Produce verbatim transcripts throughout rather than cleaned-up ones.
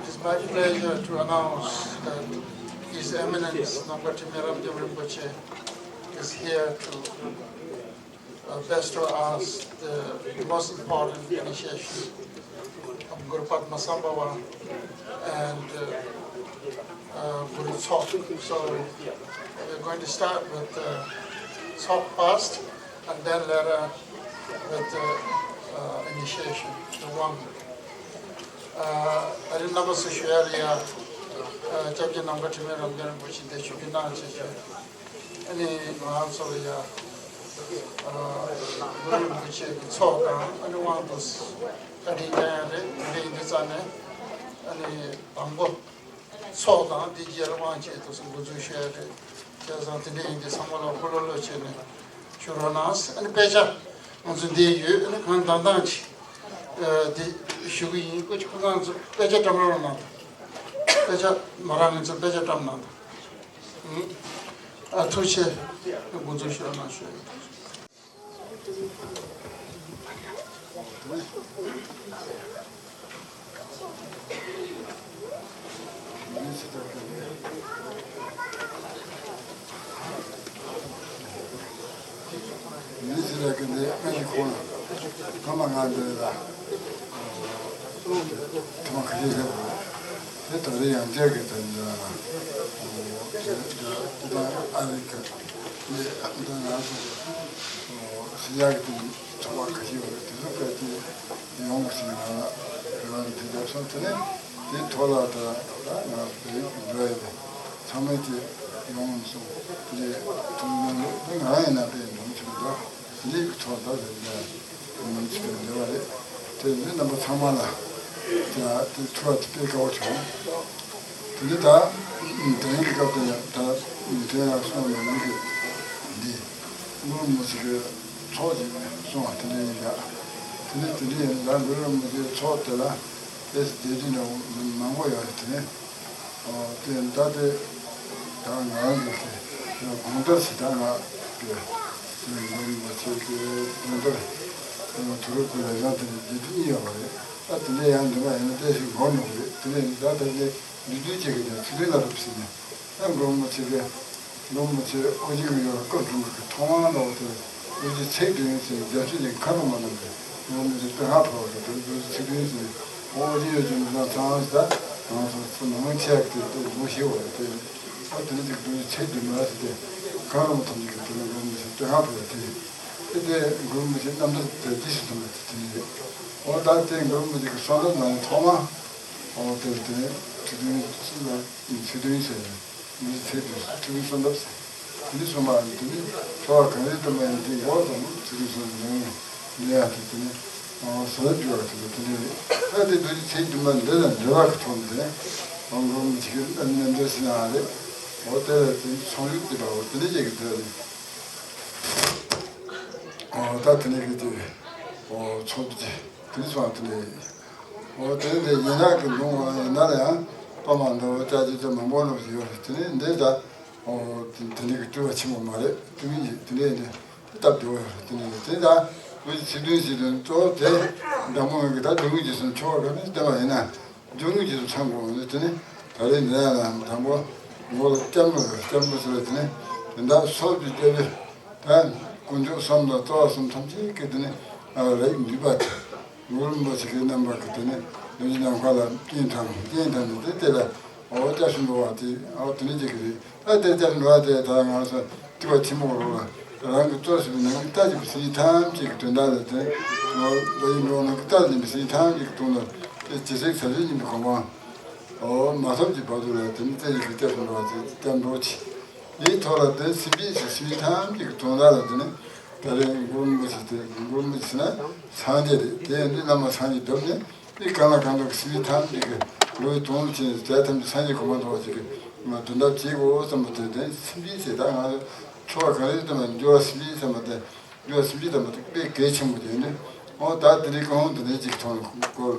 It's my pleasure to announce that His Eminence Nangpa Trimyarab Rinpoche is here to uh, bestow us the most important initiation of Guru Padma Sambhava and uh, uh, Guru Tsok. So we're going to start with uh, Tsok first and then later with uh, uh, initiation, the Wang. Uh, I remember Sishuaria, uh, Chachi Nangpa Trimyarab Rinpoche, the Shukinang Chachi. ཨ་ནི་ང་ཚོ་ལ་ཡ། ཨ། གུ་རུ་རིན་པོ་ཆེ་གི་ཚོགས་དང་ཨ་ནི་དབང་དུ་བཀའ་དྲིན་བསྐྱང་ཡ་རེད། དེ་འདྲ་ཡིན་དུས་ཙང་ནས་ཨ་ནི་དང་པོ་ཚོགས་དང་དེ་རྗེས་ལ་དབང་ཆེད་དུ་འགོ་འཛུགས་ཞུ་ཡ་རེད། བྱས་ཙང་དེ་འདྲ་ཡིན་དུས་ཚང་མ་ལ་ཧུ་ལོ་ལོ་བྱས་ནས་ཞུ་རོགས་གནང་། ཨ་ནི་དཔེ་ཆ་ང་ཚོ་འདིར་ཡོད། ཨ་ནི་གང་དང་དང་ཅིག་ཨ། དེ་ཞུ་གི་ཡིན། ཁོ་ཚོ་ཁོ་རང་ཚོ་དཔེ་ཆ་བཀྲམ་རོགས་གནང་དང་། དཔེ་ཆ་མོ་རང་ངེད་ཚོར་དཔེ་ཆ་བཀྲམ་གནང་དང་། ཨ། ཐུགས་རྗེ་ཆེ། འགོ་འཛུགས་ཞུ་རོགས་གནང་ཞུ། མི་ཚེ་ལ་གི་འདི་ཨ་ནི་ཁོང་ལ་ཐོག་མ་ང་འདི་ལ་ཐོག་མ་ཁ་ཤས་ལྷག་དེ་ད་རེས་ཡང་བསྐྱར་གི་དོན་འདི་ལ་འདི་ད་ཨ་རི་ཀ་འདི་ད་ང་ཚོ་སི་ཡ་གི་དེ་ཚོགས་པ་ཁ་ཤས་ཡོད་རེད། དེ་ཚོ་ཕལ་ཆེར་ཡོང་གི་ཟིན་ང་ལ་རེ་བ་འདི་ལྡབ་སོང་། དེ་ནས་དེ་ཐོག་ལ་ད་ད་ང་ཚོ་བོད་ཡིག་གི་འགྲོ་ཡི་རེད། ཚང་མས་དེ་ཡོང་སོང་། དེ་ཐུགས་སྣང་ལོ་དེ་ང་ཡིན་ན་དཔེ་འདོམས་ཆུང་དོ། དེ་འདྲའི་གི་ཐོག་ད་དེ་འདྲ་འདོམས་ཆུང་དེ་འདྲ་བ་རེད། དེ་འདྲའི་རྣམ་པ་ཚང་མ་ལ་ད་དེ་ཐུགས་ལ་དེ་དཔེ་དགའ་བོ་བྱུང་། དེ་འདྲ་ད་དེ་རིང་གི་སྐབས་དེ་ཡང་ད་དེ་ཡང་སོང་ནས་མི་གི་འདི་མུར་མུ་ཟིག་གི་ཚོགས་ཀྱི་སོང་བ་དེ་འདྲ་ཡིན་ཡ། དེ་ནས་དེ་འདྲ་ཡིན་ད་མུར་མུ་ཟིག་གི་ཚོགས་དེ་ལ་ཨེ་སི་སྡེ་བདུན་ནང་མང་པོ་ཡོད་རེད། དེ་ནས། ཨོ། དེ་ད་དེ་ད་ང་རང་གི་དེ་དགོངས་དོན་ཞིག་ད་ང་གི་དེ་མགོན་པོ་ཆེ་གི་དགོངས་དོན་དེ་ང་དུ་རུ་ཀུ་ལ་ཡང་དེ་འདི་དུ་གཉིས་ཡོད་པ་རེད། ད་དེ་འདྲ་ཡང་འདི་མ་ཡིན་ན་བལྟས་ཤིག་མགོ་ནོར་རེད། དེ་ནས་ད་དེ་འདི་འདི་དུས་ཅིག་གི་དེ་ཚུལ་ལ་རུབ་ཟིན་ནས་ད་མགོན་པོ་ཆེ་གི་མགོན་པོ་ཆེ་ཨོ་རྒྱན་གྱི་ཡོད་སྐུ་གསུང་གི་ཐོག་མ་ལོག་དེ་ལོ་རྒྱུས་ཚིག་དེ་ཡིན་ཟེར་རྒྱ་མཚོ་ལས་ཁ་རུ་མ་ནམ་གི་ཡོང་མི་དེ་དཔེ་ཧ་ཕོ་བ་དེ་ལོ་རྒྱུས་ཚིག་དེ་ཡིན་ཟེར་ཨོ་རྒྱན་ཡོད་ཀྱི་མི་ཚང་ཚང་ཞིག་ད་ང་ཚོ་ཚོ་ནང་ཆེ་གི་དེ་དེ་ལོ་ཤི་བ་དེ་ཨོ་དེ་ནི་དེ་ལོ་རྒྱུས་ཚིག་དེ་མ་ཟེར་དེ་ཁ་རུ་མ་ཐམས་ཅད་ཀྱི་དེ་ལོ་མགོན་པོ་ཆེ་དཔེ་ཧ་ཕོ་བ་དེ་དེ་དེ་མགོན་པོ་ཆེ་རྣམ་ཐར་དེ་དེ་ཞིག་ཐུབ་མ་དེ་དེ་ཨོ་ད་དེ་མགོན་པོ་ཆེ་གི་གསང་རབ་ནང་ཐོག་མ་ཨོ་དེ་དེ་ཚིག་དོན་ཚིག་དོན་ཟེར། མི་ཚེ་འདི་ཚུལ་གསུམ་རབ་ཟེར། འདི་གསུམ་པ་འདི་ནི་འཚོ་བ་གང་རེད་དུ་མ་ཡིན་དེ་འགོག་དང་ཚུལ་གསུམ་ལེན་ལེན་ཡ་དེ་དེ་ནི་ཟ་ལ་འཇུ་བ་དེ་དེ་ནི་ཨ་དེ་འདུ་ཚེ་འདུན་པ་འདི་ལ་འབྲེལ་བ་གི་ཐོག་ནས་དབང་གོང་མི་ཆིག་གི་ཨ་ནི་འདི་ཟེར་ན་རེད། འོ་དེ་ལ་དེ་ཚོང་ཡུག་དེ་པ་འོ་དེ་ནི་ཅིག་གི་དེ་རེད། འོ་ད་དེ་ནི་གི་དེ་འོ་ཚོགས་དེ་དེ་ཚོ་དེ་ནི། འོ་དེ་འདྲ་ཡིན་ན་གི་འདུག་ཨ་ཡིན་ན་ཡང་པ་མ་འདུག་ཅ་ཅི་ཅི་མང་པོ་ནོར་ཡོད་རེད། དེ་ནས་འདི་ད་འོ་དེ་འདྲ་གི་སྤྲུལ་བ་ཆེན་པོ་མ་རེད། དེ་མིན་གྱི་དེ་འདྲ་འདི་དེ་སྟབས་བདེ་བོ་ཡོད་རེད། དེ་ནས་དེ་ད་འོ་ཚིག་དོན་ཚིག་དོན་གཙོ་བོ་དེ་འདྲ་མོ་ཡོད་གི་ད་སྒྲུབ་ངོས་ཀྱི་སོང་ཆོག་ག་ནས་བསྟན་པ་ཡིན་ན་སྒྲུབ་ངོས་ཀྱི་སོང་ཚང་དགོས་ནས་དེ་ནས་ད་རེས་འདི་ཡང་ན་དང་པོ་མགོ་ལ་སྐྱབས་འགྲོ་ཡོད། སྐྱབས་འགྲོ་ཟེར་བ་དེ་ནས་དེ་འདྲ་སོགས་ཀྱི་སྐྱབས་ད་དཀོན་མཆོག་གསུམ་དང་རྩ་བ་གསུམ་ཐམས་ཅད་ཀྱི་དེ་ནས་རིགས་འདུས་པ་དེ། གུ་རུ་རིན་པོ་ཆེ་གི་རྣམ་པ་གི་དེ་ནས་ལུས་ཀྱི་ནམ་མཁའ་ལ་སྐྱེས་ཐང་སྐྱེས་ཐང་ནི་དེ་དེ་ལ་འོ་སྐྱབས་སུ་འགྲོ་བ་དེ་འོ་དེ་ནས་ཅིག་གི་རེད། ད་དེ་སྐྱབས་སུ་འགྲོ་བ་དེ་ད་ང་ཚོ་སྤྲུལ་པ་ཆེན་པོ་རོགས་ལ་རང་གི་གཙོ་ཞིག་པའི་ནང་གི་ལྟ་ཅིག་པའི་སྲིད་ཐམས་ཅད་ཀྱི་དོན་དག་ལ་དེ་འོ་ལ་ཡིན་འགྲོ་ནང་གི་ལྟ་ཅིག་པའི་སྲིད་ཐམས་ཅད་ཀྱི་དོན་ལ་དེ་ཇི་སྲིད་ཟབ་ཆོས་སྙིང་པོའི་གོ་འཕང་འོ་མ་ཐོབ་ཀྱི་བར་དུ་ལ་དེ་ནི་ལྟ་ཅིག་གི་སྐྱབས་སུ་འགྲོ་བ་དེ་སྐྱབས་འགྲོ་ཆེ། དེའི་ཐོག་ལ་དེ་སྲིད་པའི་ཕྱིར་སྲིད་པའི་ཐམས་ཅད་ཀྱི་དོན་དག་ལ་དེ་ནི་ད་རེས་གུ་རུ་རིན་པོ་ཆེ་དེ་གུ་རུ་རིན་པོ་ཆེ་ཟེར་ན་སངས་རྒྱས་རེད། དེ་ཡང་འདི་བླ་མ་སངས་རྒྱས་བསྒྲུབས་ནས་དེ་གང་ལ་གང་འདུལ་གྱི་སྲིད་པའི་ཐམས་ཅད་ཀྱི་འགྲོ་བའི་དོན་བྱས་ནས་དེ་ཐམས་ཅད་སངས་རྒྱས་གོ་འཕང་ཐོབ་པ་ཅིག་གི་དོན་དག་བྱེད་དགོས་བསམ་པ་དེ་དེ་སྲིད་པའི་ཕྱིར་ད་ང་ཚོ་འཚོ་བ་གང་རེད་དུ་མ་འགྱུར་བ་སྲིད་པའི་བསམ་པ་དེ། འགྱུར་བ་སྲིད་པའི་དམ་པ་དེ་དཔེ་གལ་ཆེན་པོ་དེ་ནི། འོ་ད་དེ་འདྲའི་ཀུན་སློང་དེ་འདྲའི་ཅིག་ཐོག་ནས་སྐོར་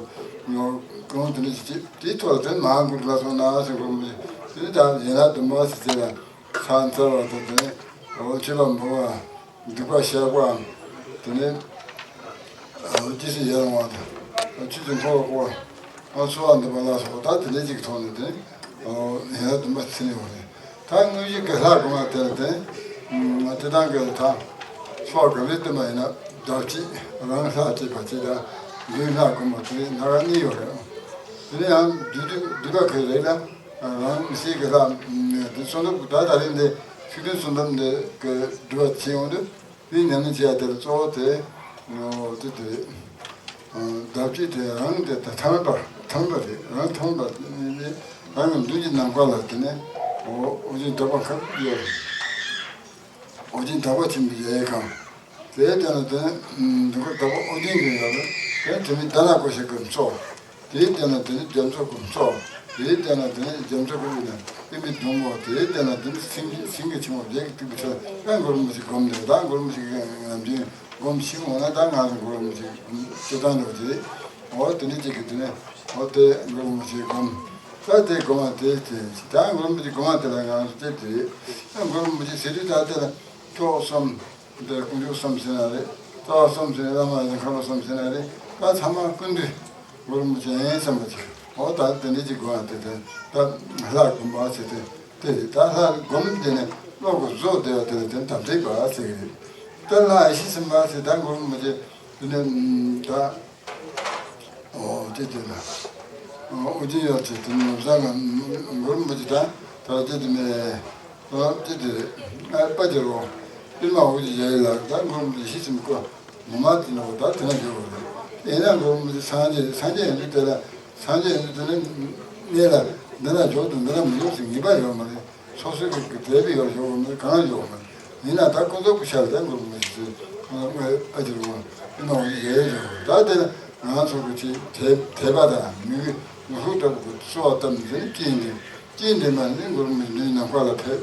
ངོ་ཀུན་སློང་དེ་འདྲའི་ཅིག་ཅིག་དེའི་ཐོག་ལ་དེ་མ་འགུལ་ལ་སོང་ན་ཟེར་དགོས་མི་དེ་ནི་ད་ཡན་ལག་བདུན་པ་ཟེར་དེ་ལ་ཕྱག་འཚལ་བ་དང་དེ་ནི་འོ་མཆོད་པ་འབུལ་བ་སྡིག་པ་བཤགས་པའམ་དེ་ནི་འོ་ཅི་སྲིད་ཡར་འོང་བ་དང་ཆོས་ཀྱི་འཁོར་བ་བསྐོར་བ། ཨ་འཚོ་བ་འདུན་པ་ལ་སོགས་པ་ད་དེ་འདྲའི་ཅིག་ཐོག་ནས་དེ་ཡན་ལག་བདུན་པ་ཟིན་ཡོད་རེད། ད་དངོས་གཞི་གི་ལྷ་སྒོམ་པ་དེ་ལ་དེ་དེ་དང་གི་ད་འཚོ་བ་ག་ལེ་བསྟུན་པ་ཡིན་ན་བདག་བསྐྱེད་རང་ལྷ་བསྐྱེད་པ་གཅིག་དང་མདུན་ལྷ་སྒོམ་པ་དེ་ནང་ག་གཉིས་ཡོད་རེད། དེ་ནས་ཡང་བསྡུས་བསྡུས་བསྡུས་པ་གི་རེད་ལ་རང་མི་སྲིད་གི་ལྷ་དེ་གསོལ་འདེབས་ད་ད་རིང་འདི་ཚིག་བདུན་གསོལ་འདེབས་འདི་གི་སྒྲུབ་པ་བྱེད་ཡོང་དུས། དེའི་ཉམས་ལེན་བྱེད་ཡ་དེ་ལ་གཙོ་བོ་དེ་ངོ་བོ་དེ་དེ་བདག་བསྐྱེད་དེ་རང་དེ་ད་ཐ་མལ་པ་ཐ་མལ་པ་རེད། རང་ཐ་མལ་པ་ནི་རང་གི་མདུན་གྱི་ནམ་མཁའ་ལ་དེ་ནས་ཨོ་ཨོ་རྒྱན་བདག་པོ་ཁ་ཡོད་རེད། ཨོ་རྒྱན་བདག་པོ་ཆེན་པོ་ཡལ་གང་དེའི་སྟེང་ལ་དེ་ནས་འདི་ཁོ་བདག་པོ་ཨོ་རྒྱན་གྱི་ཡོད་རེད། དེ་དེ་མི་ད་ན་ཀོ་ཤ་ཀུན་ཚོགས། དེའི་སྟེང་ན་དེ་ནི་རྒྱ་མཚོ་ཀུན་ཚོགས། དེའི་སྟེང་ན་དེ་ནི་རྒྱ་མཚོ་ཀུན་ནས་པི་མི་དུང་བོ། དེའི་སྟེང་ན་དེ་ནི་སེང་སེང་གེ་ཆེན་པོ་བརྒྱད་ཀྱི་སྟེགས་བུ་ཚོ་ཡང་མགོ་རུ་མི་ཞིག་སྒོམ་ནས་ད་མགོ་རུ་མི་ཞིག་ངམ་རྒྱུན་སྒོམ་ཞིག་འོང་ན་ད་ང་རང་མགོ་རུ་མི་ཞིག་སྤྱི་བཏང་འགྲོ་གི་རེད། འོ་དེ་འདྲ་ཅིག་གི་དེ་ནི་འོ་དེ་མགོ་རུ་མི་ཞིག་སྒོམ། ད་དེ་སྒོམ་བ་དེ་དེ་ད་མགོ་རུ་མི་ཞིག་སྒོམ་བ་དེ་ལ་ང་རང་ཚོ་དེ་དེ་རེད། ད་མགོ་རུ་མི་ཞིག་ཟེར་དུས་ད་དེ་ལ་ཁྱོག་གསུམ། འདིར་དཀོན་མཆོག་གསུམ་ཟེར་ན་རེད། རྩ་བ་གསུམ་ཟེར་ན་བླ་མ་ཡི་མཁའ་འགྲོ་གསུམ་ཟེར་ན་རེད། ད་ཚང་མ་ཀུན་འདུས་མགོ་རུ་མི་ཅན་བསམ་པ་ཅིག་འོ་ད་དེ་འདྲ་ཅིག་དགོས་ཡ་དེ་དེ་ད་ལྷ་སྒོམ་པ་ཟེར་དེ་དེ་རེད། ད་ལྷ་སྒོམ་དེ་ནི་བློ་གི་བཟོ་བདེ་བ་དེ་ལ་དེ་དམ་ཚིག་པ་ཟེར་གི་རེད། ད་ལྷ་ཡེ་ཤེས་སེམས་དཔའ་ཟེར་ད་མགོ་རུ་མི་ཅན་དེ་ནི་ད། ཨོ་དེ་དེ་ལ། ཨོ་དེ་ཡོད་ཚེ་དེ་ནི་བཟའ་ལ་མགོ་རུ་མི་ཅན་ད་ད་དེ་དེ་མེད། ཨོ་དེ་དེ་རེད། ཨ་པ་དེ་རོ། པི་མ་འོ་དེ་ཡ་ཡི་ལ་ད་མགོ་རུ་མི་ཅན་ཤི་སེམས་ཀོ། མོ་མ་དེ་ནོ་ད་དེ་ན་འགྱོ་བ་རེད། ཡིན་ན་མགོ་རུ་མི་ཅན་སངས་རྒྱས་སངས་རྒྱས་ཡིན་དུས་དེ་ལ་སངས་རྒྱས་ཡིན་དུས་དེ་ནི་གནས་ལ་འདི་ན་འཇོག་ཏུ་འདི་ན་མི་འཇོག་ཟེར་ངེས་པ་ཡོད་མ་རེད། སོ་སོའི་གི་གི་དད་པའི་ཡོད་ཡོད་མེད་གང་ཡོད་མེད། ཡིན་ན་ད་ཀུན་རྫོབ་ཀྱི་ཆ་ལ་ད་མགོ་རུ་མི་ཅན་ཨ་ཅེ་རུ་ཨེ་མ་འོ་ཡེ་ཡོད་ད་དེ་ང་ཚོ་གི་ཅི་དད་དད་པ་དང་མི་གི་ངོ་ཤུགས་ལྟ་བུ་གི་གསོལ་བ་བཏབ་ནས་ཀྱིན་དེ་ཀྱིན་དེ་མ་ནི་མགོ་རུ་མི་ཅན་ནམ་མཁའ་ལ་ཕེབས།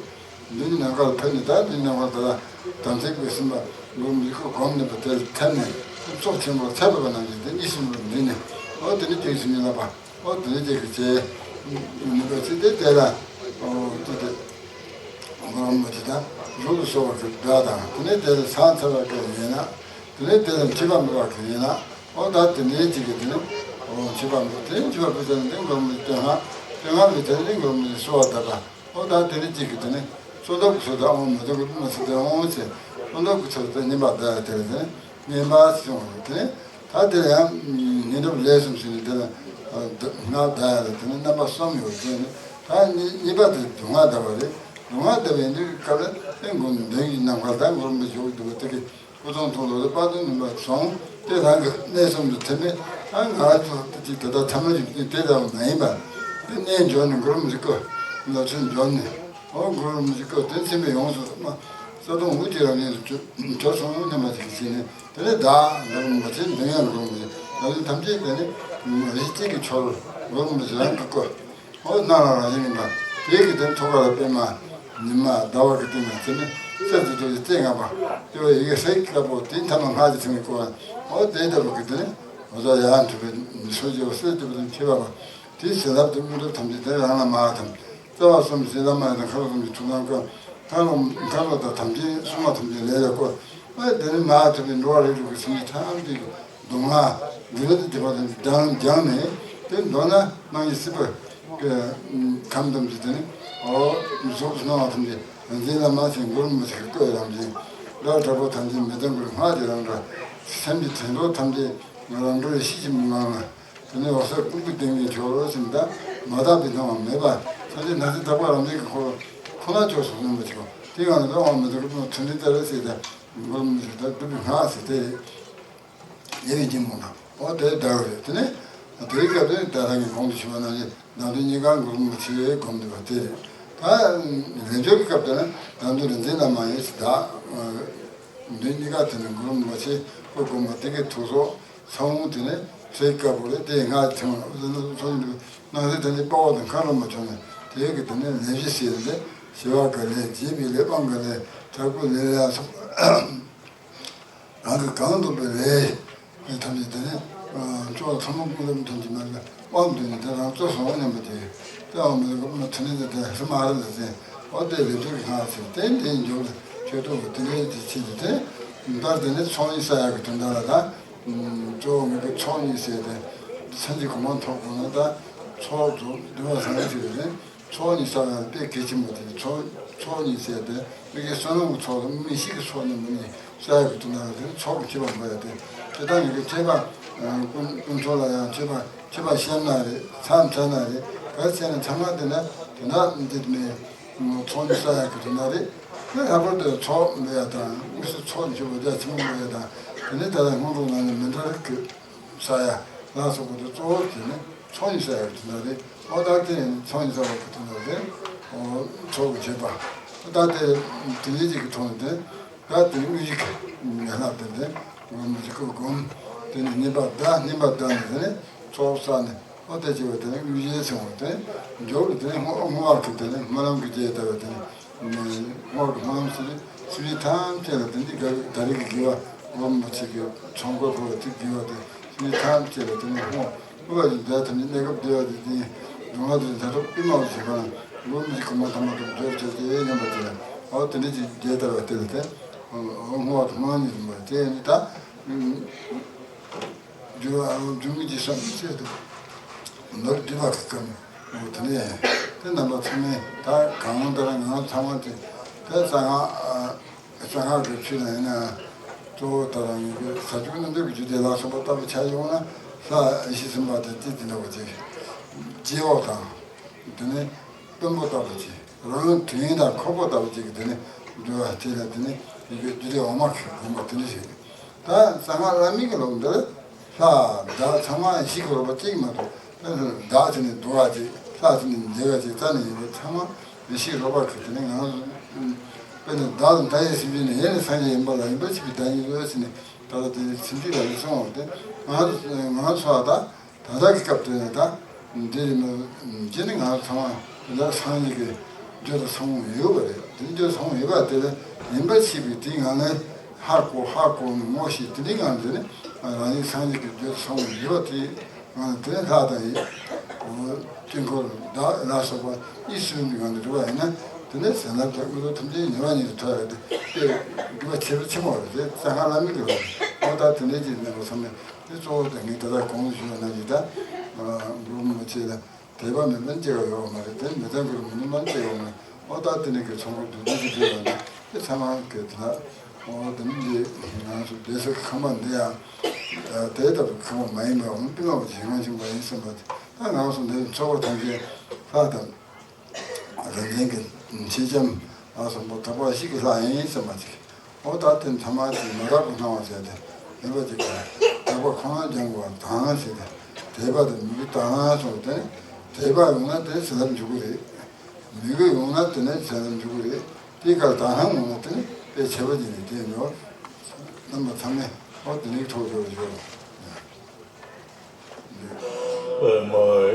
མདུན་ནམ་མཁའ་ལ་ཕེབས་ནས་ད་མདུན་ནམ་མཁའ་ལ་ད་དམ་ཚིག་པའི་སེམས་པ་མགོ་རུ་མི་ཅན་ཁོ་སྒོམ་ནས་པ་དེ་ལ་ཐེབས་ནས་ཚོགས་ཆེན་པོ་ཚད་པ་ནང་བཞིན་དེ་གཉིས་སུ་མེད་པར་འདུས་ནས་ཨོ་དེ་ནི་དེ་བཞིན་ལ་པ། ཨོ་དེ་ནི་དེ་གི་ཚེ། མི་འགའ་ཚེ་དེ་དེ་ལ། ཨོ་དེ་དེ། མགོ་རུ་མི་ཅན་དང་གཟུགས་ལ་སོགས་པ་གི་སྒྲ་དང་དེ་ནི་དེ་ལ་སང་ཚར་བ་གི་ཡིན་ན། དེ་ནི་དེ་ལ་འཆི་བ་མེད་པ་གི་ཡིན་ན། ཨོ་ད་དེ་ནི་ཅིག་གི་དེ་ནི། ཨོ་འཆི་བ་མེད་དེ་འཆི་བ་མེད་ཚེ་ནི་མགོ་རུ་མི་ཅན་ཧ། དེ་ང་མི་དེ་ནི་མགོ་རུ་མི་ཅན་གསོལ་བ་བཏབ་པ། ཨོ་ད་དེ་ནི་གཅིག་གི་དེ་ནི་གསོལ་འདེབས་ཀྱི་ཚུལ་དུ་ཨོཾ་མི་དུ་ཀུ་ཏུ་མ་སི་ཏེ་ཨོཾ་ཟེར། གསོལ་འདེབས་ཀྱི་ཚུལ་དུ་བསྙེན་པར་བཟླས་དེ་ལ་དེ་ནི་བསྙེན་པར་གསུངས་པ་དེ་ནི་ད་དེ་ལ་ཡང་བསྙེན་སྒྲུབ་ལས་གསུམ་ཟེར་ནས་དེ་ལ་སྔགས་བཟླས་ཡ་ལ་དེ་ནི་རྣམ་པ་གསུམ་ཡོད་དེ་ནི་ད་གཉིས་གཉིས་པ་དེ་མདོ་སྔགས་བཟླས་པ་རེད། མདོ་སྔགས་བཟླས་པའི་དུས་སྐབས་ལ་ཨེ་མགོ་མདུན་གྱི་ནམ་མཁར་ད་མགོ་རུ་མི་འཇུག་འདུག་པ་དེ་གི་སྐུ་གདུང་མཐོང་ལོ་དཔལ་དུ་ནུས་པ་བྱུང་། དེ་རང་གི་གནས་གསུམ་དུ་ཐིམ་པས་ཨ་ང་ཚོ་དེ་ཅིག་ད་ལྟ་ཐ་མལ་གྱི་དུས་དེ་ལྟ་བུ་མ་ཡིན་པ། དེ་གནས་འབྱོར་ནས་མགོ་རུ་མི་ཅན་ཀོ་ལ་ཚུར་འབྱོར་ནས་ཨོ་མགོ་རུ་མི་ཅན་ཀོ་དེ་ཚིམ་པས་ཡོངས་སུ་མ་རྩ་ལྟུང་འུ་ཅི་རང་ཉིད་དུ་གྱུར་སོང་སྙམ་པ་ཅིག་བྱས་ནས་དེ་ནས་བདག་མགོ་རུ་མི་ཅན་འདོན་ཡང་མགོ་རུ་མི་ཅན་ལ་ལུས་ཐམས་ཅད་དེ་ནི་རིགས་གཅིག་གི་ཆོར་མགོ་རུ་མི་ཅན་རང་གི་ཀོ། ཨོ་སྣང་ལ་རང་བཞིན་ཡིན་པ། དེའི་གི་དེ་ཐུགས་ཀ་ལ་པད་མ། ཉི་མ་ཟླ་བ་གི་སྟེང་ན་དེ་ནི་གསེར་གྱི་ཐུགས་ཀྱི་རྩེ་ལྔ་པ། དེ་བས་ཡི་གེ་ཧྲཱིཿལ་པོ་དེའི་མཐའ་མ་སྔགས་ཀྱི་ཚིག་ནི་བཀོད་པ། ཨོ་དེ་ལྟ་བུ་གི་དེ་ནི་འོ་ད་ཡང་གྲུབ་པའི་མི་སོ་སྐྱེ་བ་གསེར་གྱི་པོ་དང་མཆེད་པ་པ། དེའི་བྱིན་རླབས་དེ་དངོས་གྲུབ་ཐམས་ཅད་དེ་རང་ལ་མ་ཐམས། རྩ་བ་གསུམ་ཟེར་ལ་མ་ཡི་དང་ཁ་ལོ་གསུམ་གྱི་ཐུགས་དམ་བསྐང་། ཁ་ལོ་ཁ་ལོ་དང་ཐམས་ཅད་སྲུང་མ་ཐམས་ཅད་ལས་ལ་བཀོད། ཨོ་དེ་ནི་མ་ཐུབ་པའི་འགྲོ་བ་རིགས་དྲུག་གི་སེམས་ཅན་ཐམས་ཅད་ཀྱི། མདོ་སྔགས་འདི་ལ་དེ་བ་དང་སྦྱང་སྦྱང་ནས་དེ་མདོར་ན་སྣང་བའི་སྲིད་པ་གི་ཁམས་ཐམས་ཅད་དེ་ནི་ཨོ་གཟུགས་སུ་སྣང་བ་ཐམས་ཅད་རིག་འཛིན་བླ་མ་ཆེན་མགོ་རུ་མི་ཅན་གྱི་བཀོད་རང་བཞིན་སྒྲ་དྲག་པོ་ཐམས་ཅད་མི་གདེང་དགུར་སྔགས་ཀྱི་རང་སྒྲ་སེམས་ཀྱི་དྲན་རྟོག་ཐམས་ཅད་རང་གྲོལ་ཤེས་ཀྱི་མི་ངང་ལ་དེ་ནི་འོད་གསལ་ཀུན་གྱི་སྟེང་གི་ཆོས་ལོ་ཟིན་ད་མ་དག་པའི་སྣང་བ་མེད་པ་ཐམས་ཅད་སྣང་སྲིད་དག་པ་རང་བཞིན་གྱི་འཁོར་ཁོ་ན་ཆོས་སུ་སྣང་བ་ཆེ་བ་དེ་ཡང་ན་དབང་མི་འདུག་རུབ་ནོ་ཐུན་འདི་ལྟར་ཟེར་ད་མགོ་རུ་མི་ཅན་ད་སྒྲུབ་པའི་སྔགས་ཟེར་ཏེ། ཡེ་བའི་སྙིང་པོ་དང་། ཨོ་དེ་འདྲ་བ་རེད། དེ་ནས་དེའི་སྐབས་དེ་ད་རང་གི་གོང་དུ་ཞུས་པ་ནང་བཞིན་ནང་དོན་གཉིས་ཀ་མགོ་རུ་མི་ཅན་གྱིས་སྒོམ་བསྡད་པ་དེ་རེད། ད་ལས་སྦྱོར་གྱི་སྐབས་དེ་ནི་ནང་དོན་རིག་འཛིན་བླ་མ་ཡིན་ཞེས་དག་དོན་གཉིས་ཀ་དེ་ནི་མགོ་རུ་མི་ཅན་གྱིས་སྒོམ་པ་དེ་གའི་ཐུགས་སྲོག་ཚ་བོ་དེ་ནི་ཚེ་དཀར་པོ་རེད། དེ་སྔགས་ཐིམ་ཚོ་ཡིན་དུས་སྣང་སྲིད་དེ་ནི་དཔའ་བོ་དང་མཁའ་འགྲོ་མ་བྱུང་ནས་དེ་གི་དེ་ནི་ལས་བཞི་ཟེར་ཏེ་ཞི་བ་ག་ལས་བྱེད་པའི་ལས་སྤང་ག་ལས་དྲག་པོའི་ལས་ལ་སོགས། རང་གི་གང་འདོད་པའི་ལས་ཐམས་ཅད་དེ་ནི་ཅོག་ཐུན་མོང་ཀུན་རྫོབ་ཐམས་ཅད་མ་ལ་དབང་དུ་ནས་དེ་རང་རྩོལ་སོང་སྙམ་པ་དེ་དེ་འོ་མི་ལ་གོ་མ་ཐུན་ནི་དེ་ཧི་མ་ཧ་ལ་ཟེར་འོ་དེ་ལས་དུས་ཀྱི་སྔགས་ཟེར་དེ་འདིའི་མཇུག་ལ་ཆོས་ཐོག་གི་དེ་འདྲའི་དེ་ཆེད་དུ་དེ་མདར་དེ་ནི་ཚོགས་གཉིས་བསགས་ཡག་གི་དོན་དག་ལ་ད་གཙོ་བོ་ངེད་ཀྱི་ཚོགས་གཉིས་ཟེར་དེ་ སེམས་ཀྱི་གོ་འཕང་ཐོབ་དགོས་ན་ད་ཚོགས་རྫོགས་འདུལ་བ་བཟང་ངན་ཅིག་རེད། ཚོགས་གཉིས་བསགས་ཡ་དཔེ་གལ་ཆེན་པོ་དེ། ཚོགས་ཚོགས་གཉིས་ཟེར་ཏེ་མི་དགེ་བསོད་ནམས་ཀྱི་ཚོགས་དང་མི་ཤིག་གི་ཚོགས་གཉིས་མི་གཉིས་བསགས་ཡ་གི་དོན་དག་དེ་ཚོགས་ཀྱི་མཆོད་པ་འབུལ་ཡ་དེ། དེ་ལྟར་མི་དགེ་མཆོད་པ་དཀོན་མཆོག་ལ་ཡང་མཆོད་པ་མཆོད་པ་བཤམས་ན་རེད། མཚམས་བཅད་ན་རེད། ག་རེ་བྱས་ན་ཚང་མ་དེ་ན་དེ་ན་འདི་མེད། ཚོགས་གཉིས་བསགས་ཡ་གི་དོན་དག་རེད། ལྷག་པར་དུ་ཚོགས་འབུལ་ཡ་དང་དངོས་སུ་ཚོགས་མཆོད་པ་རྒྱ་ཆེན་པོ་འབུལ་ཡ་དང་། དེ་ནས་ད་ལྟ་སྔོན་འགྲོ་ནང་ནས་མི་འདྲ་རིགས་ཀྱི་ས་ཡ་ལ་སོགས་པ་དེ་གཙོ་བོ་དེ་ནི་ཚོགས་གཉིས་བསགས་ཡག་གི་དོན་དག་རེད། འོ་ད་དེ་ཚོགས་གཉིས་བསགས་པ་གི་དོན་དག་རེད། འོ་ཚོགས་ཀྱི་བྱེད་པ་ད་དེ་དེ་འདྲའི་ཅིག་གི་ཐོག་ནས་དེ་ད་དེ་ནི་དངོས་གཞི་གི་ཡན་ལག་དེ་དེ་སྒོམ་མི་བྱེད་ཀྱི་སྒོམ། དེ་ནི་བསྙེན་པ་བཟླ། བསྙེན་པ་བཟླས་ནས་དེ་ནི་ཚོགས་བསགས་ནས། འོ་དེ་བྱས་པ་དེ་ནི་དངོས་གཞི་ཟེར་བ་དེ་ནི་འཇོག་ལ་དེ་ནི་བསྔོ་བསྔོ་བ་གི་དེ་ནི་སྨོན་ལམ་གྱི་རྒྱས་བཏབ་པ་དེ་ནི། སྔོན་གྱི་སྨོན་ལམ་ཟེར་ནས་སེམས་ཅན་ཐམས་ཅད་ལ་དེ་འདི་ག་ད་རེས་ཀྱི་དགེ་བ་སྒོམ་པ་ཚིག་གི་ཚོགས་འཁོར་ཕུལ་བ་དེ་དགེ་བ་དེ་སེམས་ཅན་ཐམས་ཅད་ལ་དེ་ནས་སྔོ། བསྔོ་བ་ཡི་མཛད་ཐམས་ཅད་གནས་སྐབས་བདེ་བ་དེ་དེ་སྡུག་བསྔལ་དེ་མཛད་ཐོག་པད་མ་བཞི་པ་ན་འགྲོ་བ་མི་ཚེ་གང་མ་ཐ་མ་དང་སྦྱོར་བྱས་ཏེ་ཉམས་པ་དེ་ལ། འོ་དེ་འདྲ་ཅིག་རྒྱས་བཏབ་པ་དེ་ལ་དེ་སྔོ་བ་དང་སྨོན་ལམ་ཡིན་པ་དེ་ནི་ད། འགྱུར་བ་འགྱུར་མེད་ཀྱི་བསམ་པའི་ཚེ་དུ་ནོར་སྒྲིབ་པ་གི་སྐབས་འོ་དེ་ནས་དེ་རྣམ་པ་ཚང་མས་ད་གང་ལྟར་ང་ཚང་མ་དེ་དེ་གསང་སྔགས་གསང་སྔགས་ཀྱི་ཆོས་ལ་ཡིན་ན་གཙོ་བོ་ད་རང་ཉིད་ཀྱི་ཟབ་ཆོས་རྣམ་འགྲེལ་གྱི་རྒྱུད་སྡེ་ལ་སོགས་པ་ལྟ་བུ་ཆ་བཞག་ན་ལྷ་ཡེ་ཤེས་སེམས་དཔའ་དེ་དེ་དེ་འདྲ་བ་ཅིག་རྗེས་འོག་དང་། དེ་ནས་དཔོན་པོ་ལྟ་བུ་ཅིག་རང་དོན་དང་ཁོག་པོ་ལྟ་བུ་ཅིག་གི་དེ་ནས་འདུལ་བ་དེ་ལ་དེ་ནས་ཡི་གེ་རྒྱུད་སྡེ་འོག་མ་གི་དགོངས་པ་དེ་འདྲ་ཞིག་ད་གསང་སྔགས་བླ་མེད་ཀྱི་ལུགས་འདིར་ལྷ་བདག་ཚང་མ་ཡེ་ཤེས་ཀྱི་རོལ་པ་གཅིག་མ་གཏོགས། བདག་དེ་ནས་འདུལ་བ་ཅིག་ལྷ་དེ་ནས་མཛད་པ་ཅིག་རྩ་ནས་ཡོད་པ་ཚང་མ་ཡེ་ཤེས་རོལ་པ་གི་དེ་ནས་ང་དཔེར་ན་བདག་དང་མཐའ་ཡས་སེམས་ཅན་ནི་ཡེ་ནས་སངས་རྒྱས་ཡིན་པ་ལ་ཡིན་པར་ཤེས་པའི་བདག་ཉིད་ཡོད་ཟེར་ནས་ད་ལྟ་དེ་ཚིག་འདི་ལ་ནི་གསུངས་པ་དེ་ང་ང་ཚོ་ཨ་ད། ད་ལྟ་གི་སྐབས་དེ་ནས་ད་འདི་རིམ་རྗེས་ནས་ང་ཚང་མ་འདི་ལ་སངས་རྒྱས་ཀྱི་རྒྱུ་དང་ཚང་བ་ཡོད་པ་རེད། དེ་རྒྱུ་ཚང་བ་ཡོད་པ་དེ་ལ་ཡིན་པར་ཤེས་པའི་དེ་ངང་ནས་ཧ་གོ་ཧ་གོ་ནས་ངོ་ཤེས་དེ་འདྲའི་ངང་དེ་ནས་རང་ཉིད་སངས་རྒྱས་ཀྱི་རྒྱུ་དང་ཚང་བ་ཡོད་པ་དེ་ངང་ནས་དེ་ལྷ་དང་ཡི་དཀྱིལ་འཁོར་བདག་ལ་སོགས་པ་གཉིས་སུ་མེད་པའི་ངང་དུ་འགྲོ་བ་ཡིན་ན་དེ་ནས་བྱིན་རླབས་དང་དངོས་གྲུབ་ཐམས་ཅད་ཉེ་བ་ཉིད་དུ་ཐོབ་ཡོད་དེ་དཔེ་དགེ་བ་ཆེ་བ་ཆེན་པོ་རེད། དེ་གསང་སྔགས་བླ་མེད་ཀྱི་ལུགས་རེད། འོ་ད་དེ་འདྲའི་ཅིག་གནས་པ་ཚང་མས། དེ་གཙོ་བོ་དེ་ངས་ད་ལྟ་གོང་དུ་ཞུས་པ་ནང་བཞིན་ད་འགྲོ་མི་ཆེ་ལ་དད་པ་མེད་པར་སྐྱེ་བ་ཡོད་པ་མ་རེད། དེ་མི་ཚང་གི་རུ་མི་ནུས་པར་སྐྱེ་བ་མ་རེད། འོ་ད་དེ་ནས་ཀྱི་ཚོང་གི་བདུད་བདུད་ཀྱི་སྐྱེ་བ་ནི་དེ་ཚང་མ་གི་དེ་ལ་འོ་དེ་ནི་འདི་ང་ཚོ་བསྡད་ས་གི་ཁང་པ་འདི་ཡང་དེ་ལྟ་བུ་ཁང་པ་མ་ཡིན་པ་འོང་པི་མ་བ་ཞིག་ང་བཞིན་པ་ཡིན་བསམ་པ་དེ་ད་ང་ཚོ་འདིར་འཚོ་བ་ཐམས་ཅད་ལྷ་དང་། རིག་འཛིན་གྱི་མཆེད་ལྕམ་ལ་སོགས་པ་དག་པ་བཤིས་ཀྱི་ལྷ་ཡིན་བསམ་པ་ཅིག་འོ་ད་དེ་ཐ་མ་དེ་མ་དག་པའི་སྣང་བ་བྱས་ཏེ་མེད་པ་ཅིག་དག་པ་ཁོ་ན་སྦྱང་དགོས་པ་དང་ཞེས་ཏེ་དད་པ་དང་མོས་གུས་དག་སྣང་སོགས་དེ་ནི་དད་པ་ཡོང་ན་དེ་བྱིན་རླབས་འཇུག་གི་རེད། མོས་གུས་ཡོང་ན་དེ་ནི་བྱིན་རླབས་འཇུག་གི་རེད། དེའི་ཁར་དག་སྣང་ཡོང་ན་དེ་ནི་དཔེ་ཆེ་བ་ཅིག་རེད། དེ་ཡིན་ནོ། རྣམ་པ་ཚང་མས་འོ་དེ་ནི་ཐུགས་རྗེ་ཆེ། པདྨ་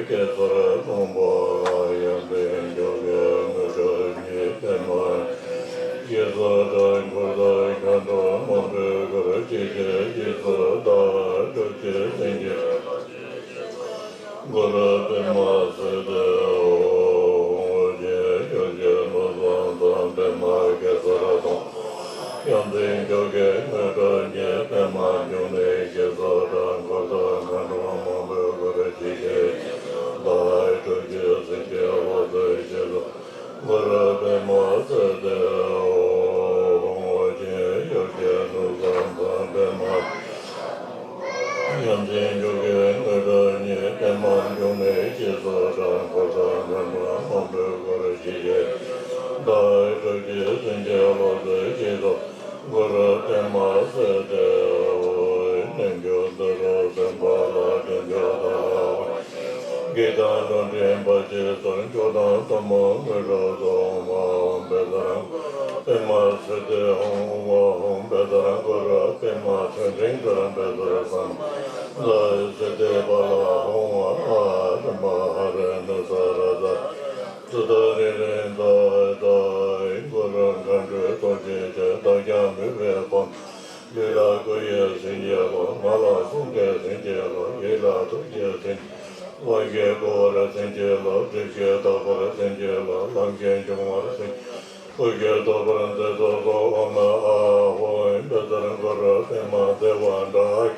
གེ་སར་གདོང་པ་ཡབ་འབྲིང་འཇོ་སྒེག་དངུལ་སྒྲ་སྙན། པདྨ་གེ་སར་དང་འཁོར་དང་མཁའ་འགྲོ་མང་པོས་བསྐོར། ཞི་རྒྱས་ཀྱི་ཚོགས་བདག་སྒྲུབ་ཀྱི་སེང་གེ་འཁོར་པདྨ་སིདྡྷི་ཧཱུྃ། ཨོ་རྒྱན་ཡུལ་གྱི་ལྷ་བཟང་དང་པདྨ་གེ་སར་གདོང་། ཡབ་འབྲིང་འཇོ་སྒེག་དངུལ་སྒྲ་སྙན། པདྨ་འབྱུང་གནས་ཀྱི་ཚོགས་བདག་འཁོར་དང་མཁའ་འགྲོ་མང་པོས་བསྐོར། ཞི་རྒྱས་ཀྱི་ཚོགས་བདག་སྒྲུབ་ཀྱི་སེང་གེ་ལྷ་རྫས་ཀྱི་ཚོགས། འཁོར་པདྨ་སིདྡྷི་ཧཱུྃ། ཨོ་རྒྱན་ཡུལ་གྱི་ལྷ་བཟང་དང་པདྨ། ཡབ་འབྲིང་འཇོ་སྒེག་དངུལ་སྒྲ་སྙན། པདྨ་འབྱུང་གནས་ཀྱི་ཚོགས་བདག་འཁོར་དང་མཁའ་འགྲོ་མང་པོས་བསྐོར། ཞི་རྒྱས་ཀྱི་ཚོགས་བདག་སྒྲུབ་ཀྱི་སེང་གེ་ལྷ་རྫས་ཀྱི་ཚོགས། འཁོར་པདྨ་སིདྡྷི་ཧཱུྃ། རྣལ་འབྱོར་འདི་རུ་སེམས་དཔའ་ལ། དལ་འབྱོར་བདག་ལ་དབང་བསྐུར། བགེགས་དང་ཀླུ་འདྲེ་བར་ཆད་སོལ། མཆོག་དང་ཐུན་མོང་དངོས་གྲུབ་སྩོལ་བ་ཧཱུྃ། བཛྲ་འཁོར་པདྨ་སིདྡྷི་ཧཱུྃ། ཨུ་ཨ་ཧཱུྃ། བཛྲ་འཁོར་པདྨ་ཆོས་འབྲིང་ཚར། བཛྲ་སམྦྷ་ཝ་སིདྡྷི་ཕ་ལ་ཧཱུྃ། ཨ་ཨ་ཨ་ཧ་རེ་ནུ་ས་ར་ཛ། ཙུ་ཏ་རེ་རེ་ཛ་ཛ། འཁོར་མཁའ་འགྲོའི་ཚོགས་ཀྱི་རྒྱལ། བདག་ཀྱང་མོས་པས་བསྐོར། ལུས་ལ་སྐུ་ཡི་སེང་གེ་ལ། ངག་ལ་གསུང་གི་སེང་གེ་ལ། ཡིད་ལ་ཐུགས་ཀྱི་སེང་གེ། དབང་གིས་བསྐོར་བར་སེང་གེ་ལ། སྒྲིབ་བྱེད་དག་པར་སེང་གེ་ལ། ལམ་གྱི་འབྱུང་བར་སེང་གེ། དབུགས་ཀྱི་ཐོག་པར་མཛད་སོགས་སོ། ཨོཾ་ཨཱཿཧཱུྃ། བཛྲ་འཁོར་པདྨ་བདེ་བ་འདྲ།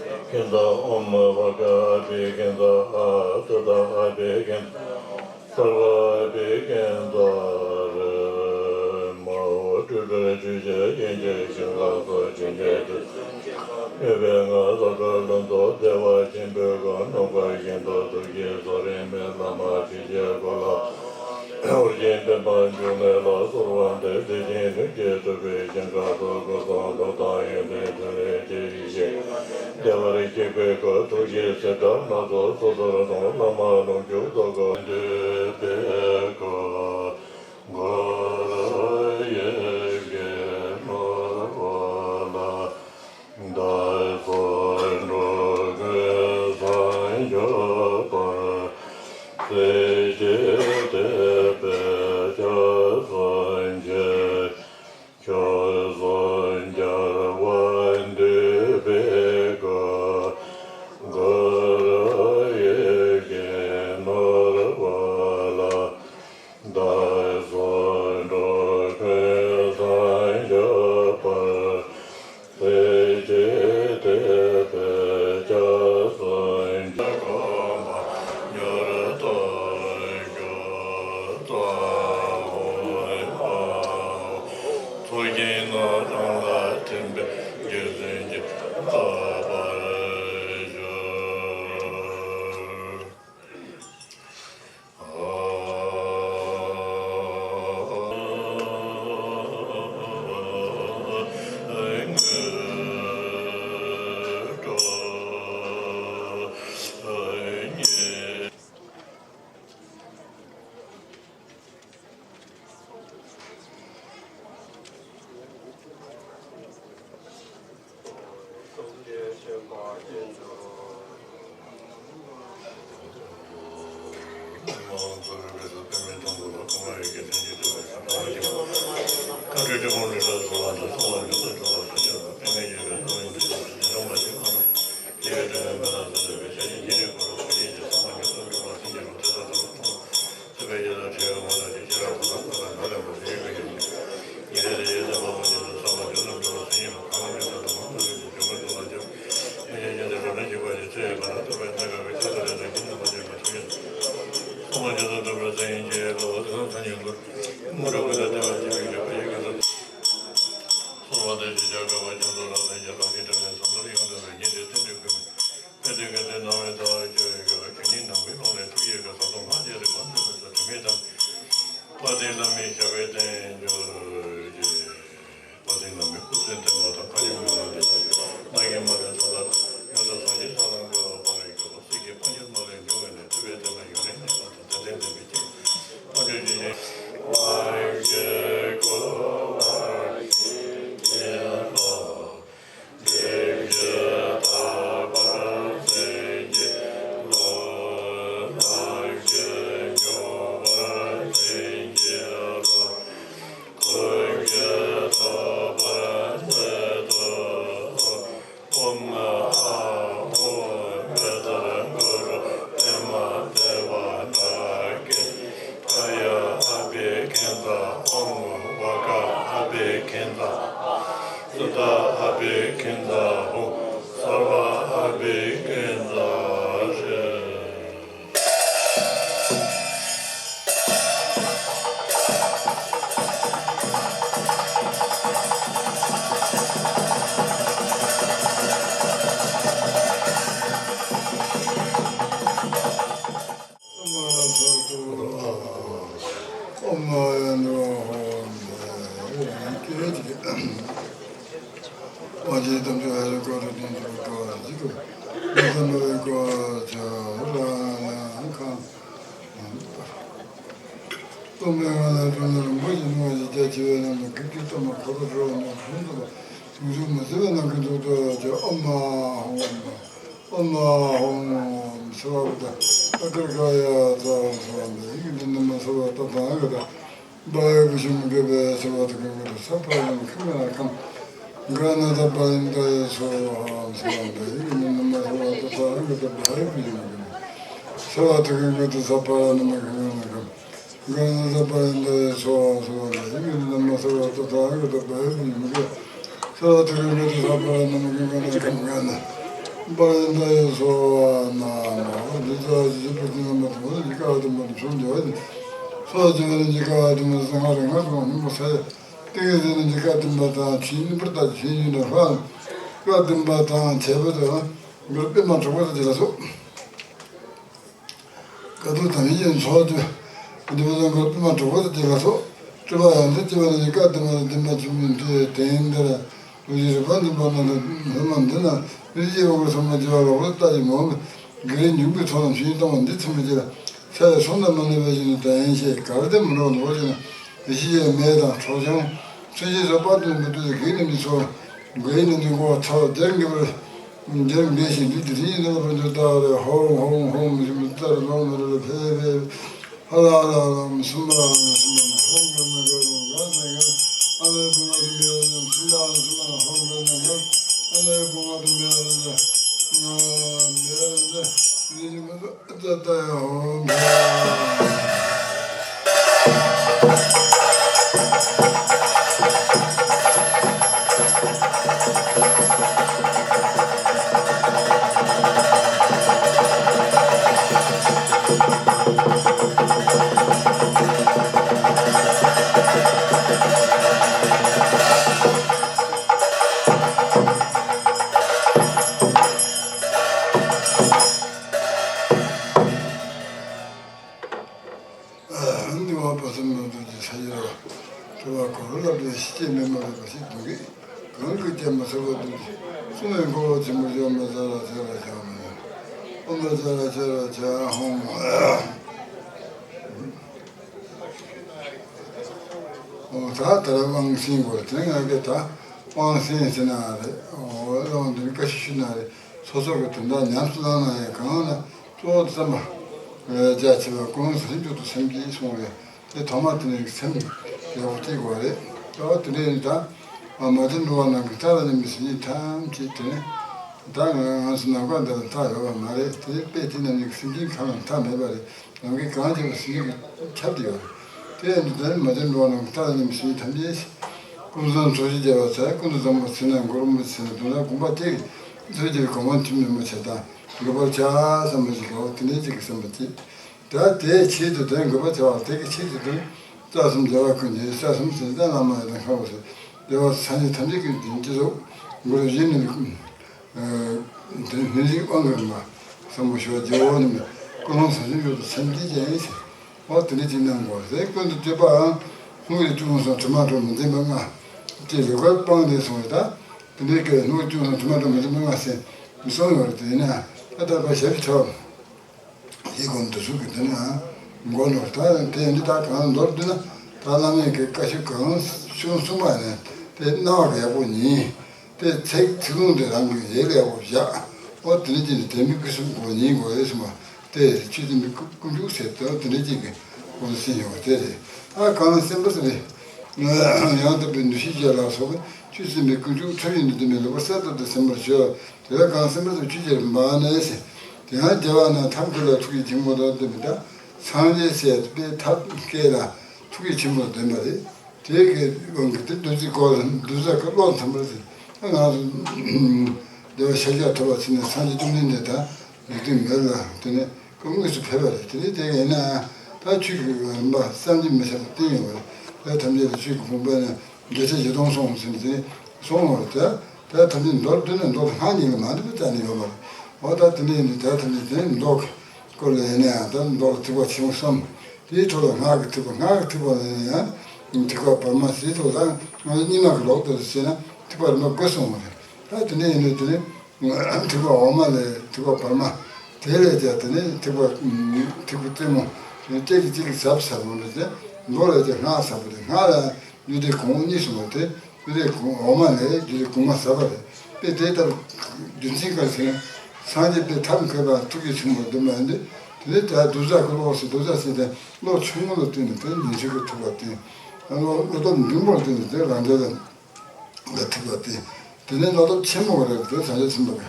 ཀན་ཛ། ཨོཾ་བྷ་ག་ཨ་བྷི་ཀན་ཛ། ཨ་སུ་ཏ་ཨ་བྷི་ཀན་ཛ། སརྦ་ཨ་བྷི་ཀན་ཛ་རེ་མ་ཧོ། སྤྲུལ་པའི་ཆོས་རྒྱལ་ཡན་ཆད་ཞིང་ཁམས་སོགས། ཆོས་རྒྱལ་དུས་གསུམ་གྱི་ཁམས། མོས་པའི་ངག་ཟབ་དཀའ་ལམ་རྫོགས། བདེ་བ་ཆེན་པོའི་གོ་འོད། ནམ་མཁའ་བཞིན་དུ་ཐུགས་རྗེའི་གསུང་རིང་མོའི་བླ་མ་ཆོས་རྒྱལ་གོ་ལ། ཧོར་གྱི་འདན་མ་འབྱུང་གནས་ལ་གསོལ་བ་འདེབས། དེ་བཞིན་ལྷུན་གྱིས་གྲུབ་པའི་ཞིང་ཁམས་སོགས། སྐུ་གསུང་ཐུགས་དང་ཡོན་ཏན་ཕྲིན་ལས་ཇི་བཞིན་བདེ་བར་གཤེགས་པའི་སྐུ། ཐུགས་རྗེའི་བྱེ་བྲག་སྣ་ཚོགས་སོ་སོར་སྣང་། བླ་མ་ལུང་ཕྱོགས་རྫོགས་སྐུ། འདུས་པའི་སྐུ་འཁོར་ཡི་གེ་ནོར་བུ་ལ། བདག་སོགས་འགྲོ་ཀུན་སངས་རྒྱས་པར། སྲས་བཅས་དད་པས་སྐྱབས་སུ་མཆི། ཕྱོགས་སུ་འབྱར་བ་འདུས་པའི་སྐུ། འཁོར་ཡི་གེ་ནོར་བུ་ལ། བདག་སོགས་འགྲོ་ཀུན་སངས་རྒྱས་པར། སྲས་བཅས་དད་པས་སྐྱབས་སུ་མཆི། གོ་འཕང་མྱུར་ཐོབ་ཤོག། ཙོ་ཧོ་ཧ་ཧོ། ཚོགས་ཀྱི་རྣམ་གྲངས་ལ་ཐིམ་པས་རྒྱུད་བྱིན་གྱིས་བརླབ་པར་ཤོག། དཔལ་ལྡན་བླ་མའི་སྐུ་ཚེ་བརྟན་པ་དང་། མཁའ་སྤྱོད་མི་མང་ལ་ནགས་ཀྱི་མ་རུ་ཚོགས་ལ་ཡོངས་འདུ་བའི་ཉེ་དུ་ཐུན་མོང་ཟང་ཟིང་ས་ལམ་འགོད་པར་གྱུར་པ། སྲས་ཀྱི་དཔལ་འབྱོར་མ་ལུས་འབྱུང་བའི་གནས། ཐུབ་པའི་བསྟན་པ་ཡུན་རིང་གནས་པ་དང་། དད་ལྡན་འདས་པའི་ཁྱིམ་དཔལ་འབྱོར་ཇི་བཞིན་ལག་གི་བསྐོར་བར་བྱིན་གྱིས་རློབས། སྒྲིབ་བཞི་དག་པར་བྱིན་གྱིས་རློབས། ལག་གི་འཇོམས་པར་བྱིན་གྱིས་རློབས། སྐུ་གི་ཐུབ་པར་བྱིན་གྱིས་རློབས། ཨོཾ་ཨཱཿཧཱུྃ་མེ་ཏྲ་གུ་རུ་པདྨ་དེ་བ་ཌཱ་ཀི། ཨཱརྱ་ཨ་བྷི་ཥིཉྩ། ཨོཾ་བྷ་ག་ཨ་བྷི་ཥིཉྩ། ཨ་སུ་ཏ་ཨ་བྷི་ཥིཉྩ་ཧཱུྃ། སརྦ་ཨ་བྷི་ཥིཉྩ་ཧྲཱིཿ། ཨོཾ་ཨཱཿཧཱུྃ་ཨཱཿཧཱུྃ། ཨོ་ཇི་དམ་ཆོས་ཧ་ལས་སྐོར་དུ་དོན་གྱི་བཀའ་བཞི་པོ། མི་ཚངས་པའི་བཀའ་ཆོས་ར་ནང་ཁང་། སྟོང་པའི་ངང་ལས་སྒྲོན་མེ་རིན་པོ་ཆེ་སྣང་བ་ཞིག་རྒྱ་ཆེ་བའི་ནང་དུ་ཀིརྟི་སྟོན་པ་འཁོར་ལོ་ཧྲིལ་བ་ནས་དྲུང་དུ་བ་ཟུང་འཇུག་མི་ཟད་པའི་ནམ་མཁའི་མཐོངས་སུ་ཨོ་ཇི་ཨོཾ་ཨཱཿཧཱུྃ་ཨོཾ་ཨཱཿཧཱུྃ་ཨོཾ་སརྦ་བི་དྷ་ཨ་ཀ་ཀ་ཡ་ཙཱ་ཧཱུྃ་སརྦ་བི་དྷ་ཨི་ཀ་ཏི་ན་མ་སརྦ་ཏ་ཐཱ་ག་ཏ། བྷཱ་ཡ་བི་ཤུ་མི་གེ་བྷཱ་ཡ་སརྦ་ཐུ་ཁེ་ག་ཏ་སརྦ་ཡ་ན་ཁ་མ་ན་ཁམ། ག་ན་ད་བྷ་ཡན་ད་ཡ་སོ་ཧ་སརྦ་བི་དྷ་ཨི་ཀ་ཏི་ན་མ་སརྦ་ཏ་ཐཱ་ག་ཏ་བྷཱ་ཡ་བི་ཤུ་མི་གེ་བྷཱ་ཡ་སརྦ་ཐུ་ཁེ་ག་ཏ་སརྦ་ཡ་ན་མ་ཁ་མ་ན་ཁམ། ག་ན་ད་བྷ་ཡན་ད་ཡ་སོ་ཧ་སརྦ་བི་དྷ་ཨི་ཀ་ཏི་ན་མ་སརྦ་ཏ་ཐཱ་ག་ཏ་བྷཱ་ཡ་བི་ཤུ་མི་གེ་བྷཱ་ཡ་སརྦ་ཐུ་ཁེ་ག་ཏ་སརྦ་ཡ་ན་མ་ཁ་མ་ན་ཁམ། ག་ན། པ་ཡི་མདའ་ཡི་སོ་ན་མ་འདི་ཚ་ཞི་པོ་ཏི་ན་མ་དང་འདི་ཀ་དུ་མ་དང་ཆུང་འདི་བ་ནི་སོ་ཅི་བ་ནི་འདི་ཀ་དུ་མ་སེ་ང་རེ་ང་དུ་མ་ནི་མོ་ས་ཡ་ཏི་གི་ཟེ་ནི་འདི་ཀ་དུ་མ་དང་ཆི་ནི་པར་ད་ཆི་ཡུ་ན་ཧ་ཀ་དུ་མ་དང་བྱེད་པ་དང་གུར་པི་མ་གྲོགས་པ་དང་ཅི་ལ་སོ། དཀའ་ཐུབ་དམ་ཡིད་ཀྱི་ཚོགས་ཀྱི་འདི་པ་དང་གོ་པི་མ་གྲོགས་པོ་དང་དེ་ལ་སོགས་སྤྲུལ་པ་ཡང་དག་སྐྱེ་བ་ནི་བཀའ་དེ་མ་དེ་མ་བྱུང་མིན་དེ་དེ་ཡིན་འདིར་ལུགས་ཀྱི་རིག་པ་འཛིན་པ་རྣམས་ལ་ལྷ་མ་འདི་ན་མི་སྐྱེ་བ་གོ་སོ་མ་སྐྱེ་བ་ལོག་པར་ལྟ་ཡི་མོ་གི་རིགས་འབྱུང་པོའི་ཚོགས་རྣམས་ཞིང་གཏོང་བ་འདི་ཚིམ་པའི་རྗེས་ལ་ས་ཡི་སོང་དང་མ་ནུས་པའི་ཞིང་དུ་དེ་ཡིན་ཞེས་གར་དེ་མི་འགྲོ་ནོར་ཞིང་ཡེ་ཤེས་ཡི་མེ་དང་ཁྲོ་ཆུང་ཚུལ་གྱིས་སོགས་པ་དུ་མི་ཐུབ་ཀྱི་གེགས་རྣམས་ཀྱི་ཚོགས་མགོའི་ནི་ནི་མགོ་ཚ་བ་རྒྱལ་འགེབས་པར། འཇར་འགེལ་ཞིང་འདུས་ཏེ་རིང་ནས་ལ་ཕན་ཚུན་ལྟ་བ་རེ་ཧོ་ཧོ་ཧོ་མི་ཞིག་མི་ལྟར་ལོང་མི་རེ་ལ་ཕེ་ཕེ། ཧ་ལ་ཧ་ལ་ཧ་ལ་མི་སུམ་པ་ཧ་ལ་སུམ་པ་ན་ཧོ་མགར་ན་ག་ལོང་ག་ན་ག་ཨ་ལ་བུང་བ་དུ་མེ་ལ་ན་སུམ་པ་ཧ་ལ་སུམ་པ་ན་ཧོ་མགར་ན་ག་ཨ་ལ་བུང་བ་དུ་མེ་ལ་ན་མེ་ལ་ན་རི་ནི་མ་ཏ་ཏ་ཡ་ཧོ་མ། འདི་བ་པ་སེམས་ནང་དུ་ཅི་ས་ཡི་ར་བ། སྤྲོ་བ་འཁོར་བརླག་པའི་ཤི་སྐྱེ་མི་སྨྲ་བའི་བ་ཞིག་འདུག་གི་གང་གི་སྐྱེ་མ་ཚར་བ་འདུག་གི་གསུང་བའི་འཁོར་བ་ཆེན་པོ་བཞག་མ་ཚར་བ་ཚར་བ་བྱ་མ་ཡིན། ཨོ་མ་ཚར་བ་ཚར་བ་བྱ་ཧོ་མ། ཨོ་ད་ད་ར་དབང་སེང་གོ་དེ་ང་གི་ད་དབང་སེང་ཟེར་ན་རེད། ཨོ་ལོང་འདི་ནི་བཀའ་ཤི་ཤུ་ན་རེད། སོ་སོ་གི་དོན་དག་ཉམས་སུ་བླངས་ན་ཡང་གང་ན། གཙོ་བོ་བསམ་པ་རྒྱ་ཆེ་བ་ཀུན་སེམས་མཆོག་ཏུ་སེམས་བསྐྱེད་གསུངས་པས་དེ་ཐོག་མ་དེ་ནས་སེམས་ཡག་པོ་བསྐྱེད་དགོས་རེད། ད་དེ་འདྲ་ཡིན་ད་མ་བྱོན་འགྲོ་བ་རྣམས་ཀྱི་མཐའ་ལ་གནས་པའི་སེམས་ཅན་ཐམས་ཅད་དེ་ནི་ད་ང་ང་ཚོ་ནམ་མཁའ་འདི་ལ་མཐའ་ཡོད་པ་མ་རེད། དེ་དཔེ་དེ་རྣམས་ཀྱི་སེམས་ཅན་གང་ལ་མཐའ་མེད་པ་རེད། ནམ་མཁའི་གང་ཆེ་བ་སེམས་ཅན་གྱི་ཁྱབ་བསྡད་ཡོད་རེད། དེ་ཡིན་དུས་དེ་ནི་མ་བྱོན་འགྲོ་བ་རྣམས་ཀྱི་མཐའ་ལ་གནས་པའི་སེམས་ཅན་ཐམས་ཅད་ཀུན་བཟང་ཚོགས་ཀྱི་རྒྱལ་བ་ཚེ་ཀུན་ཏུ་བཟང་པོ་ཚེ་ན་གུ་རུ་མི་ཚེ་ན་དོན་དག་དགོངས་པ་གཅིག་གིས་ཚོགས་ཀྱི་གོ་འཕང་ཐོབ་ནུས་པ་བྱེད་དང་འགོད་པར་བྱ་བསམ་པ་ཞིག་གོ། དེ་འདྲའི་ཅིག་གི་བསམ་པ་གཅིག་ད་དེའི་ཆེད་དུ་དོན་འགོད་པར་བྱ་བ་དེ་གི་ཆེད་དུ་དོན་རྩ་གསུམ་རྒྱལ་བ་ཀུན་གྱི་རྩ་གསུམ་ཟེར་ཏེ་བླ་མ་ཡི་དང་ཁ་བ་ཟེར་རྒྱལ་བ་སངས་རྒྱས་ཐམས་ཅད་ཀྱི་དོན་སྤྱི་གཙུག་གུ་རུ་བཞི་ནི་དོན་སྙིང་རྗེ་དབང་གི་མ་བསམ་པ་ཞུ་བ་རྒྱལ་བ་ནི་ཀུན་སློང་ཟབ་ཅིང་ཡུལ་དུ་སེམས་བསྐྱེད་ཅན་ཟེར། འོ་དེ་འདྲ་ཅིག་གནང་དགོས་ཟེར། ཀུན་ཏུ་སྤྱོད་པའང་སྣང་བའི་སྐྱོན་སོགས་དྲི་མ་གྲོགས་མི་འཛིན་པ་ལྔ། ཅེས་ལེགས་པར་སྤངས་ཏེ་གསུངས་པས་ད། དེ་འདྲའི་སྐད་སྣང་བའི་སྐྱོན་སོགས་དྲི་མ་གྲོགས་མི་འཛིན་པ་ལྔ་ཟེར་མི་གསུང་ཡོད་རེད། དེ་ཡིན་ན་ད་ལྟ་བ་ཞབས་ཀྱི་ཐོབ་ཡིད་སྒོམ་དུ་གཟུགས་ཀྱི་དོན་ཡང་མགོ་ནོར་ད་དེ་འདི་ད་གང་མདོར་བསྡུས་ན་ད་བླ་མའི་གི་བཀའ་ཤོད་གང་བྱུང་གསུངས་པ་ནས་དེ་རྣ་བ་གི་ཡག་པོ་ཉན། དེ་ཚིག་ཚིག་ལུང་དེ་རང་གི་ཡིད་ལ་ཡག་པོ་བཞག་འོ་དེ་འདྲ་ཅིག་ནི་དེ་མི་ཀུན་སེམས་སྒོ་ཉིད་དགོས་རེད་གསུངས་པ། དེ་ཆོས་དེ་མི་ཀུན་ཀུན་འཇུག་ཟེར་དེ་དེ་འདྲ་ཅིག་གི་སྒོ་ནས་སེམས་ཡོང་བ་དེ་རེད། ཨ་གང་སེམས་པ་ཟེར་རེད། ཡང་དག་པའི་འདུ་ཤེས་བརྒྱད་ལ་སོགས་པའི་ཆོས་སེམས་པའི་ཀུན་འཇུག་ཐབས་ཡིན་དུ་བསྟན་པའི་ལེགས་པར་གསལ་བཏབ་སྟེ་སེམས་པར་བྱོས། དེ་ལ་གང་སེམས་པ་ཟེར་ཆོས་ཀྱི་མ་ནས་ཟེར། དེ་ཡང་རྒྱལ་བ་རྣམས་ཐབས་མཁས་ལ་ཐུགས་རྗེ་ཆེན་པོ་དང་ལྡན་པའི་ད་སངས་རྒྱས་ཟེར་དཔེ་ཐབས་མཁས་ལ་ཐུགས་རྗེ་ཆེན་པོ་ལྡན་པ་རེད། དེ་གི་དབང་གིས་དེ་བདུད་རྩི་སྐོར་བདུད་རྩི་ཀ་བློ་ཐམས་པར་ཟིན། ང་ཚོ་བདེ་བ་ཤཱཀྱ་ཐུབ་པ་ཚེ་ནས་སངས་རྒྱས་བཅོམ་ལྡན་འདས་དང་ལུས་རྟེན་མེད་ལ་དེ་ནས་སྐུ་དངོས་སུ་ཕེབས་པ་རེད། དེ་ནས་དེ་ག་ཡིན་ན་ད་ཆོས་ཀྱི་རིམ་པ་བསམ་གྱིས་མི་ཁྱབ་པ་བསྟན་ཡོད་པ་རེད། ད་ཐམས་ཅད་ལ་ཆོས་ཀྱི་ཕུང་པོ་ནས་བརྒྱ་ཆ་བཞི་སྟོང་སོང་ཟིན་ཟིན་སོང་བ་རེད། ད་ཐམས་ཅད་མདོར་བསྡུས་ན་མདོ་ལྷག་ཉིད་ལ་མ་འདུས་པ་རྩ་ནས་ཡོད་པ་རེད། འོ་ད་དེ་འདྲ་ཡིན་དུས་ད་ཐམས་ཅད་དེ་ནས་མདོ་གི་སྐོར་ལ་ཡིན་ན་ཡང་ད་མདོ་ལ་ཐེག་པ་ཆེན་པོ་གསུམ། དེའི་ཐོག་ལ་སྔགས་ཀྱི་ཐེག་པ། སྔགས་ཀྱི་ཐེག་པ་ལ་ཡང་ཐེག་པ་བར་མ་ཟེར་ཐོག་ལ་སྔགས་གཉིས་མ་གི་ལོག་ཏུ་ཟེར་ན་ཐེག་པ་རིམ་པ་དགུ་གསུངས་པ་རེད། ད་དེ་འདྲ་ཡིན་དུས་དེ་ནི་ཐེག་པ་འོག་མ་ལས་ཐེག་པ་བར་མ། དེ་ལས་ཀྱང་དེ་ནི་ཐེག་པ་ཐེག་པ་རྩེ་མོ། དེ་ནི་གཅིག་གིས་གཅིག་གི་ཟབ་ཟབ་མོ་རེད་དེ། མདོ་ལས་ཀྱང་སྔགས་ཟབ་པོ་རེད། སྔགས་ལ་རྒྱུད་སྡེ་གོང་འོག་གཉིས་གསུངས་པ་དེ། རྒྱུད་སྡེ་གོང་འོག་མ་ལས་རྒྱུད་སྡེ་གོང་མ་ཟབ་པ་རེད། དཔེ་དེ་ལྟར་རྒྱུ་མཚན་ག་རེ་ཟེར་ན། སངས་རྒྱས་པའི་ཐབས་མཁས་པ་ཐུགས་རྗེ་ཆེན་པོ་འདི་མ་ཡིན་ཏེ། དེ་ནས་ད་བདུད་བཟའ་གི་བློ་ཟེར། བདུད་བཟའ་ཟེར་ཏེ་བློ་ཆུང་ངུ་ལ་བསྟུན་ནས་དེ་ཉན་ཐོས་ཀྱི་ཐེག་པ་བསྟན། བློ་བློ་སྟོབས་འབྲིང་པོར་བསྟུན་ནས་དེ་རང་རྒྱལ་ལ་ཐེག་པ་བསྟན། དེ་ནས་བློ་སྟོབས་ཆེན་པོ་ག་རེ་དེ་སངས་རྒྱས་ཚིམ་པ་གི་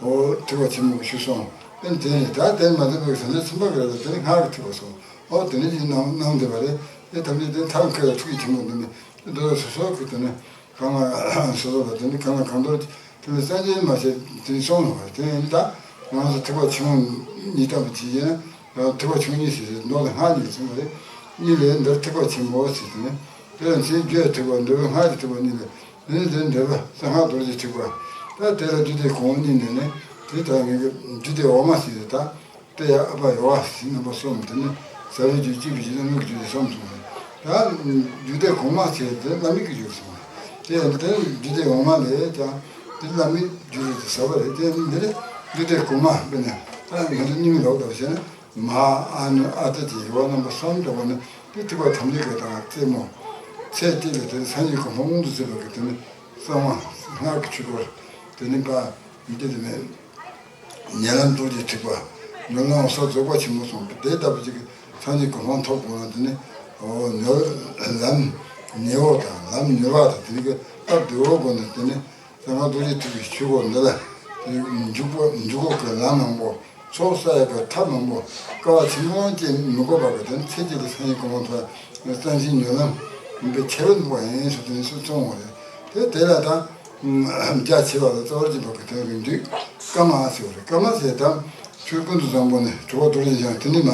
འོ་ཐེག་པ་ཆེན་པོ་ཞུས་སོང་། དེ་ནས་དེ་ནས་ད་དེ་མ་ཐེག་པའི་སངས་རྒྱས་ཚིམ་པ་ག་རེ་དེ་ནས་སྔགས་ཀྱི་ཐེག་པ་སོང་། འོ་དེ་ནས་ཅིག་གནང་གནང་བསྡད་པ་རེད། དེ་ཐམས་ཅད་དེ་ཐབས་མཁས་ལ་ཐུགས་རྗེ་ཆེན་པོ་འདི་ནི་འདི་ལ་སོ་སོ་གི་དེ་ནས། གང་ལ་སོ་སོ་ལ་དེ་ནི་གང་ལ་གང་འདོད་ དེ་ལ་སངས་རྒྱས་མ་བྱས་དེ་སོང་ལ་བར་དེ་ཡིན་ད། ང་ཚོ་ཐེག་པ་ཆུང་ངུ་གཉིས་ལྟ་བུ་ཅིག་ཡིན་ན་ཐེག་པ་ཆུང་གཉིས་ཟེར་ཏེ་མདོ་ལ་སྔགས་གཉིས་ཟེར་བ་རེད། གཉིས་ལས་འདིར་ཐེག་པ་ཆེན་པོ་ཟེར་དེ་ནི། དེ་ལ་མཚན་བརྗོད་ཐེག་པ་འདོད་པའི་སྔགས་ཀྱི་ཐེག་པ་གཉིས་ལས་ནི་དེ་འདོད་པ་གསང་སྔགས་རྡོ་རྗེ་ཐེག་པ། ད་དེ་ལ་རྒྱུད་སྡེ་གོང་མ་གཉིས་ནས་ནི་དེ་ལྟར་ངེས་ཀྱི་རྒྱུད་སྡེ་འོག་མ་ཟེར་ཏེ་ད། དེ་ཡང་ཨ་པ་ཡོ་བ་ཟེར་རྣམ་པ་གསུམ། དེ་ནི་ཟབ་པའི་རྒྱུད་སྐྱེས་བུའི་རྒྱུད་བླ་མེད་ཀྱི་རྒྱུད་ལས་གསུམ་གསུངས་པས། ད་རྒྱུད་སྡེ་གོང་མ་ཟེར་དེ་བླ་མེད་ཀྱི་རྒྱུད་གསུངས་པས། དེ་ཡང་དེ་རྒྱུད་སྡེ་འོག་མ་ལས་ཀྱང་དེ་བླ་མེད་རྒྱུད་རེད་དེ་ཟབ་པ་རེད། དེ་འདི་ནི་རྒྱུད་སྡེ་གོང་མ་དཔེར་ན་ད་ང་ཚོ་རྙིང་མའི་ལུགས་ལྟར་བྱས་ན་མ་ཨ་ནུ་ཨ་ཏི་ཅེས་ཡོ་བ་རྣམ་པ་གསུམ་འདྲ་བོ་ནི་དེ་ཐེག་པ་ཐམས་ཅད་ཀྱི་དང་རྩེ་མོ། ཚེ་གཅིག་ལ་དེ་སངས་རྒྱས་གོ་འཕང་མངོན་དུ་བྱེད་པ་གི་དེ་ནི་གསང་བ་སྔགས་ཀྱི་ཆོས་སྐོར། དེ་ནི་པ་འདི་དེ་ནི། ཉེ་ལམ་རྡོ་རྗེ་ཐེག་པ། ནོར་ལམ་ས་རྫོགས་པ་ཆེན་པོ་གསུངས་པས། དེ་ལྟ་བུ་ཅིག་གིས་སངས་རྒྱས་གོ་འཕང་ཐོབ་དགོས་ན་དེ་ནི། འོ་ནོར་ལམ་ཉེ་བོ་དང་ལམ་ཉེ་བ་དང་དེ་ནི་སྟབས་བདེ་བོ་དགོས་ན་དེ་ནི་གསང་སྔགས་རྡོ་རྗེ་ཐེག་པའི་ཆོས་སྐོར་འདི་ལ་འཇུག་པ་འཇུག་གོ་གི་ལམ་མང་པོ། ཚོགས་བསགས་ཡག་གི་ཐབས་མང་པོ། དཀའ་བ་ཆེན་པོ་ཅིག་མི་དགོས་པ་གི་དེ་ནི་ཚེ་གཅིག་ལ་སངས་རྒྱས་གོ་འཕང་ཐོབ་ཡག་གཙང་ཞིང་ཉེ་ལམ་ཡིན་པའི་ཁྱད་པར་འདུག་པ་ཡིན་ཞུ་དེ་ནི་སུ་གསུངས་པ་རེད། དེ་དེ་ལ་ད། རྒྱ་ཆེ་བ་ལ་རྩ་བར་གྱུར་པ་གི་དོན་རིགས་འདུས་བཀའ་མ་ཟེར་བ་རེད། བཀའ་མ་ཟེར་དང་ཆོས་ཀུན་ཏུ་བཟང་པོ་ནི་གྲུབ་པ་རྡོ་རྗེ་འཆང་དེ་ནི་མ།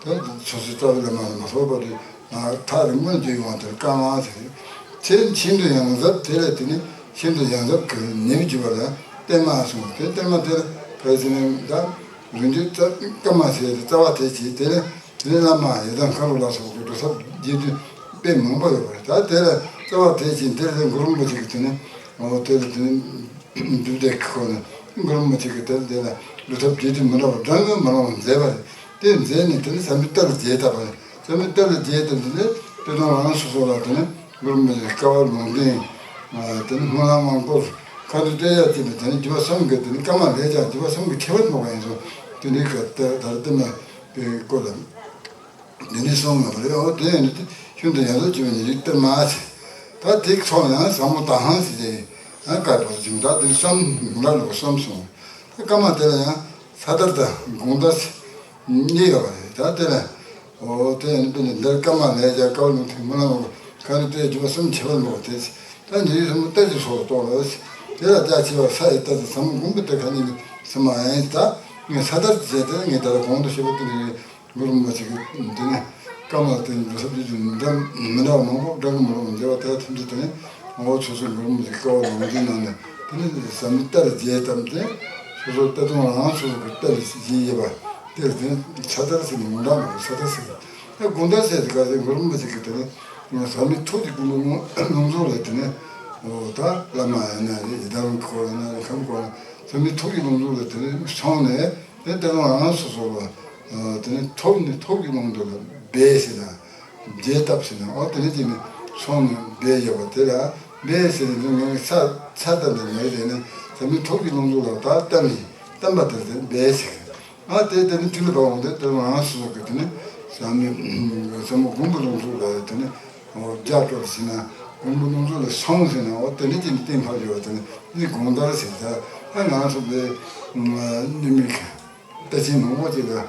དེ་སོ་སོའི་རྩ་བའི་བླ་མ་ལ་མ་སོགས་པ་རེད། མ་ཐག་རིང་པོ་ནས་བརྗོད་ཡོང་བ་དེར་བཀའ་མ་ཟེར། ཚེ་ཤིན་ཏུ་ཡོངས་ཟབ་དེ་ལས་དེ་ནི་ཤིན་ཏུ་ཡོངས་ཟབ་ཀྱི་ནུས་པ་བརྒྱུད་པ་ལ་བརྟན་མ་གསུངས། དེ་བརྟན་མ་དེར་ག་རེ་ཟེར་ན་ད། རིང་བསྡུས་རྩ་བཀའ་མ་ཟེར་ཏེ་རྩ་བ་དེ་བྱས། དེ་ནས་དེ་ནས་བླ་མ་ཡི་དམ་མཁའ་འགྲོ་ལ་སོགས་པའི་སྒྲུབ་ཐབས་རྒྱས་བསྡུས་དཔེ་མང་པོ་ཡོད་པ་རེད། ད་དེ་ལ་རྩ་བ་དེ་བྱས་དེར་དེ་གུ་རུ་རིན་པོ་ཆེ་གིས་དེ་ནས་འོ་དེ་ལ་དེ་ནས་སྒྲུབ་སྡེ་ཁོ་ནས་གུ་རུ་རིན་པོ་ཆེ་གིས་དེ་ལ་དེ་ལ་སྒྲུབ་ཐབས་རྒྱས་བསྡུས་མི་འདྲ་བ་འདྲ་མིན་མི་འདྲ་བ་མཛད་པ་རེད། དེ་མཛད་ནས་དེ་ནས་ཟབ་མོའི་གཏེར་ལ་རྒྱས་བཏབ་པ་རེད། ཟབ་མོའི་གཏེར་ལ་རྒྱས་བཏབ་དེ་ནས་དེ་དང་རང་སོ་སོ་ལ་དེ་ནས། གུ་རུ་རིན་པོ་ཆེའི་བསྐལ་པ་ལུང་བསྟན། དེ་ནི་སྨོན་ལམ་དབང་བསྐུར། མཁའ་འགྲོ་སྟོན་ཡ་བཅས་པའི་དེ་ནི་བརྒྱུད་པ་གསུམ་གྱི་དེ་ནི་བཀའ་མ་ལས་ཀྱང་བརྒྱུད་པ་གསུམ་གྱི་ཁྱད་པར་སྨོས་པ་ཡིན་ཙང་དེ་འདྲའི་སྐབས་དེ་ལྟར་བསྟན་པའི་སྐོར་ལ་འདི་ནི་གསུངས་ཡོད་པ་རེད། འོ་དེ་ཡིན་དུས་ཤིན་ཏུ་ཡོངས་སུ་གྱུར་པའི་ཉེ་རིགས་གཏེར་མ་ཟེར། ད་དེའི་ཐོག་ལ་ཡང་ཟབ་མོ་དྭགས་ལྷང་ཟེར་ཏེ་ཡང་བཀའ་བསྒོ་བྱུང་། ད་དེ་གསུམ་མི་འདྲ་ལོག་གསུམ་གསུངས། ད་བཀའ་མ་དེ་ལ་ཡང་ས་དར་དང་དགོངས་དར་གཉིས་ཡོད་པ་རེད། ད་དེ་ལ། འོ་དེ་ཡང་དཔེར་ན་འདིར་བཀའ་མ་ལས་ཀྱང་བསྐལ་པ་ལུང་བསྟན་སྨོན་ལམ་དབང་བསྐུར་མཁའ་འགྲོ་སྟོན་ཡ་བརྒྱུད་པ་གསུམ་ཁྱད་པར་འདུག་པ་དེ། ད་འདིའི་གསུམ་པོ་གཏེར་གྱི་ཚོགས་སུ་གཏོགས་ལ། དེ་ལ་རྒྱ་ཆེ་བ་ས་ཡི་གཏེར་དང་ཟབ་མོ་མགོན་པོའི་གཏེར་ཁ་གཉིས་ལས་ཟིན་པ་ཡིན། ད་ངས་ས་དར་བྱས་ཏེ་ངས་ད་ལྟ་གོང་དུ་བཤད་པ་དེ་འདྲའི་གུ་རུ་རིན་པོ་ཆེ་གིས་འདི་ནི་བཀའ་མ་དེ་འདི་ས་དུས་ཀྱི་མི་འདྲ་མི་འདྲ་བ་མང་པོ་འདྲ་གི་མི་འདྲ་བ་མཛད་པ་དེ་ཐམས་ཅད་དེ་ནི་འོ་སོ་སོའི་གུ་རུ་རིན་པོ་ཆེ་བསྐལ་པ་ལུང་བསྟན་གནང་ནས་དེ་ནི་ཟབ་མོའི་གཏེར་རྒྱས་བཏབ་སྟེ་སོ་སོའི་གཏེར་སྟོན་རང་སོ་སོ་གི་གཏེར་བཞེས་ཡོད་པ་དེར་དེ་ས་དར་ཟེར་ནས་མི་འདྲ་མི་འདྲ་ས་དར་ཟེར། ད་དགོངས་དར་ཟེར་དེ་ག་ཟེར་གུ་རུ་རིན་པོ་ཆེ་གིས་དེ་ནི་ཟབ་མོའི་ཐུགས་ཀྱི་ཀུན་སློང་ཀུན་སློང་ཚུལ་ལ་དེ་ནི་འོ་ད་བླ་མ་ཡིན་ན་རེད། ཡི་དམ་སྐོར་ཡིན་ན་རེད། ཁམས་སྐོར་ན་ཟབ་མོའི་ཐུགས་ཀྱི་ཀུན་སློང་ཚུལ་ལ་དེ་ནི་སོང་ནས་དེ་གཏེར་སྟོན་རང་སོ་སོ་ལ་དེ་ནི་ཐུགས་ནི་ཐུགས་ཀྱི་ཀུན་སློང་དུ་ལ་སྦས་ཟེར་ན། རྒྱས་བཏབ་ཟེར་ན། འོ་དེ་ནས་ཅིག་ནི་སོང་ནས་སྦས་ཡོད་པ་དེ་ལ་སྦས་ཟེར་ནས་ངས་ས་ས་ལྟ་ནས་མེད་ཟེར་ནས་ཟབ་མོའི་ཐུགས་ཀྱི་ཀློང་གཟུགས་ལ་ད་གཏམས་ཡིན། གཏམས་པ་དེ་ཟེར་སྦས་ཟེར། ཨ་དེ་དེ་ནི་དུས་ལ་བབ་འོང་དེ་དེ་རང་སོ་སོ་གི་དེ་ནི་ཟབ་མོའི་ཟབ་མོ་མགོན་པོའི་ཀློང་གཟུགས་ལ་དེ་ནི་འོ་རྒྱ་སྤྲོད་ཟེར་ན་མགོན་པོའི་ཀློང་གཟུགས་ལ་སོང་ཟེར་ན། འོ་དེ་ནི་ཅིག་ནི་གཏན་ཕབ་ཡོད་པ་དེ་ནི་ནི་དགོངས་དར་ཟེར། ད་ང་ཚོ་པའི་གནས་མི་གི། ལྟ་ཅན་མང་པོ་ཅིག་ལ་དེ་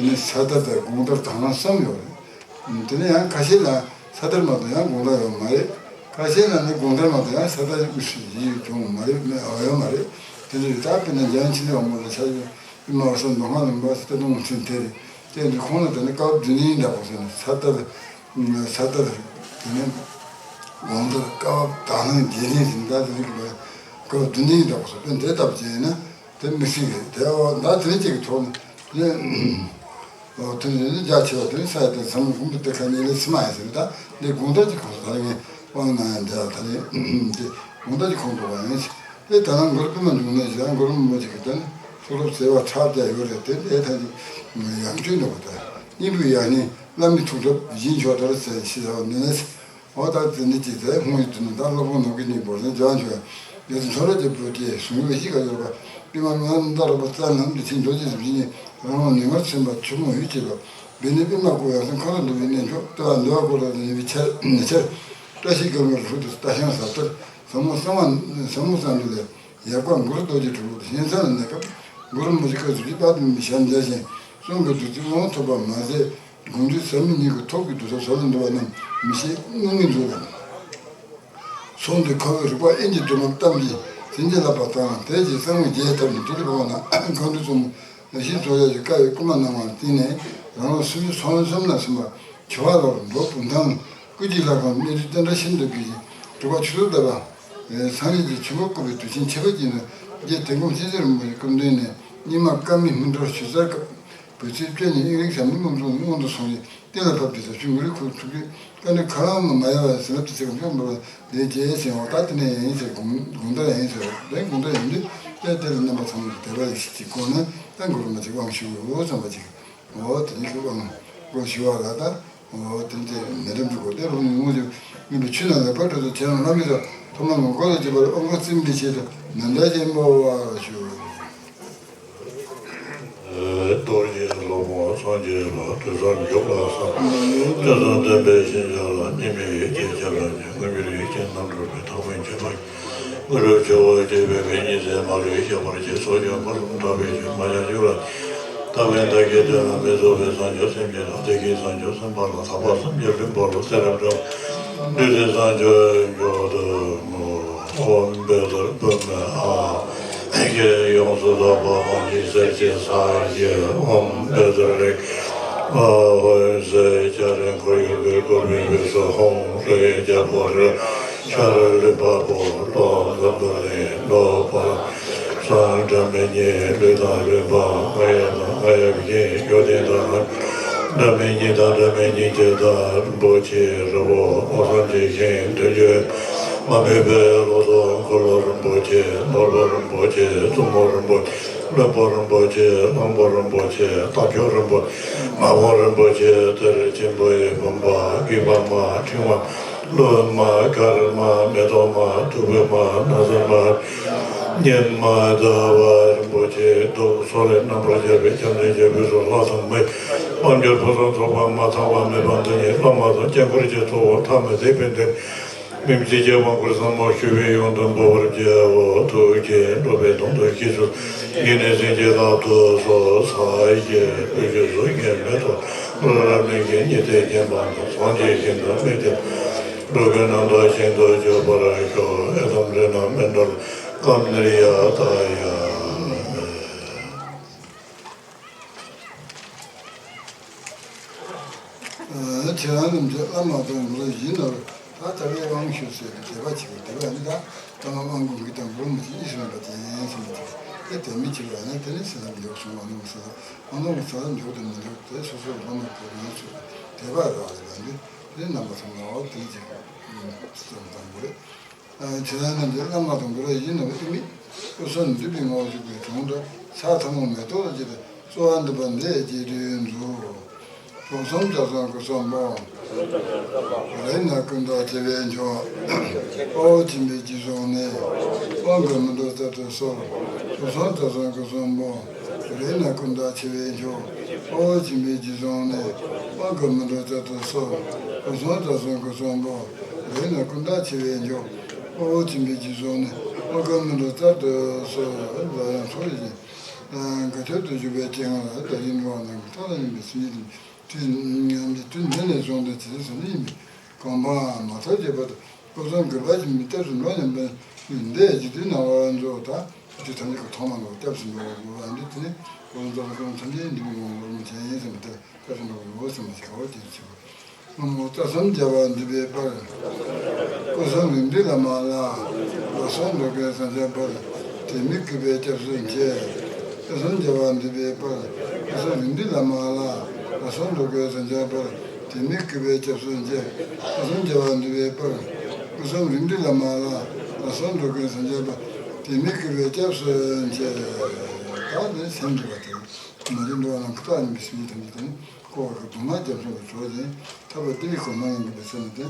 ནི་ས་དར་དང་དགོངས་དར་དང་གསུམ་ཡོད་རེད། དེ་ནི་ཡང་ཁ་ཤས་ལ་ས་དར་མ་གཏོགས་ཡང་དགོངས་དར་ཡོད་མ་རེད། ཁ་ཤས་ལ་ནི་དགོངས་དར་མ་གཏོགས་ཡང་ས་དར་དབུས་སུ་ཡིད་ཡོད་ཀྱང་མ་རེད། མེད་ཡོད་མ་རེད། དེ་འདྲ་རེད། ད་དཔེར་ན་འཇམ་དབྱངས་ཆོས་འདུས་དབང་པོ་ལ་ཆ་ཡོད་པདྨ་བར་གསུམ་མདོ་སྔགས་ལུང་པ་ཟེར་ཏེ་སྟོང་ཚན་དེ་རེད། དེ་འདི་ཁོང་ལ་དེ་ནི་སྐབས་བདུན་ནི་འདྲ་པོ་ཟེར་ནས་ས་དར་ས་དར་དེ་ནི་དགོངས་དར་སྐབས་དག་སྣང་རྒྱས་ལན་ཟེར་ནས་ད་དེ་རིགས་པ་སྐབས་བདུན་ནི་འདྲ་པོ་ཟེར་དཔེ་འདི་ལྟ་བུ་བྱས་ན། དེ་མི་སྲིད་རེད། དེ་འོ་ད་དེ་ཅིག་གི་ཐོག་ནས་དེ་འོ་དེ་ནི་རྒྱ་ཆེ་བ་དེ་ནི་ས་ཡི་དེ་ཚང་མ་ཀུན་པོ་དེ་ཁ་ཉིན་ལས་ཕྱི་མ་ཡིན་ཟེར། ད་འདི་དགོངས་དག་གི་ཁོངས་སུ་ད་རེས་ངས་དབང་གནང་ཡ་འདི་ལ་ད་རེས་དེ་དགོངས་དག་གི་ཁོངས་གཏོགས་པ་ཡིན་ཟེར། དེ་ད་ནང་མགུར་པདྨ་འབྱུང་གནས་ཀྱི་ཡང་མགུར་མི་ཅིག་གི་དེ་ནི་ཚོགས་རབ་ཟེར་བ་ཁྲག་རྒྱ་ཡོད་རེད། དེ་དེ་ཐད་ཀྱི་ཡང་བཅུད་འདུག་པ་དང་སྙིང་པོའི་ཡང་སྙིང་བླ་མའི་ཐུགས་སྒྲུབ་བཞིན་མཆོག་ལྟར་ཟེར་ཞེས་བྱ་བ་ནི། འོ་ད་དེ་འདི་ཅིག་དེ་སྔོན་གྱི་དུས་ནས་ད་སློབ་དཔོན་ནམ་མཁའི་སྙིང་པོ་ནི་སྦྱང་ཆོག་ཡ། དེ་ཚོ་མཆོག་རབ་ཀྱི་བུ་སྟེ་གཟུངས་སྔགས་གཞི་ག་ཡོད་པ། པདྨ་མི་མངོན་མདའ་རོལ་པ་རྩལ་རྣམས་ཀྱི་ཚིག་རྡོ་རྗེ་གཟུངས་བཞི་ནི་རང་ལ་ནི་མར་སོན་པ་ཆུ་མོ་འོད་བྱེད་པ། བི་ནི་པདྨ་བཀོད་ཡང་སོན་མཁའ་འགྲོ་འདུ་བའི་གནས་མཆོག་ལྟེ་བ་འདུལ་བ་བཀོད་ལ་ནི་བའི་ཆར་ནི་ཆར། བཀྲ་ཤིས་སྒམ་པོའི་ཧྲུལ་དུ་རྟ་ཞང་ཟབ་གཏེར་ཟབ་མོ་གསང་བ་ཟབ་མོ་གསང་འདུས་ལས། ཡར་བཀའ་མགུར་རྡོ་རྗེ་གྲུབ་ལུགས་གཞན་ཚང་ལ་གནས་སྐབས་མགུར་མི་ཅིག་སྐབས་སུ་རིག་པ་དུ་མི་ཞབས་མཇལ་ཞིང་གསུང་གི་བདུད་རྩི་དབང་ཐོབ་པ་མ་ཟད་དགོངས་འདུས་ཟབ་མོའི་སྙིང་གི་ཐུགས་ཀྱི་བདུད་རྩི་ཟབ་ལ་འདུ་བ་རྣམས་མི་ཤེས་དངོས་ངེས་མཛོད་ལ། གསུང་དུ་ཁ་བའི་རིག་པ་དབྱིངས་ཀྱི་སྒྲོན་མ་གཏམས་ཀྱིས་ བྱིན་གྱིས་བརླབས་པ་དང་། དེ་རྗེས་གསང་བའི་རྒྱས་བཏབ་ནས། དེ་ལས་བར་ན་མཁའ་འགྲོའི་གཙོ་མོ་ཡེ་ཤེས་རྫོགས་ཡབ་ཀྱིས་བཀའ་ཡི་བསྐུལ་མ་གནང་བར་བརྟེན་ནས། རང་ལོ་སུམ་ཅུ་སོ་གསུམ་ན་ཕྱིན་པ་ཁྱོ་ག་ལོར་འགྲོ་བུམ་ཐང་སྐུ་སྐྱེ་ལྷ་ཁང་གནས་ཚུལ་བསྟན་དགྲ་ཤིན་ཏུ་དགྱེས་ཤིང་གྲུབ་པ་ཆུ་ཚོད་བརྡབ་པ། སངས་རྒྱས་ཀྱི་ཆོས་འཁོར་བསྐོར་བའི་དུས་ཆེན་ཁྱད་པར་ཅན་དུ། རྗེ་དིལ་མགོ་མཁྱེན་བརྩེ་རིན་པོ་ཆེའི་སྐུ་མདུན་ནས་རྙིང་མ་ཀ་མད་སྨིན་གྲོལ་ཞུ་སྩལ་སྐབས། བོད་ཚེས་བཅུ་གཉིས་དབྱིངས་རིག་ཞག་མི་མང་ཚོགས་ནས་སྔོན་དུ་སོང་ཞིང་། གཏན་ལ་ཕབ་སྟེ་ཞབས་ཞུ་དངོས་རིགས་ཁུར་ཐུགས་ཀྱི་བཀའ་འདྲི་ཁ་རང་མ་ཡལ་བར་བྱིན་རླབས་ཀྱི་ཚིག་གམ་ཤོག་འབུལ་བ་ལས་རྗེས་ཟིན་འོ། ད་དེ་ནས་ཡིན་ཟེར། དགོང་དགོང་དག་ཡིན་ཟེར། དེ་དགོང་དག་ཡིན་དུས་དེ་དེ་ལ་རྣམ་པ་ཚང་མ་གིས་དད་པ་ཡེ་ཤེས་ཀྱི་སྒོ་ནས་ད་གུ་རུ་མ་ཅིག་དབང་ཞུ་འོ་བསམ་པ་ཅིག་འོ་དེ་ནི་ཁྱོད་དབང་དབང་ཞུ་བ་ལ་ད། འོ་དེ་ནི་དེ་མི་འགྲིམ་དུ་གོ། དེ་རུ་ནི་ངུ་ཅིག་མིན་པའི་ཆུ་ནང་ལ་པར་འགྲོ་དུས་དེ་རང་ལྷ་མི་དང་ཐོག་མ་ངོ་སྐོར་ལ་བྱེད་པར་དབང་བསྐུར་བརྩམས་པའི་ཆེད་དུ་མི་འདའ་ཆེན་པོ་བ་ཞུ། རྡོ་རྗེ་སློབ་དཔོན་སངས་རྒྱས་ལ། དུས་གསུམ་འཇུག་པ་སངས། དུས་གསུམ་སྟོན་པའི་ཞིང་བྱ་ལ། གཉིས་མེད་ཡེ་ཤེས་ཁྱབ་པར་བརྙེས། དངོས་འབྱོར་ཡེ་ཤེས་རྣམ་གྲོལ་བའི། ཐོགས་མེད་ཁྱད་པར་གྱི་དངོས་གྲུབ་ཆེ་བ་སྐྱེས་པའི་མི་ཉིད་ཚེ་མ་ལུས་ཤེས་པར་བྱེད། ཚོགས་ཀྱི་འཁོར་གསུམ་དག་པའི་ཆོས། མ་ཆགས་ཆོས་ལ་དག་པའི་བདག་གིས་ཐོས་ན། མི་ཚུགས་པའི་བྱང་ཆུབ་སེམས་ཀྱི་མཐར། བདེ་གཤེགས་བྱང་ཆུབ་སེམས་དཔའ་ལ། དག་པ་སེམས་ཀྱི་ལྷུན་པོ་ལ། ཚེ་རབས་བསྐལ་བ་བདུད་རྩིའི་བྱང་ཆུབ་མཆོག་ཏུ་བསྔོ། ཨོཾ་བཻ་ཌཱུརྻ་པདྨེ་ཧཱུྃ། ཡེ་ཤེས་ཡོངས་སུ་དག་པ་ཕུན་ཚོགས་གསེར་གྱི་ས་གཞི། ཨོཾ་བཻ་ཌཱུརྻ་རིག་པ་ཧཱུྃ། ཟས་སྐྱ་རེངས་འཁོར་ཡུག་གུ་གུར་བུས་བུས་སུ་ཧཱུྃ། ཀླུ་ཡི་རྒྱལ་པོ་རི་ཤར་ལུས་འཕགས་པོ་ཀླུ་འབུམ་དུ་ལེན། ཀླུ་བོ་ལ་སོགས་སྒྲ་མི་སྙན་ལུས་དང་ལུས་འཕགས། རྔ་ཡབ་དང་རྔ་ཡབ་ཀྱི་འགྱུར་ལྡན་དང་། སྒྲ་མི་སྙན་དང་སྒྲ་མི་སྙན་གྱི་བདག་རིན་པོ་ཆེའི་རི་བོ་དབུས་གཙང་གི་ཞིང་བདུན་ཅུ། མ་འོངས་པའི་ལོ་ཐོག་འཁོར་ལོ་རིན་པོ་ཆེ། ནོར་བུ་རིན་པོ་ཆེ། བཙུན་མོ་རིན་པོ་ཆེ། བློན་པོ་རིན་པོ་ཆེ། གླང་པོ་རིན་པོ་ཆེ། རྟ་མཆོག་རིན་པོ་ཆེ། མ་ཧོ་རིན་པོ་ཆེ། གཏེར་ཆེན་པོའི་བུམ་པ། སྐྱེས་པ་མ། ཕྲེང་བ། ལྷུན་མ། དཀར་མ། མེ་ཏོག་མ། བདུག་སྤོས་མ། ནགས་ཚལ་མ། གཉེར་མ། ཟླ་བ་རིན་པོ་ཆེ། གདུགས་སོག་ལེ་རྣམ་པར་རྒྱལ་བའི་ལྕམ་དྲལ་གྱི་དབུས་སུ་ལྷ་དང་མི། དཔལ་འབྱོར་ཕུན་སུམ་ཚོགས་པ་མ་ཚང་བ་མེད་པ་འདི་ཉིད། བླ་མ་དང་སྐྱེ་འཁོར་གྱི་གཙོ་བོ་ཐ་མལ་དད་པའི་འདིར། མི་མཇེད་ཀྱི་དབང་བསྐུར་ཟབ་མོ་ཞུ་བས་ཡོངས་སུ་འབོལ་བར་བགྱིའོ། ཐུགས་རྗེས་འགྲོ་བའི་དོན་དུ་གཤེགས་སུ། ཡེ་ནས་སེམས་ཀྱི་རབ་ཏུ་གསོལ། ས་གཞི་ཀླུ་གཞས་གཟུགས་བརྙན་མེ་ཏོག་ཀླུ་རལ་གླིང་གི་ཉི་ཟླའི་བརྙན་པ་དང་། སངས་རྒྱས་ཞིང་དུ་དམིགས་ཏེ། འགྲོ་ཀུན་རྣམ་དག་ཞིང་དུ་སྤྱོད་པར་ཤོག། ཨེ་ཙམ་རེ་ན་སྨིན་གྲོལ་སྐབས་ནིར་ཡ་ཏ་ཡ། ཁྱེད་རང་རྣམས་ཀྱིས་བླ་མ་དང་གུ་རུ་ཡིན་ནོ། ད་ལྟ་བའི་དབང་ཞུ་ཟེར་ཏེ་དད་པ་བྱེད་དགོས། དད་པ་ནི་ད་བླ་མ་དབང་བསྐུར་གྱི་དང་གུ་རུ་མ་ཅིག་གཉིས་སུ་མེད་པ་དེ་ཡིན་ཟེར་ནས། དེ་དད་མོས་བྱེད་པ་ནི་དེ་ནི་སེམས་ལ་མི་འཇོག་གསུང་བ་ནོ་ཟེར། ཨ་ནོ་ཟེར་ལ་འཇོག་དང་མི་འཇོག་དེ་སོ་སོའི་བླ་མ་གུ་རུ་ཡིན་ཚུལ་དད་པ་རག་ལས་པ་འདི། དེ་རྣམ་པ་ཚང་མ་འོ་དེ་ཅིག་བསམ་བཏང་དགོས། ཁྱེད་རང་རྣམས་ཀྱིས་བླ་མ་དང་གུ་རུ་ཡིན་ནོ་དབུ་མའི་སྐུ་གསུམ་འདུས་པའི་ངོ་བོ་ཞུགས་པའི་དོན་དུ་ཕྱག་ཐལ་མོ་མེ་ཏོག་ལ་བརྒྱུད་དེ་གསོལ་བ་འདེབས་པ་འདི་རྗེས་དྲན་མཛོད། སྐུ་གསུམ་རྩ་གསུམ་སྐུ་གསུམ་པོ། རིགས་ལྔ་ཀུན་བདག་ཆེ་བའི་མཆོག། དཔའ་བོ་ཆེན་པོའི་རྗེས་བཟུང་ནས། དབང་གི་མི་འདོད་རྩལ་དུ་གསོལ། སྐུ་གསུམ་རྩ་གསུམ་སྐུ་གསུམ་པོ། རིགས་ལྔ་ཀུན་བདག་ཆེ་བའི་མཆོག། དཔའ་བོ་ཆེན་པོའི་རྗེས་བཟུང་ནས། དབང་གི་མི་འདོད་རྩལ་དུ་གསོལ། སྐུ་གསུམ་རྩ་གསུམ་སྐུ་གསུམ་པོ། རིགས་ལྔ་ཀུན་བདག་ཆེ་བའི་མཆོག། དཔའ་བོ་ཆེན་པོའི་རྗེས་བཟུང་ནས། དབང་གི་མི་འདོད་རྩལ་དུ་གསོལ། ལ་ཡང་ཚོགས་ཡི་ཞིང་། དགའ་ཚལ་དུ་བཞུགས་པའི་སྤྱན་སྔར་ལ། བདག་གིས་འགྲོ་བ་རྣམས་ཀྱི་མཐའ་དང་མཉམ་པའི་སེམས་ཅན་དུ། དུས་འདི་ནས་བཟུང་སྟེ་ཇི་སྲིད་འཚོ་ནི་ཡིན་པས། གོམ་པ་མ་ཐག་བྱེད་པ་དང་། སྐུ་གསུམ་གུས་པ་ཅན་གྱི་སྐྱབས་སུ་འགྲོ་སྙམ་པའི་འདི་རྗེ་བཙུན་རྣམ་པར་མཛོད་དང་། ཆོས་ཐམས་ཅད་ཀྱི་ཐོག་མ་ལ་སྐྱབས་སུ་འགྲོ་བར་འགྱུར་བ་འདི་དེ་ནི་སྐུ་གསུམ་རྩ་གསུམ་ཐམས་ཅད་འདུས་པའི་ངོ་བོ་ངོ་བོ་ཉིད་ཡིན་ཟེར་ནས་དེ་སྐྱབས་སུ་འགྲོ་བར་འགྱུར་བ་གསུངས་པ་ཞིག་གོ། དེ་ཆེ་བ། ན་མོ་རྩ་གསུམ་རྒྱལ་བ་འདུས་པའི་དཔལ། སྐུ་གསུམ་རིགས་འདུས་བླ་མ་ལ། ལག་གསུམ་འགྲོ་ཀུན་སེམས་ཅན་དཔལ། དད་མོས་གུས་པས་སྐྱབས་སུ་མཆི། རྩ་གསུམ་རྒྱལ་བ་འདུས་པའི་དཔལ། སྐུ་གསུམ་རིགས་འདུས་བླ་མ་ལ། ལག་གསུམ་འགྲོ་ཀུན་སེམས་ཅན་དཔལ། དད་མོས་གུས་པས་སྐྱབས་སུ་མཆི། རྩ་གསུམ་རྒྱལ་བ་འདུས་པའི་དཔལ། སྐུ་གསུམ་རིགས་འདུས་བླ་མ་ལ། ལག་གསུམ་འགྲོ་ཀུན་སེམས་ཅན་དཔལ། དད་མོས་གུས་པས་སྐྱབས་སུ་མཆི། ད་ནི་སེམས་འདུལ་བ་དེ། མ་རིག་འགྲོ་བ་རྣམས་ཀུན་བརྟགས་ནས་པའི་སེམས་ཅན་ཐམས་ཅད་དེ་ནི་འཁོར་བ་གི་སྡུག་བསྔལ་རྒྱ་མཚོ་ལས་གྲོལ་ཞིང་ཐར་པ་བདེ་བའི་གོ་འཕང་ཡིན་པའི་ཚུལ་ནི་དེ།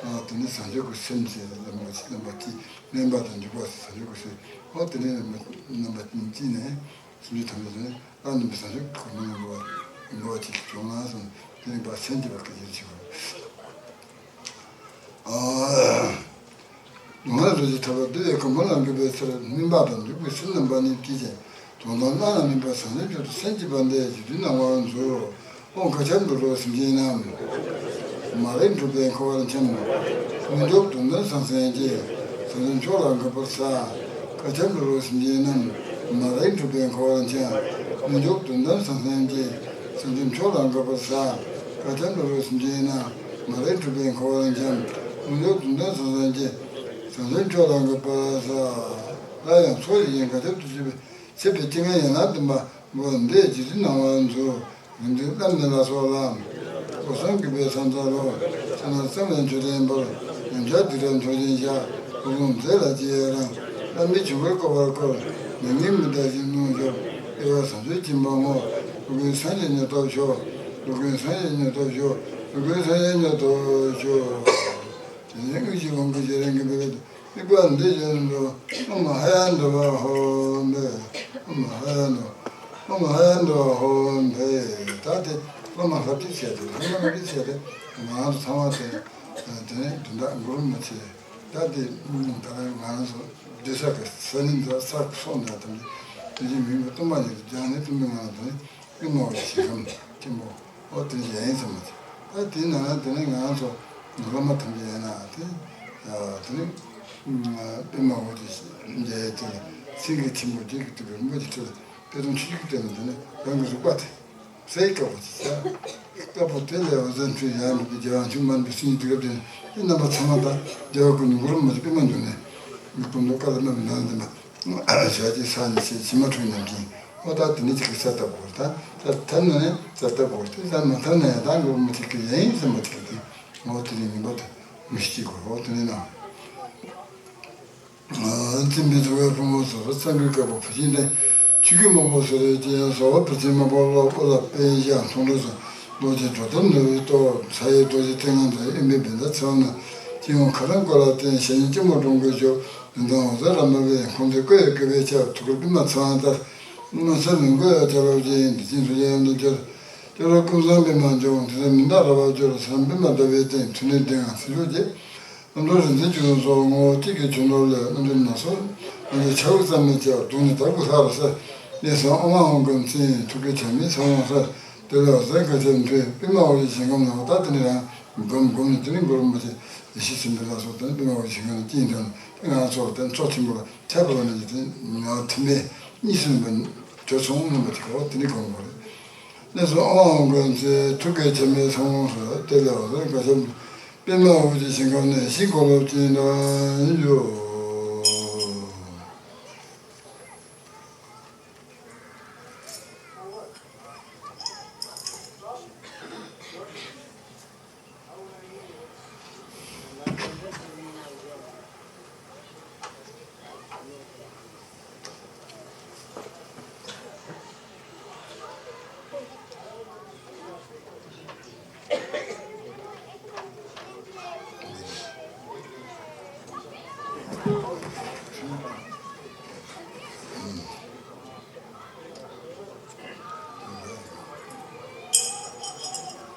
ཨ་དེ་ནི་བྱང་ཆུབ་ཀྱི་སེམས་ཟེར་བླ་མ་ཆེ་རྣམ་པ་དེས་སྨོན་པ་དང་འཇུག་པ་ཟེར་བྱང་ཆུབ་ཀྱི་སེམས། ཨོ་དེ་ནི་རྣམ་པ་གཅིག་ནས་སེམས་ཅན་ཐམས་ཅད་དེ་ནི་བླ་ན་མེད་པའི་བྱང་ཆུབ་ཀྱི་གོ་འཕང་ལ་འགྲོ་བ་འགྲོ་བ་ཅིག་བྱུང་ན་བསམ། དེ་ནི་བ་སེམས་ཀྱི་བ་སྐད་ཆ་ཆེ་བ། ཨ། སྡུག་བསྔལ་རིགས་ཀྱི་ཐར་པ་བདེ་བའི་གོ་འཕང་ལ་འགོད་པའི་ཕྱིར། སྨོན་པ་དང་འཇུག་པའི་ཚུལ་རྣམ་པ་གཉིས་ཀྱིས་ཀྱང་། དོན་དམ་བླ་ན་མེད་པ་བྱང་ཆུབ་མཆོག་ཏུ་སེམས་བསྐྱེད་པ་འདི་རྗེ་བཙུན་རྣམ་པར་མཛོད། ཨོཾ་མཁའ་ཁྱབ་འགྲོ་དྲུག་སེམས་ཅན་རྣམས། མ་རིག་འཁྲུལ་པས་འཁོར་བར་འཁྱམས། སྨིན་གྲོལ་དོན་དམ་བྱང་སེམས་ཀྱི། བྱང་ཆུབ་མཆོག་ལ་འགོད་པར་བྱ། བཀའ་ཁྱབ་འགྲོ་བའི་སེམས་ཅན་རྣམས། མ་རིག་འཁྲུལ་པའི་འཁོར་བར་འཁྱམས། ལྷུན་གྱིས་དོན་དམ་བྱང་སེམས་ཀྱི། བྱང་ཆུབ་མཆོག་ལ་འགོད་པར་བྱ། བཀའ་ཁྱབ་འགྲོ་བའི་སེམས་ཅན་རྣམས། མ་རིག་འཁྲུལ་པའི་འཁོར་བར་འཁྱམས། ལྷུན་གྱིས་དོན་དམ་བྱང་སེམས་ཀྱི། བྱང་ཆུབ་མཆོག་ལ་འགོད་པར་བྱ། སླར་ཡང་ཚོགས་ཡི་གེ་བཀའ་ཁྱབ་ཏུ་བརྗོད་པའི་ཕྱིར་པའི་སྤྱན་སྔར་ཡན་ལག་བདུན་པ་འོ་འདི་རྗེས་ཟློས་གནང་བར་མཛོད། རིག་འཛིན་བླ་མེད་ལ་སོགས་ལ། སྐུ་གསུང་གུས་པས་ཕྱག་འཚལ་ལོ། ཕྱག་ན་བརྩེ་བའི་མཆོད་རྟེན་འབུལ། ཡང་བསྐྱར་སྡིག་སྒྲིབ་མཆོག་སྦྱིན་བྱ། སྐུ་གསུང་མཛད་ལ་རྗེས་རང་། བླ་མེད་ཆོས་སྐུར་བསྐོར་བར་བསྐུལ། མྱ་ངན་མི་འདའ་ཞིང་གནོང་གྱུར། དཔལ་བ་བྱང་ཆུབ་ཀྱི་མ་མོ། སློབ་དཔོན་སངས་རྒྱས་མྱུར་ཐོབ་ཤོག། སློབ་དཔོན་སངས་རྒྱས་མྱུར་ཐོབ་ཤོག། སློབ་དཔོན་སངས་རྒྱས་མྱུར་ཐོབ་ཤོག། དེ་ནས་དངོས་གཞི་དབང་བསྐུར་བྱེད་རིང་གི་འབད་པའི་དམིགས་པ་འདི་བཞིན་དུ། ཨོཾ་ཧ་ཡ་འདྲ་བ་ཧོ་འཕེལ། ཨོཾ་ཧ་ཡ་འདྲ། ཨོཾ་ཧ་ཡ་འདྲ་བ་ཧོ་འཕེལ། ད་དེ་སློབ་མ་ལྷ་བྲིས་བྱས་ཏེ། སློབ་མ་ལྷ་བྲིས་བྱས་ཏེ། ང་རང་ཚོ་ཚང་མ་དེ་དེ་ནས་དོན་དག་འགུལ་མ་བྱེད། ད་དེ་ད་ལྟ་ང་རང་ཚོ་སྡོད་ས་གི་ས་ནི་འདྲ་ས་སོགས་འདྲ་དང་། དེ་བཞིན་མིང་གི་སྟོན་པ་ཉིད་དུ་སྦྱངས་ནས་སྟོན་པའི་ངང་ལ་དེ་ནས། ཀུན་སྨྲ་བའི་ཞིང་ཁམས་ཆེན་པོ། འོ་དེ་ཡིན་ཙམ་མ་ཚད། ད་དེའི་ནང་ན་དེ་ནས་ང་རང་ཚོ་སློབ་མ་ཐམས་ཅད་ཡིན་ན་དེ། དེ་ནས་པདྨ་འོད་ཀྱི་རྒྱལ་དེ་ལ་སེང་གེ་ཆེན་པོ་བརྒྱད་ཀྱིས་བཏེགས་པའི་རིན་པོ་ཆེའི་ཁྲི་ལ་པད་སྡོང་ཆུང་ཆུང་བཏེགས་ནས། དེ་ནས་རང་གི་རིག་པ་དེ་གསལ་དཀའ་བོ་ཅིག་བྱ། དཀའ་བོ་དེ་ལས་འོད་ཟེར་འཕྲོས། ཡང་འགྲུབ་པའི་རྒྱལ་བ་ཡང་ཆུང་མ་འགྲུབ་པའི་སེང་གེའི་དུས་སྐབས་དེ་ནས། དེ་རྣམ་པ་ཚང་མ་དང་རྒྱལ་བ་ཀུན་འདུས་འཁོར་ལོ་མ་ཆེན་པདྨ་འབྱུང་གནས། མི་ཀུན་ཏུ་བཀའ་ལ་སྨྲ་བའི་ནང་དུ་འདུན་པ། ཞལ་གཅིག་ཕྱག་གཉིས་ཕྱེད་མཆི་མ་འཁྲུ་ནམ་མཁའི། འོ་ད་དེ་ནས་ཅིག་གི་གསལ་བཏབ་དགོས། ད་ད་ཐབས་ན་ནས་གསལ་བཏབ་དགོས། དེ་ད་མ་ཐབས་ན་ཡང་ད་འགྲོ་མི་ཐུབ་ཀྱི་ཡིན་ཟེར་མ་ཐུབ་ཀྱི་དེ། འོ་དེ་ནས་ངེས་པར་དུ་མི་ཤི་ཅིག་དགོས། འོ་དེ་ནས་ན། མཚན་དཔེ་ཚོགས་པའི་ཕུང་པོ་སོ་སོ། གཙང་གི་དཀར་པོ་བུ་ཆེན་ལྡན། ཆུ་སྐྱེས་སྨུག་པོ་སེར་ཅན་སོགས། བུ་ཆེན་སྨུག་པོ་གློག་སྐུ་ལ་དཔལ་གཞལ་ཡས་མཚོ་འགྲོ་གསུམ། རྡོ་རྗེ་གྲོ་ཐུར་ནོར་བུའི་ཏོག་ས་ཡི་རྡོ་རྗེ་ལྟེ་ལྔ་དང་། གཡོན་པས་བྷནྡྷ་ཚེ་དབང་ནོར། སྤྱི་བོ་ཁ་རག་ཀོ་ལ་བརྟེན། ཞལ་གཉིས་སྐྱིལ་མོ་ཀྲུང་གོས་བཞུགས། མདུན་དང་འོད་ཟེར་རབ་མ་སྤེལ། འཁོར་འདས་བཀོད་པའི་ཁྱབ། ཐུགས་ཀར་པདྨ་ཚེ་དབང་ལྟར། མ་ཚད་ལོངས་སྐུ་ཡང་ཆ་ལུགས་ཅན། བདེ་ཆེན་གཟུགས་ཅན་ཡང་དག་གྱུར། སྐྱབས་རབ་ཀུན་བཟང་པདྨ་འབྱུང་། དེ་ཚེ་མི་འདའ་ར་བར་གྱུར། ཚེ་རབས་པདྨ་ཟླ་བའི་སྟེང་། ཐུགས་ནི་ལྡན་ངང་ཚེ་མཆོག་བརྒྱད། རྣམ་གྲོལ་རིག་འཛིན་བཅུ་གསུམ་སོགས། ངོ་བོ་གཅིག་གི་ཆོས་ནོར་ལས། རྣམ་འདྲེན་སྣ་ཚོགས་རྣམས་ཀྱི་ཆ་བུ་ཙམ་མི་སྐྱེ་བར། གདོད་ནས་དལ་བུ་ལྷར་གསལ། གནས་གསུམ་ཨོཾ་ཨཱཿཧཱུྃ་ཀྱི་རྩིས། ཐུགས་ཀའི་ཆ་མེད་ཚེ་དབང་གསལ། དེ་ལས་འོད་ཟེར་དཀར་ཆེན་འཕྲོས། པདྨ་འོད་ཀྱི་ཞིང་ཁམས་ན། འོ་ད་དེ་ནས་རང་སྒོམ་སྒོམ་ནས། དེ་ནས་གུ་རུ་རིན་པོ་ཆེ་ཡེ་ཤེས་སེམས་དཔའི་ལ་སོགས་དང་། པདྨ་འོད་ཀྱི་ཞིང་ཁམས་ན་སྐྱེས་དང་། དེ་ང་ཚོ་དེ་ཚོགས་ཆེན་པོ་ལ་ཐེག་པ་ལ་ནི་ཡི་དེ་ང་ཐིམ་པས་གཉིས་སུ་མེད་པ་གྲོལ་སོང་སྙམ་པ་དེ་ག་བ་དེ་ནས་སྒོམ་དགོས་རེད། གནས་གསུམ་ཨོཾ་ཨཱཿཧཱུྃ་ཀྱི་རྩིས། ཐུགས་ཀའི་ཆ་མེད་ཚེ་དབང་གསལ། དེ་ལས་འོད་ཟེར་དཀར་ཆེན་པདྨ་འོད་ཀྱི་ཞིང་ཁམས་ན། ཡེ་ཤེས་འཁོར་ལོ་ཅན་དུ་གྱུར།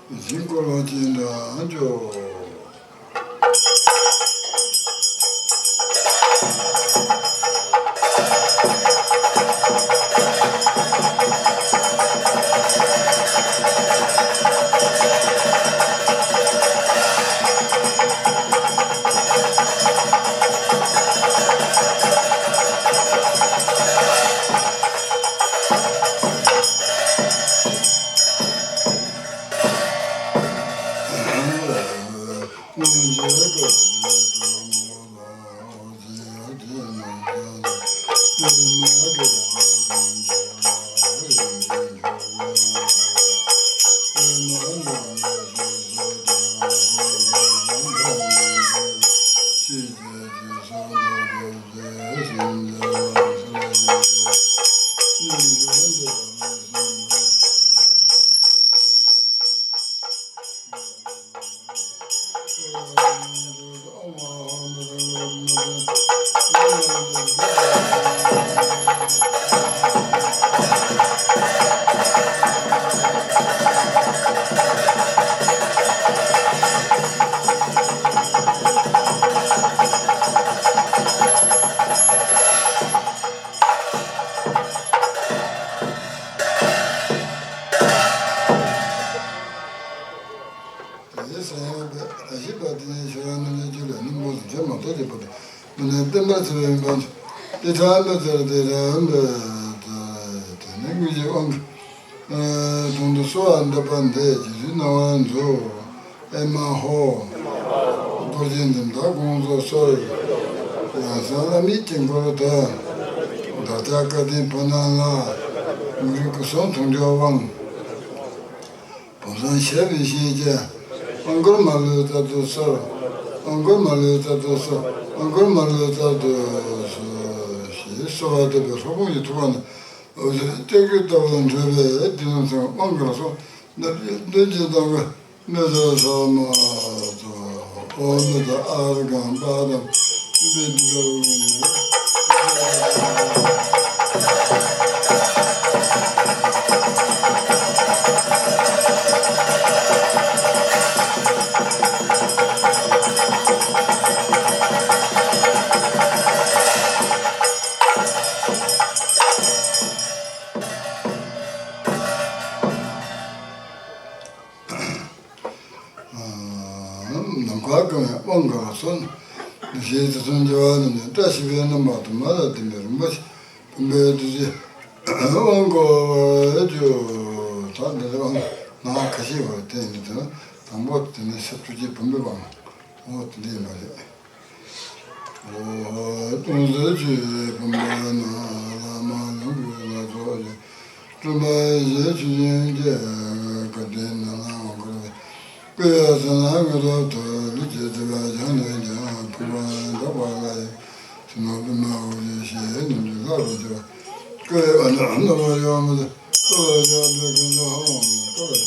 ཡེ་ཤེས་འཁོར་ལོ་ཅན་དུ་གྱུར། དེ་ཡི་སེམས་དཔའ་བདེ་གཤེགས་པ་དེ་ཉིད་ཤེས་རབ་རྣམ་འདྲེན་ཅན་ལས་ནི་མོས་སུ་བྱེད་མ་ཐག་ཏུ་བབས་ཏེ། མི་ནི་བསྟན་པ་འཚེ་བའི་འབངས་སུ་ ཏི་ཐ་མི་ཙར་ཏི་ར་འབི་ཏི་དེ་ནི་ངེས་ཀྱི་དབང་གིས། དུང་དུ་གསོལ་བ་འདེབས་པ་འདི་ཇི་ཞིག་སྣང་བ་མཛོད། ཨེ་མ་ཧོ། རྡོ་རྗེ་འཛིན་མདའ་དགོངས་རྫོགས་གསོལ། ཡང་གསང་བླ་མེད་དཀྱིལ་འཁོར་དུ། བདག་ཅག་སྐལ་ལྡན་ཕོ་ནང་ལ། མི་རིགས་སྐུ་གསུང་ཐུགས་མཆོག་དབང་། བུམ་བཟང་ཞབས་པད་བཞད་ཀྱི། ཨ་མགུར་མ་ལུས་རྩལ་དུ་གསོལ། ཨ་མགུར་མ་ལུས་རྩལ་དུ་གསོལ། ཨ་མགུར་མ་ལུས་རྩལ་དུ་གསོལ། ཞེས་གསོལ་བ་འདེབས་པའི་སློབ་དཔོན་གྱི་ཐུགས་ཀ་ནས། འོད་ཟེར་སྤྲིན་གྱི་ལྟ་བུ་འཕྲོས་པས་འདི་ནི་ཚེ་དབང་བསྐུར་སོང་། ནམ་ཞིག་གདོན་གྱི་མདངས་ཀྱིས་མི་བཟོད་ས་མ་ཐོབ། ཨོ་མི་དང་ཨ་ར་གང་པ་དང་མི་འདི་ག་རུ་ནི། ནམ་མཁའ་གང་བའི་དབང་བསྐུར་སོང་། འདི་ཞེས་དུས་གསུམ་རྒྱལ་བ་རྣམས་ཀྱི་བཀྲ་ཤིས་པའི་རྣམ་པ་དུ་མ་ལ་ལྡན་པའི་རིན་པོ་ཆེ་བུམ་པའི་བདུད་རྩི་དབང་བསྐུར་བའི་རྒྱུ། ད་འདི་ལ་དབང་ནང་ཁ་ཤས་བར་བསྟན་ཡོད་དེ། དང་པོ་དེ་ནི་ཞབས་ཀྱུ་ཅན་བུམ་པའི་དབང་། འོ་དེ་འདྲ་ཡིན་པ་རེད། ཨོ། ལྟུང་བཟོད་ཆོས་ཀྱི་བུམ་པ་ནང་བླ་མ་ལོངས་སྐུའི་ལྷ་ཚོགས་ཀྱིས། སྤྲུལ་པ་ཡེ་ཤེས་ཆོས་ཅན་གྱི་སྐལ་ལྡན་ནང་ལ་དབང་བསྐུར་བས། སྐུ་ཡི་གསང་སྔགས་དངོས་གྲུབ་ཏུ། ལུས་ཀྱི་སྒྲིབ་པ་སྦྱངས་ནས་ཀྱང་། ཕུང་པོ་འདག་པ་ལ་ཡང་། ཕྱི་ནང་པུས་མོ་འོད་ཀྱི་ཞལ། ནམ་མཁའི་ལྷ་རུ་གྱུར། སྐུ་ཡི་ཨ་ནི་ནོར་བུ་ཡོད་མོད། སྐུ་ལ་ཕྱག་འཚལ་ཀུན་ཏུ་ཧོམ། སྐུ་ལ་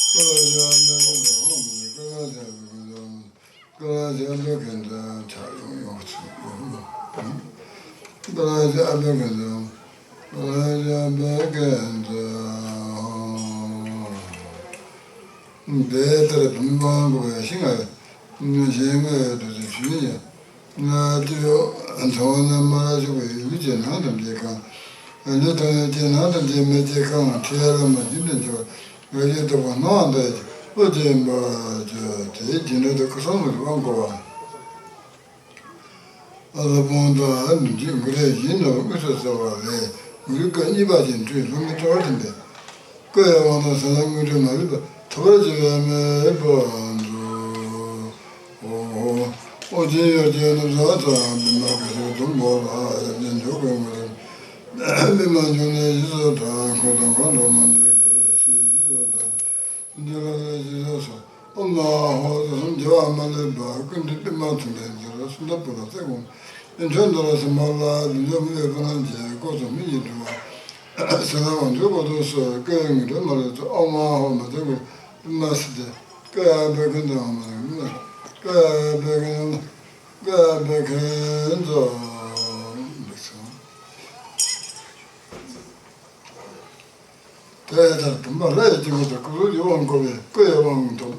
སྐུ་ལ་ཕྱག་འཚལ་ཀུན་ཏུ་ཧོམ། སྐུ་ལ་ཕྱག་འཚལ་ཀུན་ཏུ་ཧོམ། སྐུ་ལ་ཕྱག་འཚལ་ཀུན་ཏུ་ཕྱག་ཡོང་ཡོང་ཚུལ་ཡོང་། སྐུ་ལ་ཕྱག་འཚལ་ཀུན་ཏུ། སྐུ་ལ་ཕྱག་འཚལ་ཀུན་ཏུ། དེ་ལྟར་བུམ་དབང་བསྐུར་བའི་ཤིང་ལྔ་ཞིང་ལྔའི་བདུད་རྩི་ཆུ་ཡིས། ང་ཏི་ཡོ་ཚང་བ་ན་མ་ར་ཞུགས་པའི་ལུས་ཀྱི་ནང་ཐམས་ཅད་གང་། ལུས་དང་ཡིད་ཀྱི་ནང་ཐམས་ཅད་མེ་ལྕེ་གང་། ཁྲི་ཡ་ལ་མ་བཞིན་དུ་འཇོ། རབ་ཀྱི་སྟོབས་ཀྱིས་སྣང་བ་མཐའ་ཡས་ཀྱི། ཨོ་དེ་ཡིན་པ་ཅོ། དེའི་རྒྱུ་འབྲས་དེ་སྐུ་གསུང་ཐུགས་ཀྱི་དབང་བསྐུར་བ། ཨ་ལ་པོང་ཏ་ནི་འཇིགས་དངོས་རིགས་ཡིན་ནོ། དངོས་སུ་གསལ་བ་ལས་དངོས་རིགས་སྐད་གཉིས་པ་ཅན་སྤྲུལ་ལྷུང་མི་སྤྲོ་བར་ཐིམ་པས། སྐུ་ཡི་དབང་དང་གསང་སྔགས་དངོས་གྲུབ་མ་ལུས་པ། ཐོབ་པར་བགྱི་བའི་མོས་པ་མཛོད། ཨོ། ཨོ་རྒྱན་ཡོ་རྒྱན་ནི་བཟའ་དང་། པདྨ་གེ་སར་སྡོང་པོ་ལ། ཡབ་རྒྱལ་འཇུག་པའི་ངོ་རིས། པདྨ་འབྱུང་གནས་ཡིད་བཟོ་ལྟར། འཁོར་དང་འཁོར་ལོ་མང་པོའི་སྐུ། ཡིད་བཟོ་ལྟར། འདི་ལ་ལ་ཞེས་སོགས། ཨོཾ་ཨཱཿཧཱུྃ། དུས་གསུམ་རྒྱལ་བ་མ་ལུས་པ། ཀུན་འདུས་པདྨ་འཁྲུངས་ལྷས་མཛོད། སུམ་མདའ་སྤུ་ལ་རྩེ་གོང་མོ། ཨེ་འཕྲོག་འདི་ལ་སྲིན་པོ་ལ། ལུས་འདྲེན་མི་ལུས་ཕོ་ཉ་ཅན། སྐོར་ཚོགས་མི་ཡི་འགྲོ་བ། སེམས་ལ་དབང་བསྒྱུར་འཁོར་དུ་གསོལ། སྐུ་ཡི་དངོས་གྲུབ་མ་ལུས་སྩོལ། ཨོཾ་ཨཱཿཧཱུྃ། མ་བཙན་སྐུ་པདྨ་སིདྡྷི། སྐུ་ཡི་ཨ་བྷྱུ་གནྡྷེ་ཧཱུྃ། སྐུ་ཡི་ཨ་བྷྱུ་གནྡྷེ། སྐུ་ཡི་ཨ་བྷྱུ་གནྡྷེ་ཧཱུྃ། དེ་ལྟར་བུམ་པ་ལྷ་ཡི་དཀྱིལ་འཁོར་དུ་སྐུ་གཟུགས་ཀྱི་དབང་བསྐུར་བས། སྐུ་ཡི་དབང་ཐོབ།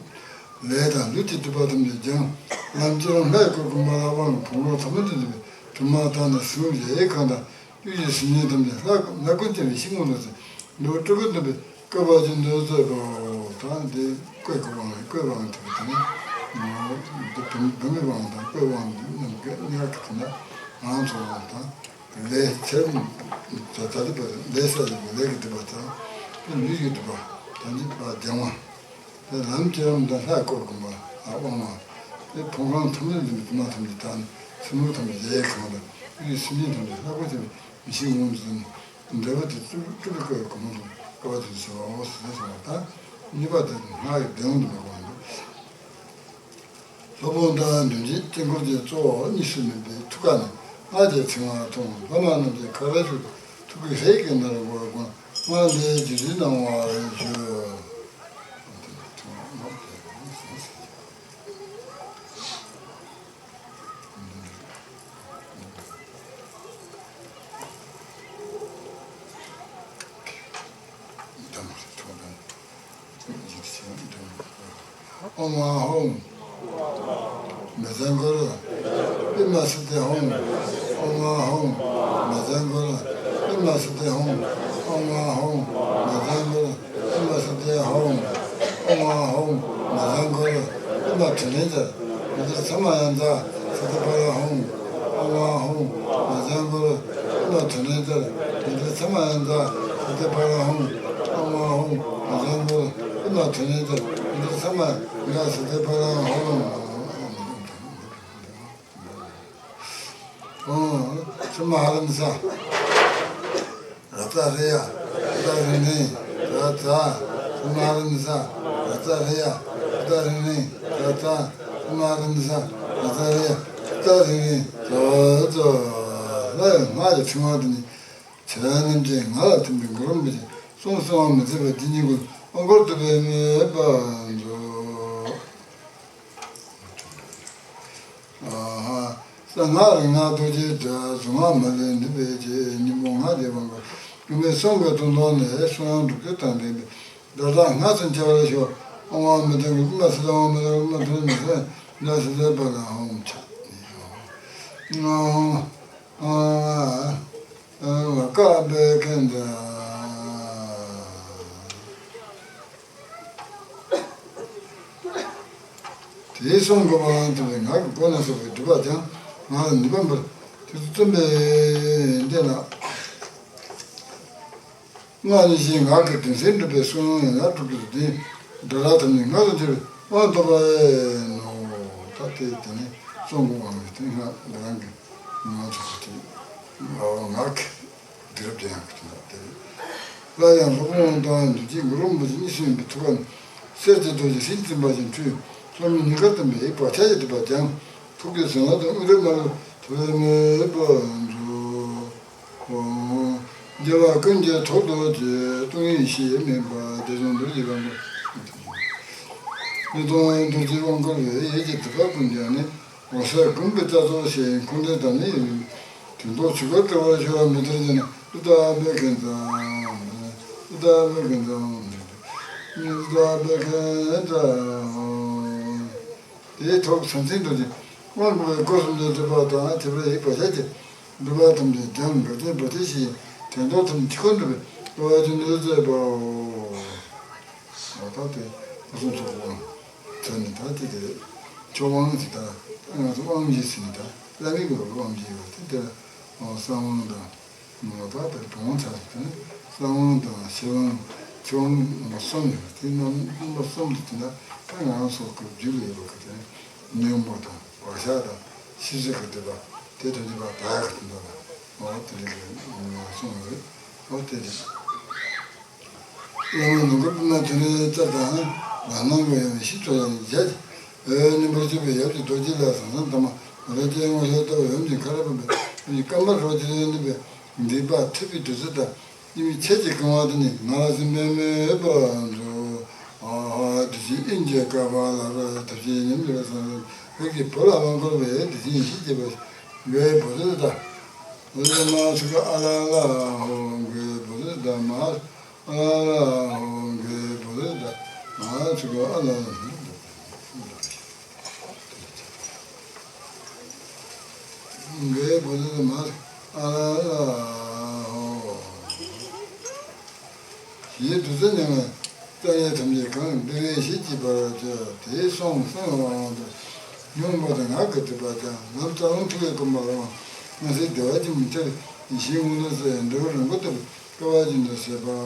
ལས་དང་ལུས་ཀྱི་སྒྲིབ་པ་ཐམས་ཅད་སྦྱངས། ལམ་གྱི་རང་ལྷའི་སྐུར་གོམས་པ་ལ་དབང་ཕུང་པོ་ཐ་མལ་དུ་འདུས་པའི་དྲི་མ་དག་ནི་སྲིན་མོ་བཞད་གད་དང་། གཡུལ་གྱི་སྲིན་ཉི་ཐམས་ཅད་ལྷ་ལྷ་སྐུ་འཁྱིལ་བའི་ཤིང་ཀུན་ཏུ་སོན། ནོར་བུ་སྤྲུལ་སྐུ་འདུས་པའི་བཀོད་པ་ཅན་དུ་མཛད་པའོ། ད་འདི་བཀོད་ཀྱི་དབང་ལས་བཀོད་པའང་ཐུབ་པ་དང་། འདི་བུམ་བུམ་པའི་དབང་དང་བཀོད་དབང་འདི་རྣམས་ཀྱི་གཉིས་ཀ་གི་དེ་ན་ང་ཚོ་དབང་དང་། ལས་ཚེ་རིང་ད་ལྟ་བ་ལས་ས་ཡི་ལས་ཀྱི་སྒྲིབ་པ་དང་། ལུས་ཀྱི་སྒྲིབ་པ་དང་འདི་པ་སྦྱང་བ། དེ་ལམ་གྱི་རང་དང་ལྷ་སྐུར་གོམས་པ་ལ་དབང་བ། དེ་ཕུང་ཁམས་ཐམས་ཅད་འདུས་པའི་དྲི་མ་ཐམས་ཅད་དག་ནི་སྲིན་མོ་ཐམས་ཅད་བཞད་གད་དང་། ཡུལ་སྲིན་ཉི་ཐམས་ཅད་ལྷ་སྐུ་འཁྱིལ་བའི་མི་ཤིགས་ངོམས་ཟིན། འབྲེལ་བ་དེ་སྤྲུལ་པའི་སྐུ་ཡི་གོ་འཕང་དུ་བསྐལ་པ་དུས་སུ་འོ་ཟེར་ན་སོང་བ་དང་། གཉིས་པ་དེ་སྔགས་ཀྱི་བདེན་དབང་དུ་མ་གོ་བ་འདུག་སློབ་དཔོན་དང་མདུན་བསྐྱེད་དཀྱིལ་འཁོར་གྱི་གཙོ་བོ་གཉིས་སུ་མེད་པའི་ཐུགས་ཀ་ནས་སྔགས་ཀྱི་ཕྲེང་བ་མཐོང་། བླ་མ་རྣམས་ཀྱིས་ཁ་རལ་གཞུ་སྟེ་ཐུགས་ཀའི་ཧྲཱིཿ་གི་ནར་སྒོར་བསྒོམ། སྔགས་འདིའི་རྒྱུད་སྡེ་གནང་བར་ཞུ། ཨོཾ་ཨཱཿཧཱུྃ། མ་བཙན་སྐུ་རུ་པདྨ་སིདྡྷི་ཧཱུྃ། ཨོཾ་ཨཱཿཧཱུྃ། མ་བཙན་སྐུ་རུ་པདྨ་སིདྡྷི་ཧཱུྃ། ཨོཾ་ཨཱཿཧཱུྃ། མ་བཙན་སྐུ་རུ་པདྨ་སིདྡྷི་ཧཱུྃ། ཨོཾ་ཨཱཿཧཱུྃ། མ་བཙན་སྐུ་རུ་པདྨ་ཕྲིན་ལས་རྒྱལ། མི་ཚེ་ཚད་མ་ཡང་དག་སིདྡྷི་ཕ་ར་ཧཱུྃ། ཨོཾ་ཨཱཿཧཱུྃ། མ་ ཧཱུྃ། མ་བྱན་འབར། ཨུ་མ་དྷཱུ་ནི་ཏཱ། ཨིནྡྲ་ཚད་མ་ཡ་དྷ། སིདྡྷི་ཕ་ལ་ཧཱུྃ། ཨ་མ་ཧཱུྃ། མ་བྱན་འབར། ཨུ་མ་དྷཱུ་ནི་ཏཱ། ཨིནྡྲ་ཚད་མ་ཡ་དྷ། སིདྡྷི་ཕ་ལ་ཧཱུྃ། ཨོཾ། ཤྲཱི་མ་ཧཱ་ར་མི་ས། ར་ཙ་རི་ཡ། ཏ་རི་ནི། ཏ་ཙ། ཤྲཱི་མ་ཧཱ་ར་མི་ས། ར་ཙ་རི་ཡ། ཏ་རི་ནི། ཏ་ཙ། ཤྲཱི་མ་ཧཱ་ར་མི་ས། ར་ཙ་རི་ཡ། ཏ་རི་ནི། ཏ་ཙ། སླར་ཡང་སྔགས་ཀྱི་ཕྲེང་བ་འདི་ནི། ཚེ་རབས་རྣམས་ཀྱི་ངལ་བ་ཐེབས་པའི་གུ་རུ་རིན་པོ་ཆེ་གསུང་གསོལ་བ་མི་ཟད་པ་འདི་ཉིད་ཀུན་དབང་བསྐུར་བཏུད་པའི་མོས་པ་མཛོད། ཨ་ཧ། གསང་སྔགས་རིག་སྔགས་རྡོ་རྗེའི་སྒྲ། གཟུངས་སྔགས་མ་ལུས་འདུས་པའི་རྗེ། སྙིང་པོ་སྔགས་ཀྱི་དབང་བསྐུར་ཀུན་མཁྱེན་གསུང་གི་ཐུགས་མདོ་ནས། གསུང་དབྱངས་དྲུག་ཅུ་དང་ལྡན་པའི་སྒྲ་གདངས་སྔར་དང་མི་འཆད་པར་ཤོག། ཨོཾ་ཨཱཿ་མི་ལྡན་གྱི་ཨུ་མ་སི་ཏཱ། ཨོཾ་མི་ལྡན་གྱི་ཨུ་མ་དྷཱུ་ར་མི་ས། ཨིནྡྲ་སིདྡྷི་ཕ་ལ་ཧཱུྃ། ཨོཾ། ཨ་ཨ་ཨ་ཀ་བེ་ཀན་ཏ། དེའི་གསུང་གི་དབང་དུ་བའི་ངག་གི་སྒོ་ནས་སོགས་པའི་སྒྲིབ་པ་ཀྱང་ངག་ལ་ནུས་པ་འབར། དེ་ཚུལ་བརྩམས་པའི་འདི་ལ། སྔགས་ནི་བཞིའི་ངག་གི་དོན་གསལ་འགྲུབ་པའི་གསུང་ཡན་ལག་དྲུག་ཏུ་ལྡན། སྒྲ་རབ་ཐམས་ཅད་སྔགས་སུ་གྱུར་པའི་དབང་ཐོབ་པ་ཡིན་ནོ། ད་དེ་དེ་ནི་གསུང་གི་དབང་གི་དེ་སྔགས་འདི་རང་གི་ངག་ཚོགས་ཀྱི་དེ་ངག་གི་དུས་རབས་ཀྱི་ཡང་གི་དོན་དག་དེ་རེད། སླར་ཡང་སློབ་དཔོན་དབང་ཐང་རྡོ་རྗེ་གུ་རུ་རིན་པོ་ཆེ་གཉིས་སུ་ཡིན་པའི་ཐུགས་ཀ་ནས་གསེར་གྱི་རྡོ་རྗེ་སྲིད་འཛིན་པ་བཞིན་འཕྲོས། ལྷོ་མོའི་ཉི་ཟླ་ལྟ་བུའི་བག་ཆགས་ཀྱི་སྒྲིབ་པ་ཀྱང་ཐུགས་ཀྱི་གཟེངས་བསྟོད་དང་དབུ་རུ་མར་ཐོབ་པའི་མོས་པ་མཛོད། ཨོ། རྒྱལ་བ་ཀུན་གྱི་ཐུགས་རྡོ་རྗེ། སྟོང་ཉིད་གཞི་མེད་པ། བདེ་སྟོང་རྡོ་རྗེ་དབང་བསྐུར། བདེ་སྟོང་རྡོ་རྗེ་དབང་བསྐུར་བའི་ཡིད་ཀྱི་ཐིགས་པ་ཀུན་ཀྱང་ནི། འོད་གསལ་ཀུན་གྱི་རྩལ་རྫོགས་ཤིང་། འཁོར་འདས་དང་ནི་ཡོད་མེད། དོན་རྟོགས་ཆོས་སྐུར་གྲོལ་བར་ཤོག། མི་ཐར་ཞིང་ནི། ཨུཏྟ་བྷ་ག་ཙ། ཨུཏྟ་བྷ་ག་ཙ། ཨུཏྟ་བྷ་ག་ཙ། དེའི་ཐོག་ཟང་ཟིང་རྡོ་རྗེ་དབང་བསྐུར་བའི་སྒོ་གསུམ་དུ་སྒྲིབ་པ་དང་། ཐེག་པའི་ཡིད་བག་ཆགས་ཀྱི་སྒྲིབ་པ་ཐམས་ཅད་སྦྱངས། འགག་བདེན་བར་ཆད་ཞི་ཞིང་དྲན་རྟོག་ཐམས་ཅད་ཆོས་སྐུར་འགྲུབ་པའི་སྤྲོ་བ་ཅན་དུ་མཛད་པའོ། ད་ལྟ་དེ་སྐུ་གསུང་ཐུགས་ཀྱི་དབང་ཐོབ་ནས། ད་དེ་དེ་ཆོས་དབང་ཞེས། ད་ང་ཚོ་དབང་བཞི་ཟེར་ནས། ད་བླ་མའི་གི་དབང་བཞི་ཡོད་དེ། དེ་གསང་དབང་དང་། ད་ལྟ་བུམ་དབང་ཚར་ཟེར་ནས། གསང་དབང་དང་ཆོས་དབང་། ཆོས་དབང་གསུམ་ཡོད་དེ། རྣམ་པ་གསུམ་དུ་དེ་འདྲ་ད་ང་རང་ཚོ་གི་རྒྱུད་ལ་ཡོད་པ་གི་དེ་ནི་སྙིང་པོ་དང་བག་ཆགས་དང་ཤེས་བྱ་གི་སྒྲིབ་པ་དེ་ཐམས་ཅད་པ་དག་གི་དོན་དག་ལ། འོ་དེ་རིགས་ལ་གསུངས་ཡོད། འོ་དེ་རེད། བླ་མ་ནོར་བུ་པདྨ་དོན་གྲུབ་རྩལ་དང་། ལག་ན་མགོ་ཡང་ཡེ་ཤེས་མཚོ་ཡང་འཇའ་ཆེ། འོད་རྣོན་པོར་གཅིག་པའི་ཡབ་ཀྱི་རྡོ་རྗེ་ལ། ཟང་ཟིང་དྭངས་མ་རོ་བརྒྱའི་སྔོ་ལྷས་བསྟོད། འོད་ཀྱི་ཁ་རལ་ཕོབ་པའི་སྐར་མ་རོ་བརྒྱ་ལས་འདས་པའི་མགྲིན་པ་ཐོད་པའི་བདུད་རྩི་དང་། གཉིས་མེད་ཆོས་ཀྱི་ཁང་བ་དེ་ནི་ང་ལ་གཟིམས་པའི་མོས་པ་མཛོད། ཨ་ཧ། དེ་བཞིན་དབྱིངས་ཀྱི་ཀ་པཱ་ལ་ར། དེ་བཞིན་ཉམས་ལེན་སངས་རྒྱས་ཀྱི་བུ་ལ་དབང་བསྐུར་བས། དེ་བཞིན་ཡེ་ཤེས་སྐྱེད་པ་འགྲོ་བའི་བུ་དེ་དང་། བུ་དེ་མ་སུ་ཀ་ཨ་ལ་ལ་ཧོ། འགྲོ་བའི་བུ་དེ་དང་མ། ཨ་ལ་ལ་ཧོ། འགྲོ་བའི་བུ་དེ་དང་མ་སུ་ཀ་ཨ་ལ་ལ། འགྲོ་བའི་བུ་དེ་དང་མ་ཨ་ལ་ལ་ཧོ། ཞེས་བདུད་རྩི་མྱང་བའི་རྩ་ལས་ཐམས་ཅད་གང་། བི་རི་ཞེས་བགྱི་བར་བྱ། དེས་སོང་གསང་བའི་དབང་དུ་སྙོམས་པ་དང་། ངག་གི་སྒྲིབ་པ་ཀྱང་ལམ་རྩ་རླུང་མཐུ་ཡིས་བསྐུམ་པ་ལ། སྣང་སྲིད་བདེ་བ་ཅན་མི་འཆར་ཡེ་ཤེས་ངོ་ལ་གསལ། འབྲས་བུ་རིན་པོ་ཐོབ་པའི་སྐལ་བ་ཅན་དུ་བྱེད་པའོ།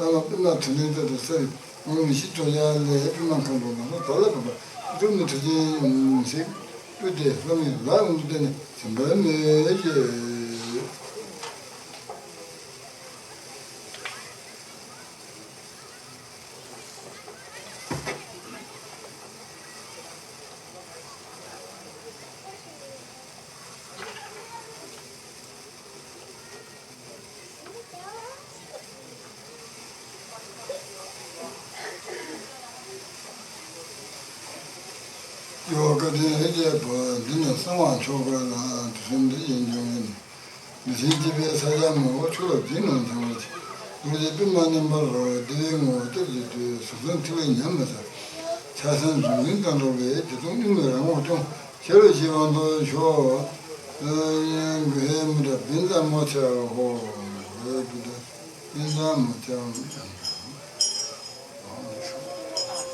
བླ་མ་པདྨ་དོན་གྲུབ་རྩལ་དུ་གསལ་བའི་དབང་ཡེ་ཤེས་ཚོགས་ཆེན་ལས། པདྨ་མཁའ་འགྲོ་ནག་པོ་དག་ལ་ཕོག་པ། སྒྲུབ་ནས་ཁྲིད་ཅིང་གཟིགས། སྤྲུལ་ཏེ་ལྷ་མིའི་ལྷ་དབང་དུ་བསྟན་ནས་ཟིན་པར་མོས་ཀྱི། ཡོ་ག་དེ་ལས་རྒྱལ་པོ་འདི་ནི་གསང་བ་མཆོག་གི་ལམ་དུ་སེམས་འདི་ཡིན་འབྱུང་བས་ནི། མི་ཤིང་སྐྱེས་པའི་ས་ཡ་མང་པོ་ཆུ་ལ་རྒྱུས་རྣམས་ཚང་བར་བྱེད། རྡོ་རྗེ་པདྨ་མཉམ་པར་རོལ་པ། བདེ་བའི་ངོ་བོ་གཏེར་གྱི་སྒྲོས། གཟུགས་ཅན་ཐིག་ལེ་ཉམས་མི་ཟད། ཆགས་སེམས་གཟུང་འཛིན་དང་འགྲོགས་པའི་བདེ་སྟོང་གཉུག་མའི་རང་ངོ་སྐྱོང་། ཤེས་རབ་ཀྱི་དབང་དུ་ཤོག། ཨ་ཡེ་གུ་ཧེ་མུ་དྲ་བྷན་དྷ་མོ་ཙ་ཧོ། གུ་ཧེ་མུ་དྲ་བྷན་དྷ་མོ་ཙ་ཧོ།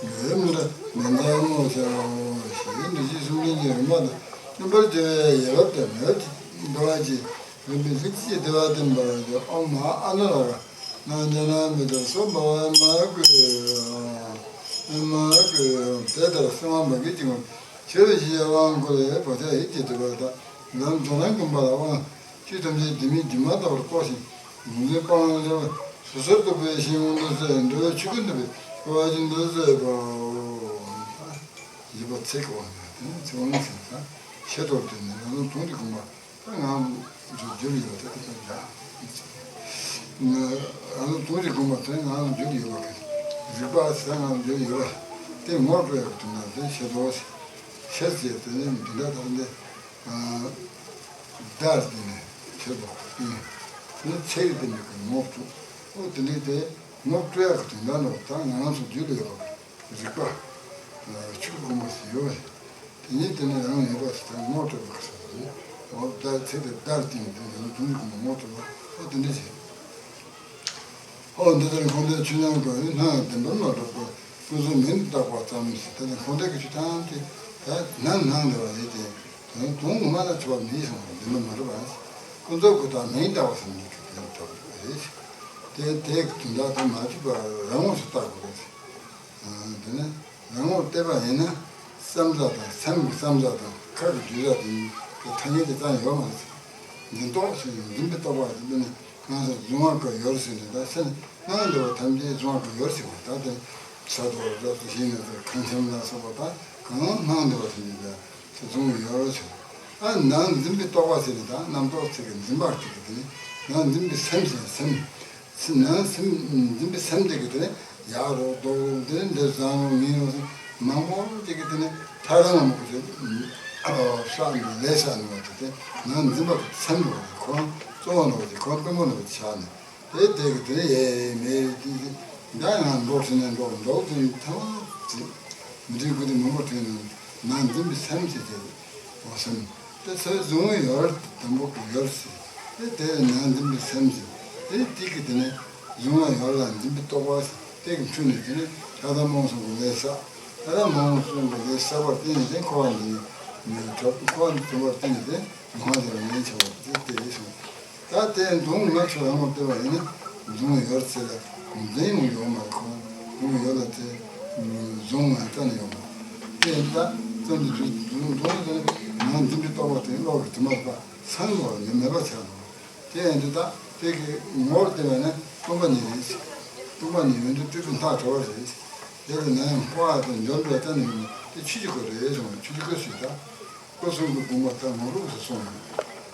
གུ་ཧེ་མུ་དྲ་བྷན་དྷ་མོ་ཙ་ཧོ། ཞེས་འདི་ཕྱི་གསུམ་ལྡན་གྱི་རིམ་པ་དང་ རྣམ་པར་རྒྱལ་བའི་ཡལ་བ་དང་མེ་འདྲ་བ་ཅན། རིམ་པས་ལྷུན་གྱིས་བདེ་བ་ལྡན་པར་ཤོག། ཨོཾ་མ་ཨ་ནཱ་ལ་ག་ན་ཛྙཱ་ན་མི་ཏ་སྭཱ་ཧཱ། མ་བ་མ་གུ་མ་གུ་དེ་ལྟར་གསང་བ་མ་གི་ཅིང་། ཆེ་བའི་ཞི་བའི་དབང་བསྐུར་བས་བག་ཆགས་ཡིད་ཀྱིས་སྒྲིབ་པ་དག། ལམ་རྫོགས་ལམ་བསྒོམ་པ་ལ་དབང་། ཆོས་ཐམས་ཅད་སྒྱུ་མའི་སྒྱུ་མ་ལྟ་བུར་རྟོགས་ཤིང་། ལུང་འདྲེན་སྤང་བླང་བྱ་བ་སོ་སོར་རྟོག་པའི་ཞིང་དབང་དུ་གསལ། འགྲོ་བའི་ཆོས་ཀུན་འདུལ་བའི་སྐུ་བ་ཤིན་ཏུ་གསལ་བའོ། བཞི་པ་ཚིག་གི་དབང་དུ་ཚིག་དབང་ཟེར་ན་ཤེས་རྟོགས་དེ་ནི་རང་ལུགས་དོན་གྱི་དགོངས་པ་དེ་ངང་དུ་འཇུག་ཡོད་པ་དེ་ལྟ་བུ་འདྲ། རང་ལུགས་དོན་གྱི་དགོངས་པ་དེ་ངང་དུ་འཇུག་ཡོད་པ་གི་རིག་པ་ཟེར་ངང་དུ་འཇུག་ཡོད་པ་དེ་ངོ་སྤྲོད་ཡག་གི་དོན་དག་དེ་ཤེས་རྟོགས་ཤེས་བྱེད་དེ་ནི་འདི་འདྲ་དང་འདི། བརྡར་ཏེ་ནི་ཁྱེར་དོ། ནི་ཚེ་ཡི་དེ་འདྲ་གི་ངོ་སྤྲོད། ཨོ་དེ་འདྲའི་དེ་ངོ་སྤྲོད་ཡག་གི་དོན་དག་ནི་ད་ང་རང་ཚོ་རྒྱུད་ལ་ཡོད་པ་རིག་པ། ཆོས་ཀྱི་སྒོ་མོ་ཞིག་ཡོད་པ། དེ་ཉིད་དེ་ནི་རང་ཡོད་པ་ཞིག་ད་ངོ་སྤྲོད་པ་གི་ས་རེད། ཨོ་བརྡར་ཚེ་དེ་བརྡར་ཏེ་ནི་དེ་འདྲ་དོན་གྱི་སྒོ་མོ་ངོ་སྤྲོད་པ་ཨོ་དེ་འདྲ་ཞིག་ཨོ་འདི་ལྟར་འཁོར་འདས་ཆོས་རྣམས་ཀུན། སྣང་བ་བདེན་པར་མ་གྲུབ་པར། ཀུན་རྫོབ་མིང་དུ་བཏགས་པ་ཙམ་ཞིག་དེ་ནི་འཁོར་འདས་ཀྱི་ཆོས་ཐམས་ཅད་ད་སྣང་སྣང་འདྲ་བ་རེད་དེ། དོན་དོན་ངོ་མ་ལ་ཆུད་པ་མེད་གསུངས་པ་བདེན་པར་མ་གྲུབ་པ། ཀུན་རྫོབ་ཀྱི་དག་མིང་བཏགས་པ་ཙམ་ཞིག་གི་དོན་གྲུབ་པ་རེད། དེ་དེ་གི་དོན་དག་དེ་མ་གྲུབ་པ་རང་ངོས་སུ་བཏགས་དགོས་རེད། དེ་ནི་རང་ངོས་བལྟས་པ་ཡིན་ན་བསམ་བྱ་དང་སེམས་ཀྱི་བསམ་བྱ་དང་ཁ་གི་བརྗོད་བྱ་དེ་གཉིས་ཀྱི་ཐ་སྙད་དེ་ཙམ་ཡོད་མ་རེད། འཛིན་རྟོག་ཟེར་ནས་འཛིན་པའི་རྟོག་པ་དེ་ནི་སྣང་ཟེར་གཟུང་བ་ཀུན་ཡོད་ཟེར་ནས་ད་སེམས་སྣང་འདུ་བ་ཐམས་ཅད་གཟུང་བ་ཀུན་ཡོད་ཟེར་བ་ད་དེ་ས་རྡོ་རབ་ཏུ་ཞིག་ནས་ཁང་ཁྱིམ་ལ་སོགས་པ་ད་གང་སྣང་འདུ་བ་ཐམས་ཅད་ད་གཟུང་བ་ཡོད་ཟེར། ཨ་ནང་འཛིན་པའི་རྟོག་པ་ཟེར་ནས་ད་རྣམ་རྟོག་ཚིག་གི་འཛིན་པ་གཅིག་གི་དེ་ནི་ནང་འཛིན་པའི་སེམས་ཟེར་སེམས། ནང་སེམས་འཛིན་པའི་སེམས་དེ་གི་དེ་ནི་ཡག་རོ་སྡུག་རོ་དེ་ནི་འདི་བཟང་རོ་ངན་རོ་ཟེར་མང་པོ་དེ་གི་དེ་ནི་ཐ་རང་མང་པོ་ཟེར། ཨོ་བསགས་ནས་ལས་བསགས་ནས་བ་དེ་དེ་ནང་འཛིན་པ་གི་སེམས་རོ་ཟེར་ཁོ་རང་གཙོ་བོ་རོ་ཟེར་ཁོ་རང་དཔོན་པོ་རོ་ཆགས་ནས་དེ་དེ་གི་དེ་ནི་ཡེ་མེད་དེ་དེ་འདྲ་ཡང་འགྲོ་ཟེར་ནས་འགྲོ་འགྲོ་དེ་ནི་ཐ་མ་ཟེར། མི་འདྲའི་དགོས་དོན་མང་པོ་བྲིས་ནས་ནང་འཛིན་པའི་སེམས་ཟེར་ཏེ། འོ་སེམས། དེ་ཚོའི་གཟུང་བའི་ཡོར་དང་པོ་གི་ཡོར་ཟེར། དེ་དེ་ནང་འཛིན་པའི་སེམས་ཟེར། དེ་དེ་གི་དེ་ནས་གཟུང་བའི་ཡོར་ལ་འཛིན་པའི་རྟོག་པ་ཟེར། དེ་གི་འཁྲུལ་ནས་དེ་ནས་ལྷ་དང་རྨོངས་གསུམ་གྱི་ལས་བསགས། ལྷ་དང་རྨོངས་གསུམ་གྱི་ལས་བསགས་པར་བརྟེན་ནས་དེ་འཁོར་བ་འདི་ནས་གྲོལ། འཁོར་བ་འདི་གྲོལ་བར་བརྟེན་ནས་དེ་མ་ཧཱ་ལས་ངན་བྱ་བ་དེ་དེ་ཡིན་གསུངས། ད་དེ་མདུང་ང་ཚོ་རང་ངོ་བལྟས་པ་ཡིན་ན་མདུང་ཡོར་ཚེ་ལ་འཛིན་ཡོང་ཡོད་མ་རེད། ཁོང་མདུང་ཡོར་ལ་དེ་བཟུང་ང་རྩ་ནས་ཡོང་མ་རེད། དེ་ཡིན་ད་ཙམ་གྱི་མདུང་མདུང་དེ་ང་འཛིན་པའི་རྟོག་པ་དེ་བློ་གི་དྲི་མ་པ་སང་ལོ་ནི་མེད་པ་ཆགས་ནོ། དེ་ཡིན་དུས་ད་དེ་གི་ངོ་བོར་བལྟས་པ་ཡིན་ན་སྟོང་པ་ཉིད་རེད། སྟོང་པ་ཉིད་ཡོད་དུས་སྤྲོས་པའི་མཐའ་གྲོལ་བ་རེད། དེ་ལ་ན་ཡང་འཕོ་བ་དང་འཇོམས་པའི་རྩ་ནས་ཡོང་ནས་དེ་ཆོས་ཀྱི་སྐུ་རེད་གསུངས། ཆོས་ཀྱི་སྐུ་ཞིག་ད། སྐུ་གསུམ་གྱི་དགོངས་པ་ལྟར་ངོ་རུབ་སུ་སོང་།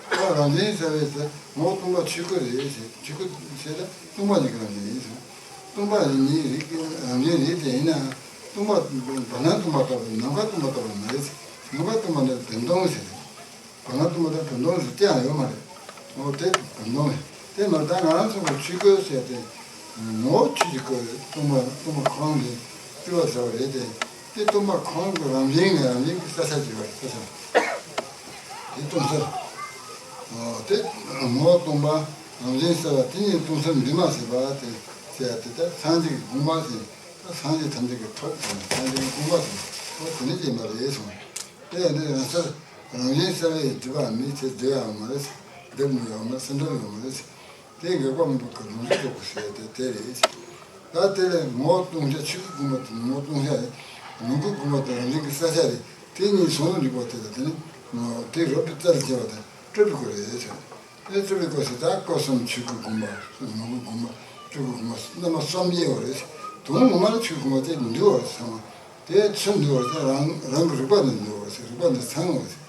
ད་རང་བཞིན་གསལ་བའི་ཚེ་ངོ་བོ་སྟོང་པ་ཆོས་སྐུ་རེད་ཟེར། ཆོས་སྐུ་ཟེར་ན་སྟོང་པ་ཉིད་ཀྱི་རང་བཞིན་ཡིན་ཟེར། སྟོང་པ་ཉིད་རིག་གི་རང་བཞིན་རེད་དེ་ཡིན་ན། སྟོང་པ་བར་སྣང་སྟོང་པ་ལྟ་བུ་ནམ་མཁའ་སྟོང་པ་ལྟ་བུ་མ་རེད་ཟེར། ནམ་མཁའ་སྟོང་པ་ནི་བདེན་སྟོང་ཟེར། བར་སྣང་སྟོང་པ་དང་བདེན་སྟོང་ཟེར་ཅི་ཡང་ཡོད་མ་རེད། འོ་དེ་བདེན་སྟོང་རེད། དེ་མ་ད་ང་རང་ཚོ་གི་ཆོས་སྐུ་ཟེར་ཏེ། ངོ་བོ་ཆོས་ཀྱི་སྐུ་རེད། སྟོང་པ་སྟོང་པ་ཁོ་རང་ལས་སྤྲུལ་པ་ཟེར་བ་རེད་དེ། དེ་སྟོང་པ་ཁོ་རང་གི་རང་བཞིན་ནས་རང་བཞིན་གྱི་གསལ་ཆ་ཅིག་ཡོད་རེད། གསལ་ཆ་དེ་སྟོང་གསལ། དེ་ངོ་བོ་སྟོང་པ་རང་བཞིན་གསལ་བ་དེ་ཉིད་སྟོང་གསལ་འདུས་མ་བྱས་པ་དེ་ཟེར་ཏེ། ད་སངས་རྒྱས་ཀྱི་དགོངས་པ་ཟེར། ད་སངས་རྒྱས་ཐམས་ཅད་ཀྱི་ཐོབ་དང་སངས་རྒྱས་ཀྱི་དགོངས་པ་ཟེར། ཨོ་དེ་ནི་ཅི་མ་རེད་གསུངས། དེ་ཡང་འདི་རང་གསལ་རང་བཞིན་གསལ་བའི་སྒྲིབ་པ་མེད་ཚེ་སྒྲིབ་ཡང་མ་རེད། སྒྲིབ་མི་ཡོང་མ་རེད། སེམས་སྒྲིབ་ཡོང་མ་རེད། དེ་འགག་པ་མེད་པ་གི་ལུང་རིགས་ལྟ་བུ་ཟེར་ཏེ་དེ་རེད། ད་དེ་ལས་ངོ་བོ་སྟོང་ཆ་ཆོས་སྐུ་དགོངས་པ་དང་ངོ་བོ་སྟོང་ཆ་རེད། ལོངས་སྐུ་དགོངས་པ་དང་རང་བཞིན་གྱི་གསལ་ཆ་རེད། དེ་གཉིས་ཟུང་དུ་འཇུག་པ་དེ་ལ་དེ་ནི་དེ་རབ་ཏུ་རྩལ་བྱེད་པ་དང་སྤྲུལ་པའི་སྐུ་རེད་ཟེར། དེ་སྤྲུལ་པའི་སྐུ་ཟེར་ད་སྐུ་གསུམ་ཆོས་སྐུ་དགོངས་པ་ལོངས་སྐུ་དགོངས་པ་སྤྲུལ་སྐུ་དགོངས་པ་རྣམ་པ་གསུམ་དབྱེ་བ་རེད། དོན་ངོ་མ་ལ་ཆོས་སྐུ་དགོངས་པ་དེ་འདུལ་བ་ཚང་མ། དེ་ཚུར་འདུལ་བར་ཐལ། རང་རང་གི་རིག་པ་ནི་འདུལ་བར་ཐལ། རིག་པ་འདི་ཚང་བར་ཐལ།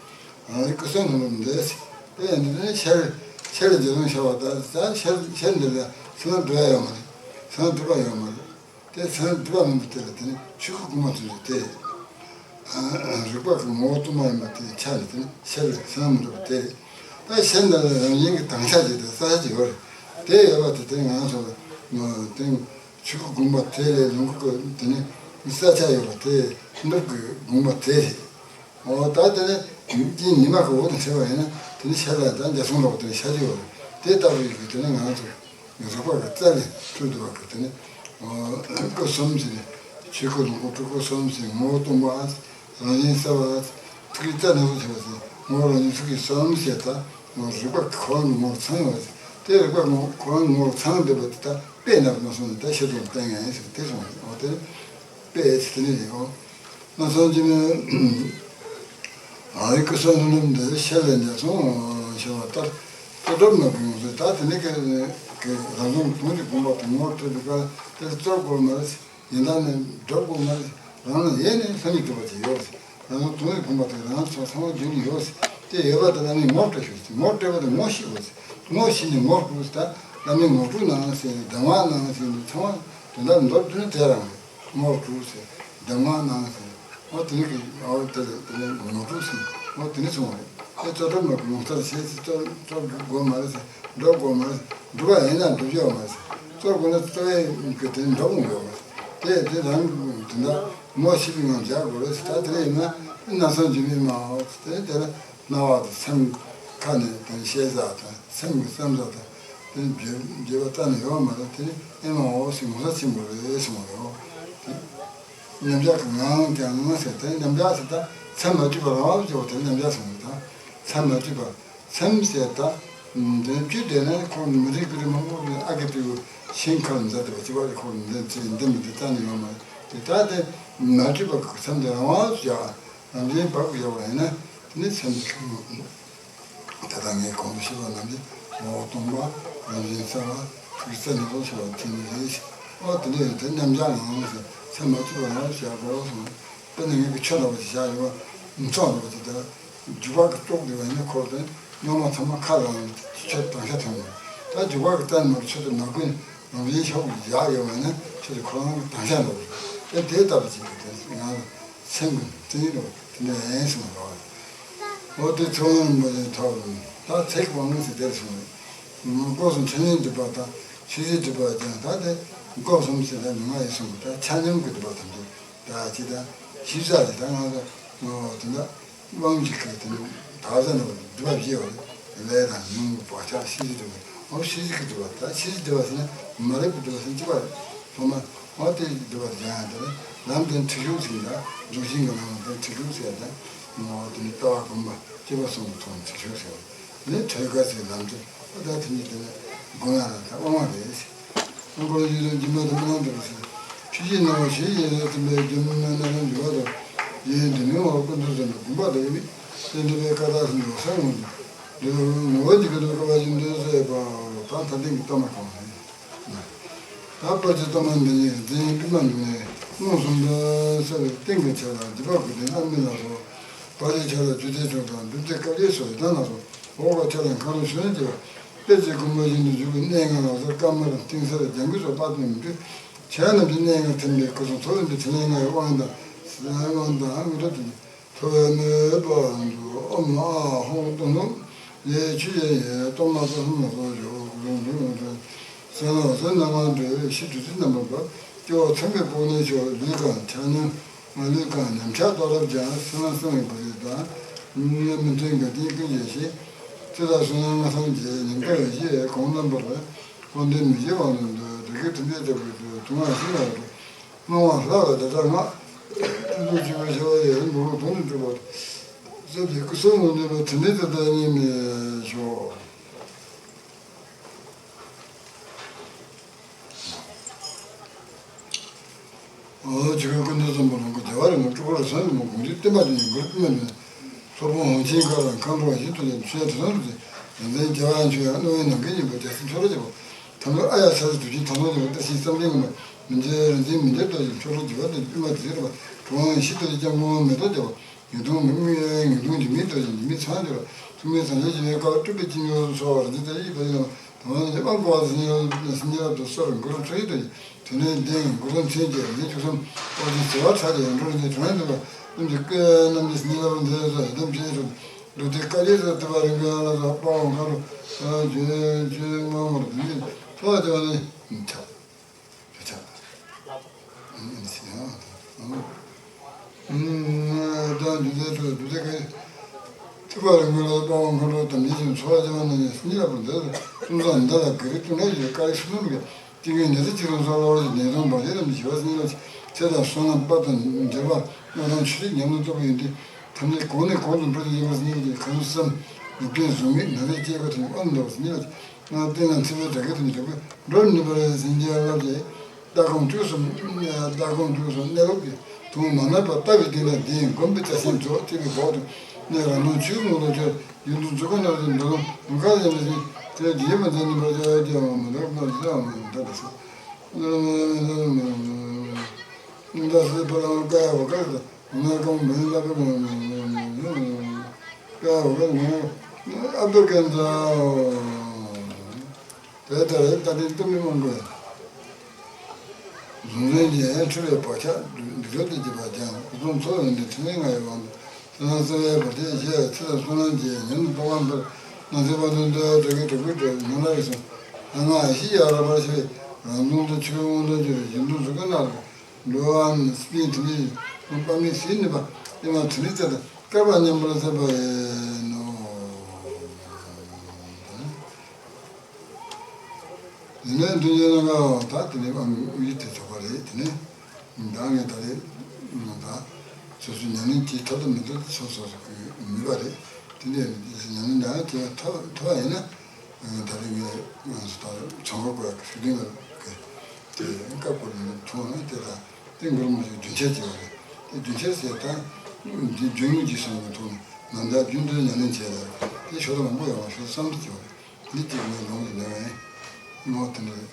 རང་རིག་ཀུན་གསལ་སྣང་ལུགས་འདི་ཟེར། དེ་ཡང་འདི་ནི་ཤར་ཤར་ལ་འཇུག་ལྡོག་བྱ་བ་ལྟར། ད་ཤར་ཤར་འདི་ལ་སེམས་སྒྲིབ་པ་ཡོད་མ་རེད། སེམས་སྒྲིབ་པ་ཡོད་མ་རེད། དེ་སེམས་སྒྲིབ་པ་མིན་པ་དེ་ལ་དེ་ནི་ཆོས་སྐུ་དགོངས་པ་ཚུལ་དེ། རིག་པ་གི་ངོ་བོ་སྟོང་པ་ཡིན་པ་དེ་ཆ་ནས་དེ་ནི་ཤར་ལ་སེམས་སྒྲིབ་པ་དེ་རེད། ད་ཤར་འདི་ལ་རང་བཞིན་གྱི་དྭངས་ཆ་ཅིག་དང་གསལ་ཆ་ཅིག་ཡོད་རེད། དེ་ཡོད་པ་དེ་དེ་ང་ཚོ་ལ་དེ། ཆོས་སྐུ་དགོངས་པ་དེ་ལས་ལོངས་སྐུ་དེ་ནི་གསལ་ཆ་ཡོད་པ་དེ་ནུབ་ཀྱི་དགོངས་པ་དེ་རེད། འོ་ད་དེ་ནི་ཉིན་གྱི་ཉི་མ་གི་འོག་ཏུ་ཕྱེ་བ་ཡིན་ན་དེ་ནི་ཤར་ལ་ད་འཇའ་ཚོན་ལོག་དེ་ནི་ཤར་གྱི་ཡོད་རེད། དེ་ལྟ་བུ་ཡིན་གྱི་དེ་ནི་ང་ཚོ་རིག་པ་གི་རྩལ་ལས་འཕྲོས་འདུག་པ་གི་དེ་ནི་སྐུ་གསུམ་ཟེར་ནས་ཆོས་སྐུ་ལོངས་སྐུ་སྤྲུལ་སྐུ་གསུམ་ཟེར། ངོ་བོ་སྟོང་པ། རང་བཞིན་གསལ་བ། ཐུགས་ཀྱི་རྩལ་སྣ་ཚོགས་བྱེད་པ་ཟེར། ངོ་བོ་རང་བཞིན་ཚུལ་གྱིས་གསུམ་ཞེས་དང་། ངོ་རིག་པ་གོ་བ་ངོ་བོར་ཚང་བ་ཞེས། དེ་རིག་པ་ངོ་གོ་བ་ངོ་བོར་ཚང་བསྡད་པ་དེ་དག་དཔེ་ནང་དུ་མ་སོང་ནས་ད་ཤེས་རྟོགས་བསྟན་ངེས་ཟེར་དེ་སོང་བ་དེ་དཔེ་ཟེར་དེ་ནི་རེད་འོ། སྣང་སེམས་འཇིགས་མེད་ཨ་རིག་གི་སོ་ནུ་ནུ་འདི་ཤེས་ལས་འདས་སོང་ཞེས་པ་ལྟར་ལྟ་གྲུབ་མ་གི་ཡོངས་སུ་ད་དེ་ནི་གི་རང་བྱུང་དོན་གྱི་དགོངས་པ་དང་ངོ་སྤྲད་པའི་སྐབས་དེར་རྩོལ་དགོས་མ་རེད། ཡིན་ད་ནི་སྒྲུབ་དགོས་མ་རེད། རང་ལ་ཡེ་ནས་ལྷ་མིག་གྲུབ་པ་ཅིག་ཡོད་རེད། རང་ལ་དོན་ཡོད་ཕན་པ་དེ་རང་ཚོ་ཚང་མ་རྒྱུན་ནས་ཡོད་རེད། དེ་ཡོད་པ་དེ་བླ་མས་ངོ་སྤྲད་ཤོག་ཅིག་ངོ་སྤྲད་པ་དེ་ངོ་ཤེས་དགོས་རེད། ངོ་ཤེས་ནས་ངོ་དཀྲུགས་ཟེར། ད་བླ་མས་ངོ་དཀྲུགས་གནང་ཟེར་ནས་གདམས་ངག་གནང་ཟེར་ནས་ཚང་མ་དོན་དག་མདོར་བསྡུས་ན་དེ་རང་རེད། ངོ་དཀྲུགས་ཟེར། གདམས་ངག་གནང་ཟེར། འོ་དེ་ནི་གི་འོ་དེ་ལ་དེ་ནི་ངོ་དཀྲུགས་ཟེར། འོ་དེ་ནི་སོང་བ་རེད། དེ་རྩོལ་སྒྲུབ་མ་གི་ངོ་མཚར་བྱས་ཟེར། རྩོལ་རྩོལ་དགོས་མ་རེད་ཟེར། སྒྲུབ་དགོས་མ་རེད་ཟེར། སྒྲུབ་པ་ཡིན་ན་སྒྲུབ་ཡོད་མ་རེད་ཟེར། རྩོལ་དགོས་ན་རྩོལ་བའི་གི་དེ་ནི་སྒྲུབ་ཡོང་གི་ཡོད་མ་རེད། དེ་དེ་རང་དོན་དག་ངོ་ཤེས་པའི་ངང་བཞག་དགོས་རེད་ཟེར། ད་དེ་ལ་ཡིན་ན་སྣང་སེམས་འཇིགས་མེད་མ་འོ་དེ་དེ་ལ་སྣང་བ་དང་སེམས་ཁ་ནས་དེ་ཤེས་བྱ་དང་སེམས་ཀྱི་བསམ་བྱ་དང་དེ་བརྗོད་བརྗོད་པ་རྩ་ནས་ཡོད་མ་རེད། དེ་ཨེ་མ་འོ་ཞིག་ངོ་མཚར་ཆེན་པོ་རེད་གསུངས་པ་རེད། དེ་མཉམ་བཞག་གི་ངང་ཀྱང་ཟེར། དེ་མཉམ་བཞག་ཟེར་ད་མཚན་མ་སྤྲོས་པ་རང་དབང་བྱེད་པ་དེ་མཉམ་བཞག་གསུངས་པ་དང་མཚན་མ་སྤྲོས་པ། མཚན་ཟེར་ད། འདི་བཅུ་དེ་ནི་ཁོང་མི་རིགས་ཀྱི་རི་མང་པོ་ཨ་ཀི་ཏི་བུ་ཤིང་ཁར་མཛད་དེ་བ་ཅི་བ་རེ་ཁོང་འདི་ཚེ་འདི་མི་འདི་རྩ་ནས་ཡོང་མ་རེད། དེ་ལྟ་སྟེ་མ་བཅོས་པ་གི་མཚན་དེ་རང་དབང་དུ་བཞག་རང་བཞིན་བབ་ཀྱི་བཞག་པ་ཡིན་ན་དེ་ནི་མཚན་དེ་ཁེངས་མོད། ད་ལྟ་ངས་གོང་དུ་བཤད་པ་རྣམས་ཀྱི་ངོ་བོ་སྟོང་པ་རང་བཞིན་གསལ་བ་ཐུགས་རྩ་ནས་རྫོགས་ཆེ་བ་དེ་ནི་རེད། ཨོ་དེ་འདྲ་ཡིན་དེ་མཉམ་བཞག་ངང་ཟེར་མཚན་མ་བཅོས་པ་རང་དབང་དུ་བཞག་དགོས་སོང་། དཔེར་ན་ངས་ཀྱི་ཆོས་ལ་བ་ཅིག་བཞག་ཡོད་པ་མཚོན་ལ་བ་ཅིག་དེ། རྒྱུ་བ་གི་ལྕོག་དེ་བས་ནི་འཁོར་ཏེ་སྔོན་མ་ཚང་མ་ཁ་ལ་ཆོས་དང་ཤ་ཐོན་ནས་ད་རྒྱུ་བ་གི་རྩ་ནས་མར་ཆོས་དེ་མ་གོས་ནས་རང་བཞིན་ཤོག་གི་བཞག་ཡོད་བས་ནི་ཆོས་དེ་ཁོ་རང་གི་དང་ཤ་འདུག་དེ་དེ་ལྟ་བུ་ཅིག་གི་དེ་ང་ལ་སེམས་ཀྱི་དེ་ཡིན་རོགས་དེ་འདྲ་ཡིན་སོང་རོགས། འོ་དེ་ཚོ་ཡང་མོ་ཡིན་ཐོག་ད་ཚེག་དབང་ངོས་སུ་དེར་སོང་རེད། སྒོ་གསུམ་ཕྲིན་ལས་སྒྲུབ་པ་དང་ཆོས་སྲིད་སྒྲུབ་པ་ཀྱང་ད་དེ་སྒོ་གསུམ་ཟེར་ན་མི་མངའ་ཡིན་སོང་གི་ད་ཆ་མཉམ་གྱི་སྒྲུབ་པ་ཐམས་ཅད། ད་ཅི་ད་ཤེས་བྱ་ཅི་ད་ང་ཚོ་དེ་འདྲ་དབང་གི་ཁུར་དེ་འདྲ་ད་ཟ་ནོ་སྒྲུབ་པ་བཞི་བ་ལས་དང་ཉུང་བག་ཆགས་ཤེས་བྱ་སྒྲུབ་པ་འོ་ཤེས་བྱ་གི་སྒྲུབ་པ་ད་ཤེས་བྱ་སྒྲུབ་པ་ཟེར་ན་མ་རིག་པའི་སྒྲུབ་པ་ཟེར་གཅིག་པ་རེད། ཐོག་མ་འོ་དེ་སྒྲུབ་པ་ཡང་དེ་ལམ་དེ་ཁྲིད་ཞུགས་ཟེར་ཡ་རྫོགས་ཆེན་གྱི་ལམ་དེ་ཁྲིད་ཞུགས་ཟེར་ཡ་དེ་འོ་དེ་ནི་ལྟ་བ་སྒོམ་པ་སྤྱོད་པ་གསུམ་གྱི་ཐོག་ནས་ཁྲིད་ཞུགས་ཟེར་བ། ནི་ཐོད་རྒལ་ཚེ་ལམ་དུ་ཨ་ད་དེ་ཉིད་དེ་ནི་དགོས་ཡ་ལ་ད་དབང་བ་རེད། དབང་བསྐུར་ཡུལ་དུ་སྦྱིན་པ་དང་སྨོན་ལམ་འདེབས་ཟེར། ཆོས་ཀྱི་སྣང་བ་ཞེས་བྱ་བའི་མཐུན་པའི་རྒྱུ་མེད་སྣ་ལམ་འཇུག་པ་དང་། ཡིད་འདི་ནི་འོ་ཀུན་ཏུ་བཟང་པོ་དགོངས་པ་དང་ཡིན་པས་དེ་འདི་པའི་བཀའ་རྟགས་སུ་འགྲོ་ས་ངོ་འདི་ངོ་བོ་འཇིག་གི་དུས་བསྐལ་པ་བཞིན་དུ་གསལ་བ་དང་མཐའ་རྟེན་གྱི་གཏོར་མ་གང་རེད། ད་དཔལ་གྱི་གཏོར་མ་འདི་ཉིད་འཛིན་པདྨ་འབྱུང་གནས་མངོན་སུམ་དུ་གསལ་བའི་སྟེང་གི་ཆ་ལ་འཇིགས་པ་དགུ་སྟེང་ཨ་མི་ལ་སོགས་བར་གྱི་ཆ་ལ་རྒྱུ་འབྲས་མཆོག་དང་འབྲུ་འདེབས་དཀའ་བརྒྱད་སོགས་ཡི་དྭགས་ལ་སོགས་འོག་གི་ཆ་ལ་མཁའ་འགྲོ་གཞོན་ནུ་བཅས་པ་གཏེར་གྱི་དགོན་པ་བཞིན་དུ་བཞུགས་པའི་གནས་ལྔ་ལ་སོགས་དཀར་དམར་དིང་སེར་ལྗང་གུ་སོགས་དཔག་ཏུ་མེད་པའི་ཆོས་རྣམས་ཀྱི་གནས་ལྔར་ཐིམ་པས་སྐུ་གསུང་ཐུགས་འདི་ཕྲིན་ལས་ལྔ་ཡི་དབང་དང་། དབང་དང་དངོས་གྲུབ་དེ་ཐོབ་པའི་མོས་པ་འདུག་ཨོཾ་ཨཱཿཧཱུྃ་ཏུན་ཧཱུྃ། ལས་ཆོས་ཅན། ཡེ་གཏོར་མ་ཙཱ་ཧཱུྃ་ལ་སོགས་ཡོད། གུ་རུ་འདུས་ཀྱི་སེམས་ལ་སེམས་སྣང་བ་འགྲོ་བའི་ཕྱི་དྲི་ཚིག་རྣམ་པར་འབབ། སྐྱེ་བོ་ཚངས་པའི་དཔུང་ནི་ཆོག་ལུས་གང་ཆ་སྙོམས། ལུས་གང་ཉམས་ཆག་རྟོགས་རབ་ཀྱང་། སེམས་ལ་སེམས་ཀྱི་བུ་རིགས་དང་། མི་མཐུན་འགལ་རྐྱེན་ཀུན་བྱས་ཤིང་། ཚེ་དང་བསོད་ནམས་ལྔ་ཐམས་ཅད་ཉམས་དགའ་བའི་གཞི། གང་རྣམ་པར་དཔུང་འདི་མི་བཞེད་དབང་དུ་འདུ། བདུད་ཀྱི་མཐུ་འབྲེལ་ལྟ་བུའི་དུག་ལྔ་ཤིང་ལ་སོགས། སྣང་བ་ལྷ་ལ་བདག་ཅག་ལྔ། སྤྲུལ་གདུག་ཅེས་པའི་ཤ་བ་ཡི་འབུར་དོང་ནས་སྤྲུལ་པ་སྲིད་པའི་སྐུ་གསུང་ངོ་འདུས་པ་དེ་འདྲའི་དེ་ལྟར་སྙིང་མེད་ཤོག་ཨོ་ཇི་སྐད་ཀུན་ཏུ་བཟང་པོ་ལོངས་སྐུ་རྒྱལ་བ་རིན་པོ་ཆེ་སྤྲུལ་སྐུ་རབ་གསལ་ནུབ་མོ་དགོངས་འདུས་བསྟན་པ་འདི་ཉིད་མགུར་དུ་མ་ནས། ཚོགས་དཔོན་འོ་ཆེན་དཀར་དང་མཁའ་འགྲོ་བ་བཞི་སྟོང་ལས་མཆོད་དེ་ཚོ་ཡོངས་འཛིན་རྒྱལ་བ་ཡན་ཆོད་ཡང་སྣང་བའི་ནམ་མཁའི་སྙིང་པོ་རྒྱལ་སྲས་མཆོག་རོ་རྒྱལ་པོ། ཐང་ལྷོད་ཨ་ཡ་ས་རུ་དུས་ཆེན་ཐང་ལྷོད་ནས་བརྟན་ཞིང་བསམ་གཏན་ངོ་མ་མི་མཇལ་རིག་འཛིན་མི་མཇལ་རྡོ་རྗེ་མཆོག་རོ་རྒྱལ་བ་དང་པདྨ་དེ་རུ་པ་གྲུབ་དབང་ཡེ་ཤེས་རྡོ་རྗེ་སྐྱབས་མགོན་མེ་ཏོག་རྒྱལ་པོ། ཉིས་སྟོང་མི་མི་ཡོད་ཉིས་སྟོང་འཇིགས་མེད་རྡོ་རྗེ་འཇིགས་མེད་ཚངས་རྒྱས་པ་ཐུགས་མི་སངས་རྒྱས་ཀྱི་བའི་བཀའ་སྤྲུལ་པའི་སྤྱི་ཉོ་སོགས་རིག་འཛིན་རྡོ་རྗེ་པ་ཡིན་ལ་དང་པོ་ནས་མ་འགོ་བ་ཟིན་ཉོ་ཟིན་ཉོ་རབ་ཏུ་གསོལ་འགུ་རུ་ཚུལ་དུ་དེ་ནས་ལྡན་གུ་རུ་མཚན་བཅས་རིག་འཛིན་བཅུ་གསུམ་ཨོ་རྒྱན་བྱེ་བ་ཕྲག་བརྒྱ་ཡོངས་གྲོལ་རིག་འཛིན་དྲང་སྙོམས་སྟོན་པ་རྣམས་ཀྱི་བཀའ་རྣམས་ཀྱི་ཉིན་ལ་འདས་སོ་ཡི་དམ་ཆོས་སུ་འདུག་སྟེ་བཀའ་རྒྱས་སུ་ཐུབ་པ་རིམ་གྱིས་ལ་སོགས་དཔའ་བོ་མཁའ་འགྲོ་ཇོ་ཇོ་མངའ་མོར་དུ་འདི་ཐོག་ལ་བཅར་བ་ནི་ཆགས་ཆགས། ཐུབ་པ་རིམ་གྱིས་ལ་སོགས་དམ་ཆོས་སུ་འདུག་སྟེ་བཀའ་རྒྱས་སུ་ཐུབ་པ་རིམ་གྱིས་ལ་སོགས་དཔའ་བོ་མཁའ་འགྲོ་དམ་ཆོས་སུ་འཚོ་བ་སྐྱེལ་བ་རྣམས་ཀྱི་སྙིང་ལ་བུར་འདས་སོ། སུམ་ཚང་འདི་ལ་གི་རིགས་ཀྲུང་ནས་ཡོད་བཀའ་རིགས་སུ་འདུག་གི། ཏིང་ངེ་འཛིན་གཅིག་རང་སོགས་ལ་བར་གྱི་ནད་གདོན་བག་ཆགས་རྣམས་ཀྱི་ཞི་བ་སྙིང་ལ་ཚེ་དང་བསོད་ནམས་དཔལ་དང་འབྱོར་པ་མངའ་ཐང་ཆོས་རིགས་ཉམས་ལ་སོགས་པ་ཡོད་དེ། ཐམས་ཅད་གོང་ནས་གོང་དུ་འཕེལ་དུ་ཡོང་བར་སྙིང་རྗེ། གང་བསམ་ལུགས་ལྡན་གཟུགས་མེད་ནམ་རེ་སྐྱེ་བ་དེ་ནི་དབང་འདུག་སྙིང་རྗེ། ང་བསྟན་ལ་འཚེ་བའི་དགྲ་བགེགས་དང་བྲལ་བའི་འགྲོ་ནུས་པར་སེམས་ཅན་བསླབ་བྱའི་ལྟ་སྒོམ་བཅུ་གསུམ། ལྟ་སྒོམ་བཅུ་གསུམ་གནས་ལུགས་ཀྱི་ཐུན་མོང་མ་ནོར་བ་ལྟ་བའི་སྟེང་ལ་ལྡན་སྒོམ་པའི་རྩ་ཤེས་རྫོགས་བསྟན་པའི་བོགས་དང་གནས་རང་སྣང་ཆོས་ཀྱི་ངོ་བོ་ཆོས་ཡུལ་དུ་འཛུགས་པ་ན་རེ་འགྲོ་ལམ་ཁ་ལ་ཡང་མི་ཤེས་དེ་རྗེས་མ་མཛད་ནུས་པར་བྱ་བའི་རྒྱལ་བ་མ་ནོར་བ་ལ་ཟེར་བ་མ་ནོར་བ་ལ་ཟེར། ད་སེ་པ་ལ་ཀ་ཡ་བ་ཀ་ལ། ང་ཀོང་མིན་ལ་པེ་མོ་ཀ་བ་ང་ཨ་པེ་ཀན་ཛ་དེ་ལྟར་ད་དེ་ཏུ་མི་མང་གོ། གཟུང་འཛིན་གྱིས་འཁྲུལ་པའི་བག་ཆགས་སྡིག་སྒྲིབ་ཏུ་སྐྱེས་པ་ཀྱང་སྐུ་གསུང་ཚོགས་ཡོན་ཏན་ཕྲིན་ལས་ལྔ་ཡི་དབང་དུ་ཚེ་རིང་བསྲེལ་བའི་བར་ཆད་ཞི་བའི་ཚེ་དང་བསོད་ནམས་ཀྱིས་ཉམས་སུ་རྟོགས་པ་འཕེལ། ནང་གསེས་པ་དོན་དུ་དྲུག་གི་དྲུག་པོའི་དྲུག་ནང་ལ་ཡོད་སོང་། ལྔ་ཤི་ཡ་ར་བར་ཤི་བའི་རང་གདོང་དུ་ཆོས་དབང་དུ་གྱུར་བཞིན་དུ་གཟུགས་ཀྱི་ནང་དུ། འགྲོ་བ་ནི་སྤྱིའི་དོན་དུ་དཔག་མེད་ཟིལ་གནོན་པ་ཨེ་མ་དོན་དུ་ཚེ་དང་བསྐལ་པ་མཉམ་པར་མཛད་པ་ཡིན་ནོ། ཡིན་ནའི་འདུལ་བྱེད་ལ་དགའ་བ་དག་དེ་ནི་དབང་གི་དབུ་ཡི་དེ་ཆོག་པ་རེད། དེ་ནི་བདག་ངས་ད་རེས་ང་ད་སོ་སོའི་ཉམས་ལེན་གྱི་ཐབས་དང་མི་ཐབས་སོ་སོ་སོ་གི་ནུས་པ་རེད། དེ་འདྲའི་ཉམས་ལེན་འདྲ་བྱེད་ཐུབ་ཐུབ་པ་ཡིན་ན། ད་རེས་ངས་ང་ཚོ་ད་ཚོང་པ་བཀོད་ཤུགས་ལྡན་གྱི་དེ་སྐབས་བཀོད་ནས་ཐོན་ནས་དེ་ལ་དེ་མགུར་མ་ཞིག་རྒྱུན་ཆད་བྱས་པ་རེད། དེ་རྒྱུན་ཆད་ཟེར་ད་འདི་རྒྱུན་ཡོད་ཀྱི་བསམ་བློ་ཐོག་ནས་ནམ་ཟླ་རྒྱུན་དུ་ཉམས་ལེན་བྱས་ལ་དེ་ཞོར་དུ་མང་པོ་ཡོང་བ་ཞོར་བསམ་གྱི་བ་རེད། འདི་གཅིག་ངས་ལོང་གི་ལས་ངས་ངོ་དེ་འདྲ་རེད།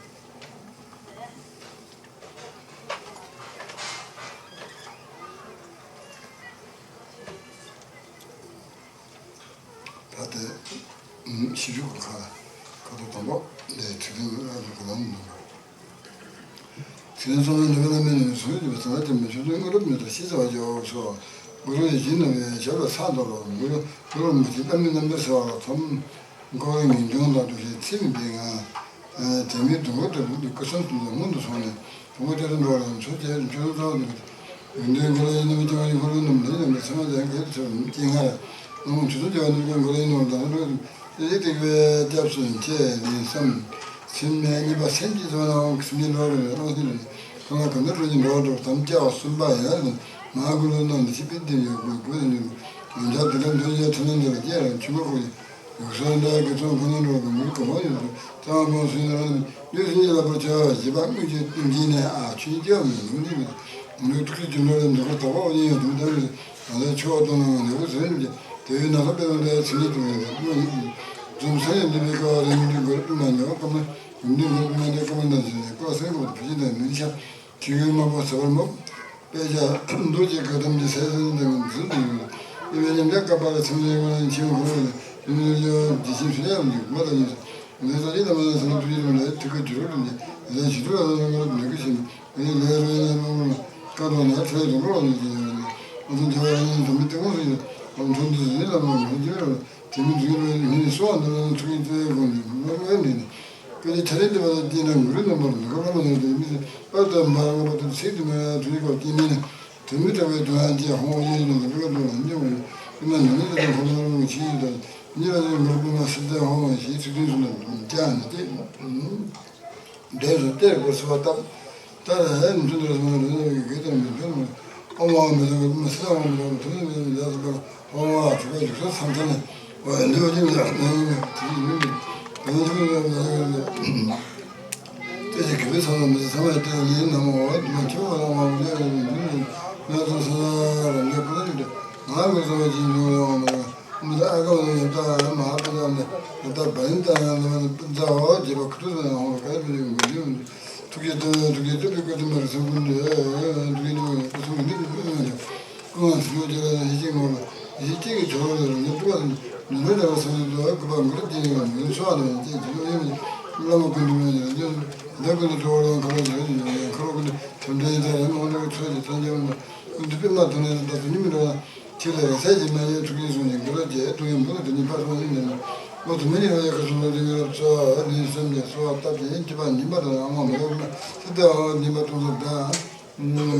ད་ལྟ་ཞིབ་འཇུག་གི་ཁག་ཁག་ཏུ་དང་པོ་འདི་ཚིག་དོན་ཨ་ལུ་གི་ལམ་འདུག་ཚིག་དོན་གསུམ་ལ་འདི་ལ་མེད་ནས་སོང་ཡོད་པའི་ཚང་མ་དེ་མི་ཆོས་དོན་དངོས་གྲུབ་མེད་དང་ཤེས་བྱ་བ་འཇོག་སོགས་གུ་རུ་ཡིད་བཞིན་ནོ་བའི་ཞབས་ལ་ཕྱག་འདོགས་ལ་གུ་རུ་གུ་རུ་མི་ཆོས་བླ་མའི་རྣམ་པར་སེལ་བ་ལ་ཐོམ། འཁོར་བའི་ངེས་འབྱུང་དང་འདུ་ཤེས་ཚིམ་པའི་ངང་། དེ་མིན་དུ་འོད་དུ་འབུབ་པའི་སྐུ་གསུང་ཐུགས་ལ་སྔོན་དུ་སོང་ནས་དང་པོ་དེ་རུ་འགྲོ་ལ་མཆོད་ཅེས་མཆོད་འགྲོ་འདུག་ཡོན་ཏན་འཁོར་ལོའི་ནུབ་ཀྱང་འཁོར་ལོའི་ནུབ་ལ་ཡོད་པའི་ཚད་མ་ཅན་གྱི་ཚུལ་སྐྱེ་སྔར་ནང་དུ་ཚུལ་བྱ་བ་ནུབ་ཀྱང་འཁོར་ལོའི་ནུབ་ལ་འགྲོ་དེ་ཐེག་པའི་སྐྱབས་སུ་མཆི་ལན་གསུམ། ཚིམ་མེད་གཉིས་པ་སེམས་ཀྱི་བཟོ་ནའང་སེམས་ཉིད་འགྲོ་བའི་བློ་སེམས་ལ་ཁོ་ན་གང་དུ་འགྲོ་ཉིད་འགྲོ་འགྲོ་དམ་བཅའ་བ་གསུམ་པ་ཡང་མ་ཧཱ་གུ་རུ་རྣམས་ནི་ཆིབས་པའི་ལྡེབས་ཡོད་དགོས་དགོས་ནས་ཡོན་ཆབ་དེ་ལ་འདོན་བྱས་ཐུན་མོང་དུ་ལ་སྐྱེ་རང་ཆུ་བོ་ཁོ་ཡི། ཡུགས་སོ་འདྲ་གི་ཚོང་ཁོ་ན་འགྲོ་གི་མུར་གོ་བ་ཡོད་དུ་གཙང་པོ་སུ་ཡིན་རང་ལུས་སུ་ཡིན་ལ་པར་བྱ་བ་བཞི་པ་དངོས་ཀྱི་ཏིང་འཛིན་ནས་ཨ་ཆུ་སྐྱེ་བ་མི་ལུང་འདི་མི་ལུས་ཐུགས་ཀྱི་རྒྱུ་ནོར་ལ་འདི་ཁོ་ད་བ་འོ་ཡིན་ཡོད་དུ་ད་མི་ང་ཚོའི་ཆུ་བ་གཏོང་ན་ང་འདི་ཁོ་ཟེར་ཡོད་ཀྱི་དེ་བས་ན་ཁ་དཔེ་བ་འདྲ་ཚིག་ལས་དུ་ཡོད་དུ་དངོས་ཡིན་འཛུམ་ས་ཡོད་འདི་བའི་ཀ་བ་རེ་མི་འདི་མགོ་རུ་མ་ཉོ་ཀ་མ་འདི་མགོ་རུ་མ་འདི་ཀ་མ་འདི་ཟེར་ནས་ཀོ་སེང་གོ་བུ་ཅི་འདི་མི་ཤ། དྲི་བའི་དམར་པོ་ཟ་བར་མོ། དཔེ་ཆ་རྡོ་རྗེ་བཀའ་གདམས་ཀྱི་ཟས་ཟིན་དང་འཛིན་དུ་ཡོད། དབྱེ་བའི་ཉམས་ཆག་བཀབ་པ་ལ་ཚིམ་ལེན་དངོས་རང་ཆེན་མོ་ཁོ་རང་ལས་ཡུམ་ལས་ཡོད་ཇི་བཞིན་ཕྱི་ལས་ཡང་འཇུག་མ་ལ་ཡིན། ལས་ས་ཡིད་ལ་མ་ལ་ཟ་ན་དུ་ཡིད་ལ་མ་ལ་ཐུགས་ཀ་འགྱུར་བ་ལ་ནི་ལས་ཞི་ཁྲོ་ལ་ལ་ལ་ལ་ལ་ཀུ་ཤིན་ལས་ལས་རོ་ཡིན་ལ་མ་མ་ལ་ཀ་དོ་ན་ཁྲོ་ཡི་དུ་རོ་ལ་ལ་ལ་ལ་ལ་ཨ་ཐུང་ཁྱེད་བ་ཡིན་དུ་མི་ཏེ་ངོ་སུ་ཡིན་ཨ་ཐུང་དུ་ཟིན་ལ་མ་མ་ལ་ཇི་ར་ལ། དེ་མིན་དུས་ལ་ཉིན་སོ་འདི་ལ་ཐུགས་ཀྱི་རྩེ་དགོངས་ནས་མ་མ་ནས་ནས། སྐད་ཆ་ཐ་རེ་འདི་བ་ལ་སྐྱེས་ན་ངུ་རུ་རྣམ་པར་འདུག་ག་བླ་མ་ནས་དེ་མི་ཚེ་པར་དུ་མ་རང་པ་དུ་ཚིག་དུ་མ་དུ་ཡི་གོ་སྐྱེས་མིན་ནས་དུ་མི་དྲག་པའི་དོན་ཡང་སྐྱེ་ཧོང་ཡིན་ནོ་འདི་བ་དུ་ལ་འཇོག་ཡིན། ཨི་མ་ནི་མི་དེ་དང་ཧོ་མ་རུ་ཆི་ཡིན་དང་ཉི་ར་ཡིན་ངུ་རུ་པུ་མ་སི་དེ་ཧོང་བ་ཞིག་ཚིག་དུས་སུ་ལ་ཅང་ནི་སྟེ། འདྲེས་སུ་གཏེར་དགོས་སུ་བ་བཏབ། ད་རེས་མཐུན་འདྲ་སོང་ན་རེ་རེ་གི་དེར་མི་འདོན་མོད། ཨོ་མ་མི་འདོན་མི་སྲིད་ཨོ་མི་འདོན་ཐུན་མི་འདོན་ལས་སུ་བར་ཨོ་མ་དྲུག་པ་བཞུགས་ས་མཚམས་ཐ་ནས་འོ་འདི་བ་ཅིག་ལ་ནི་དེ་ཡིན་མི་འདོན་ཐུན་མི་འདོན་ལས་སུ་བར་དེ་ཞིག་གི་བའི་ཚང་ལ་མི་ཚང་མ་དེ་ལ་ཡིན་ནམ་འོ་དུ་མ་ཁྱོད་ལ་ཨོ་མ་མི་འདོན་མི་འདོན་ལས་སུ་ས་རང་གི་པོ་ལ་ཡོད་དེ་ང་མི་ཚང་མ་ཅིག་འདོན་ལས་ཨོ་མ་འདོན། མི་ད་ཨ་ཀ་ལ་ཡོད་ད་མ་ཧ་པ་ད་ནི་ད་བ་ཡིན་ད་ཡང་ལ་ད་ཨོ་རྒྱལ་བ་ཁུ་ཐུ་ཡང་ཧོ་ག་ཡི་ཡོད་མི་ཡོད། ཐུགས་རྗེ་སྟོན་ཐུགས་རྗེ་སྟོན་པའི་བཀའ་དྲིན་མ་རུ་སེམས་ཀུན་ནས་ཐུགས་རྗེ་སྟོན་པའི་བཀའ་སེམས་ཀུན་ནས་ཀུན་ནས་ཀུན་ལ་ཐུགས་རྗེ་སྟོན་པའི་ཡེ་ཤེས་ངོ་ལ་ཡེ་ཤེས་ཀྱི་ཇོ་བོ་ལ་རིང་ལ་སྤྲུལ་པ་དང་ཉི་མའི་འདྲ་བ་སེམས་ཀྱི་འདུལ་བ་ཀུན་པ་མགུར་དེ་ཡིན་ལ་མི་ལ་ཚོགས་ནས་ཡང་ཅིག་ཇི་ལྟར་ཡོད་མི་བླ་མ་ཀུན་ཏུ་མོས་ནས་ལ་འདི་ཀུན་ཏུ་འགྲོ་བ་ལ་ཁ་ལོ་ཇི་ལྟར་ཡོད་ཁ་ལོ་ཀུན་ཏུ་དོན་འདྲེན་ཡིན་ད་ཡང་མ་འོང་འདྲ་བའི་ཚོད་ཀྱི་ཐོན་རྒྱལ་མི་འདྲ་ཀུན་ཏུ་པད་མ་དོན་ནས་ད་དུ་ཉི་མི་འདྲ་བ། ཁྱེད་ལ་རེ་ས་ཅིག་མ་ཡིན་ཐུགས་རྗེ་གཟུངས་ཀྱི་འགུལ་རོགས་བྱས་ཐུགས་ཡོན་འབུལ་དུ་ཉིད་ཕར་སོང་ཡིན་ནས་ལོ་དུ་མི་ཉིད་ལ་ཡ་ཁ་སོང་ལ་དུས་ཡོད་རབས་ཚོ་ལུས་སེམས་ཀྱི་གསོ་བ་བཏབ་ཅིང་སྐྱིད་པ་ཉིན་པ་དང་ཨ་མ་མི་རབས་ན་སི་ཏ་ཨ་ཉིན་པ་སྟོང་ཚོ་ད་ད་ལ་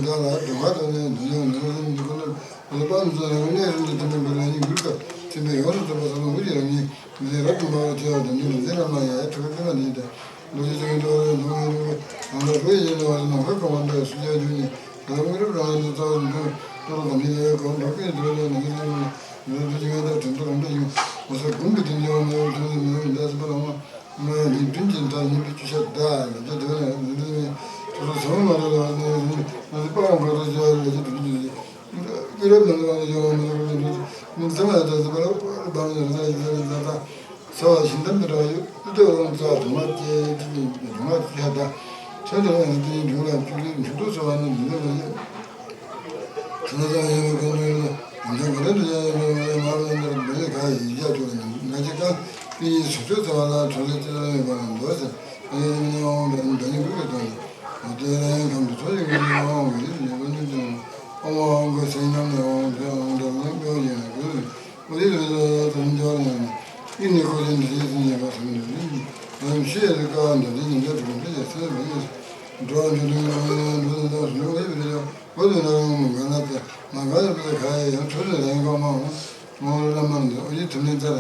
དུ་ཁ་དོ་ནས་དུ་ཡོད་ནས་ལོ་སེམས་ཀྱི་ཁོ་ན་ལོ་པ་མི་ཚོ་ཡང་གནས་རིམ་གྱི་དུ་མི་འབུལ་ལ་ཉིན་འགུལ་སྐབས་ཚེ་མེད་ཡོངས་སུ་རྫོགས་པ་ས་ལོ་འུ་ཅི་རང་ཉིད་མི་ལས་རབ་ཏུ་འབར་བ་ཐོས་པ་དང་ཉིན་ལ་འཛིན་ར་མ་ཡ་ཐུགས་ཀྱི་ཀུན་ལ་ཉིད་དང་ལོ་ཅི་ཚེ་གི་འགྲོ་བ་ལ་འདུག་ངེས་འདུག་ཨ་མ་རུ་ཡི་ཡིན་ལ་བ་ནང་ཁ་གང་བ་འདྲ་སུ་ཡ་རྒྱུ་ཉིད། དེ་དངོས་གྲུབ་རང་ལ་རྩ་བ་ནས་འདུག་ཏོ་རོ་དམ་པའི་ཡོད་གོ་འགྲོ་ཀུན་འདུལ་ལ་ནང་གི་ནང་ནས་འདུལ་གྱི་ངེས་དང་དྲན་རྟོག་རང་འདྲ་ཡིན། འོ་ས་དགུང་གི་དོན་ཀྱང་མེད་པར་ཐོན་ནས་མེད་པར་འདས་སུ་པ་ལ་འོང་། ང་ཡང་འདི་མདུན་གྱི་མཐའ་ཉིད་པའི་ཆུ་ཤ་བདག་ལ་རྒྱ་དོན་ལ་འདི་འདི་ནི་ཐོ་རོ་ཚང་མ་རེ་ལ་ནི་ནི་ནི་པ་ལ་འགོ་དོ་ཅི་ལ་རྒྱ་དོན་གྱི་ཀི་རབ་ནང་ལ་ཡོང་མི་རུ་མི་འདུག་མི་ཚང་མ་ཡང་དོན་སུ་པ་ལ་པ་ལ་འདི་ར་ཡི་ལ་ལ་ལ། ས་བ་ཞིང་ཁམས་དུ་འགྲོ་བ་ཡོད། དུ་དུ་འོང་ཙ་དུ་མ་སྐྱེ་དུ་དུ་མ་སྐྱེ་ད། ཆོས་འདི་ལ་ཡང་དེའི་འབྱུང་ལ་བཅུག་ལེ་འཇུག་ཏུ་སོང་བ་ནི་འདི་ལ་ཡོད། ཁྱིམ་ཚང་ཡོད་པའི་ཀུན་སློང་ལ་འཇམ་ག་རེ་འདུ་ཡང་ཡོད་པའི་མ་བའི་འདིར་འདི་ལས་ཁ་ཡིག་བརྒྱ་བཅུ་ལ་ནི་ང་ཅི་ཀ་པི་ཡི་སུ་ཆོས་ཚ་བ་ལ་གྲོ་ལེ་ཅི་ལ་ཡོད་པ་ལ་འདོད་ཟེར། ཨེ་ཡིན་ནི་འོང་འདྲ་ནི་འདྲ་ནི་ཀུན་གྱི་དོན་ལ་འོ་དེ་ལ་ཡང་ཁམས་དུ་ཚོ་ཡི་ངོ་ནི་འོང་བའི་རིགས་ནི་ཀུན་སློང་ཅན་ཨོ་མ་འོང་གི་སེང་ཉམས་ནི་འོང་འདྲ་འོང་འདྲ་ལ་འོང་ཡིན་ན་ཀུན། འོ་དེ་ལས་ལ་དང་འབྱོར་ཡང་ནི། ཨི་ནི་ཁོ་དེ་འདི་ཡིས་ཉེས་པ་སེལ་ནི་རེད། ང་ཡང་ཤེས་ཡོད་ཀ་འདི་འདི་ཉིན་བརྒྱ་དྲུག་འདི་ཡིས་སེལ་བ་ཡིན། འགྲོ་བ་འཇུག་འདི་ང་ཡང་འགྲོ་འདི་དག་སུ་འགྲོ་བའི་བར་ཡང་འོ་དེ་ན་ཡང་མ་ག་ན་ཏེ་མ་ག་ཡང་པ་ཁ་ཡང་ཚོ་ལས་རང་ག་མ་འོང་། མ་འོང་ལ་མ་འདི་འོ་ཡི་དུ་ནི་ཙར།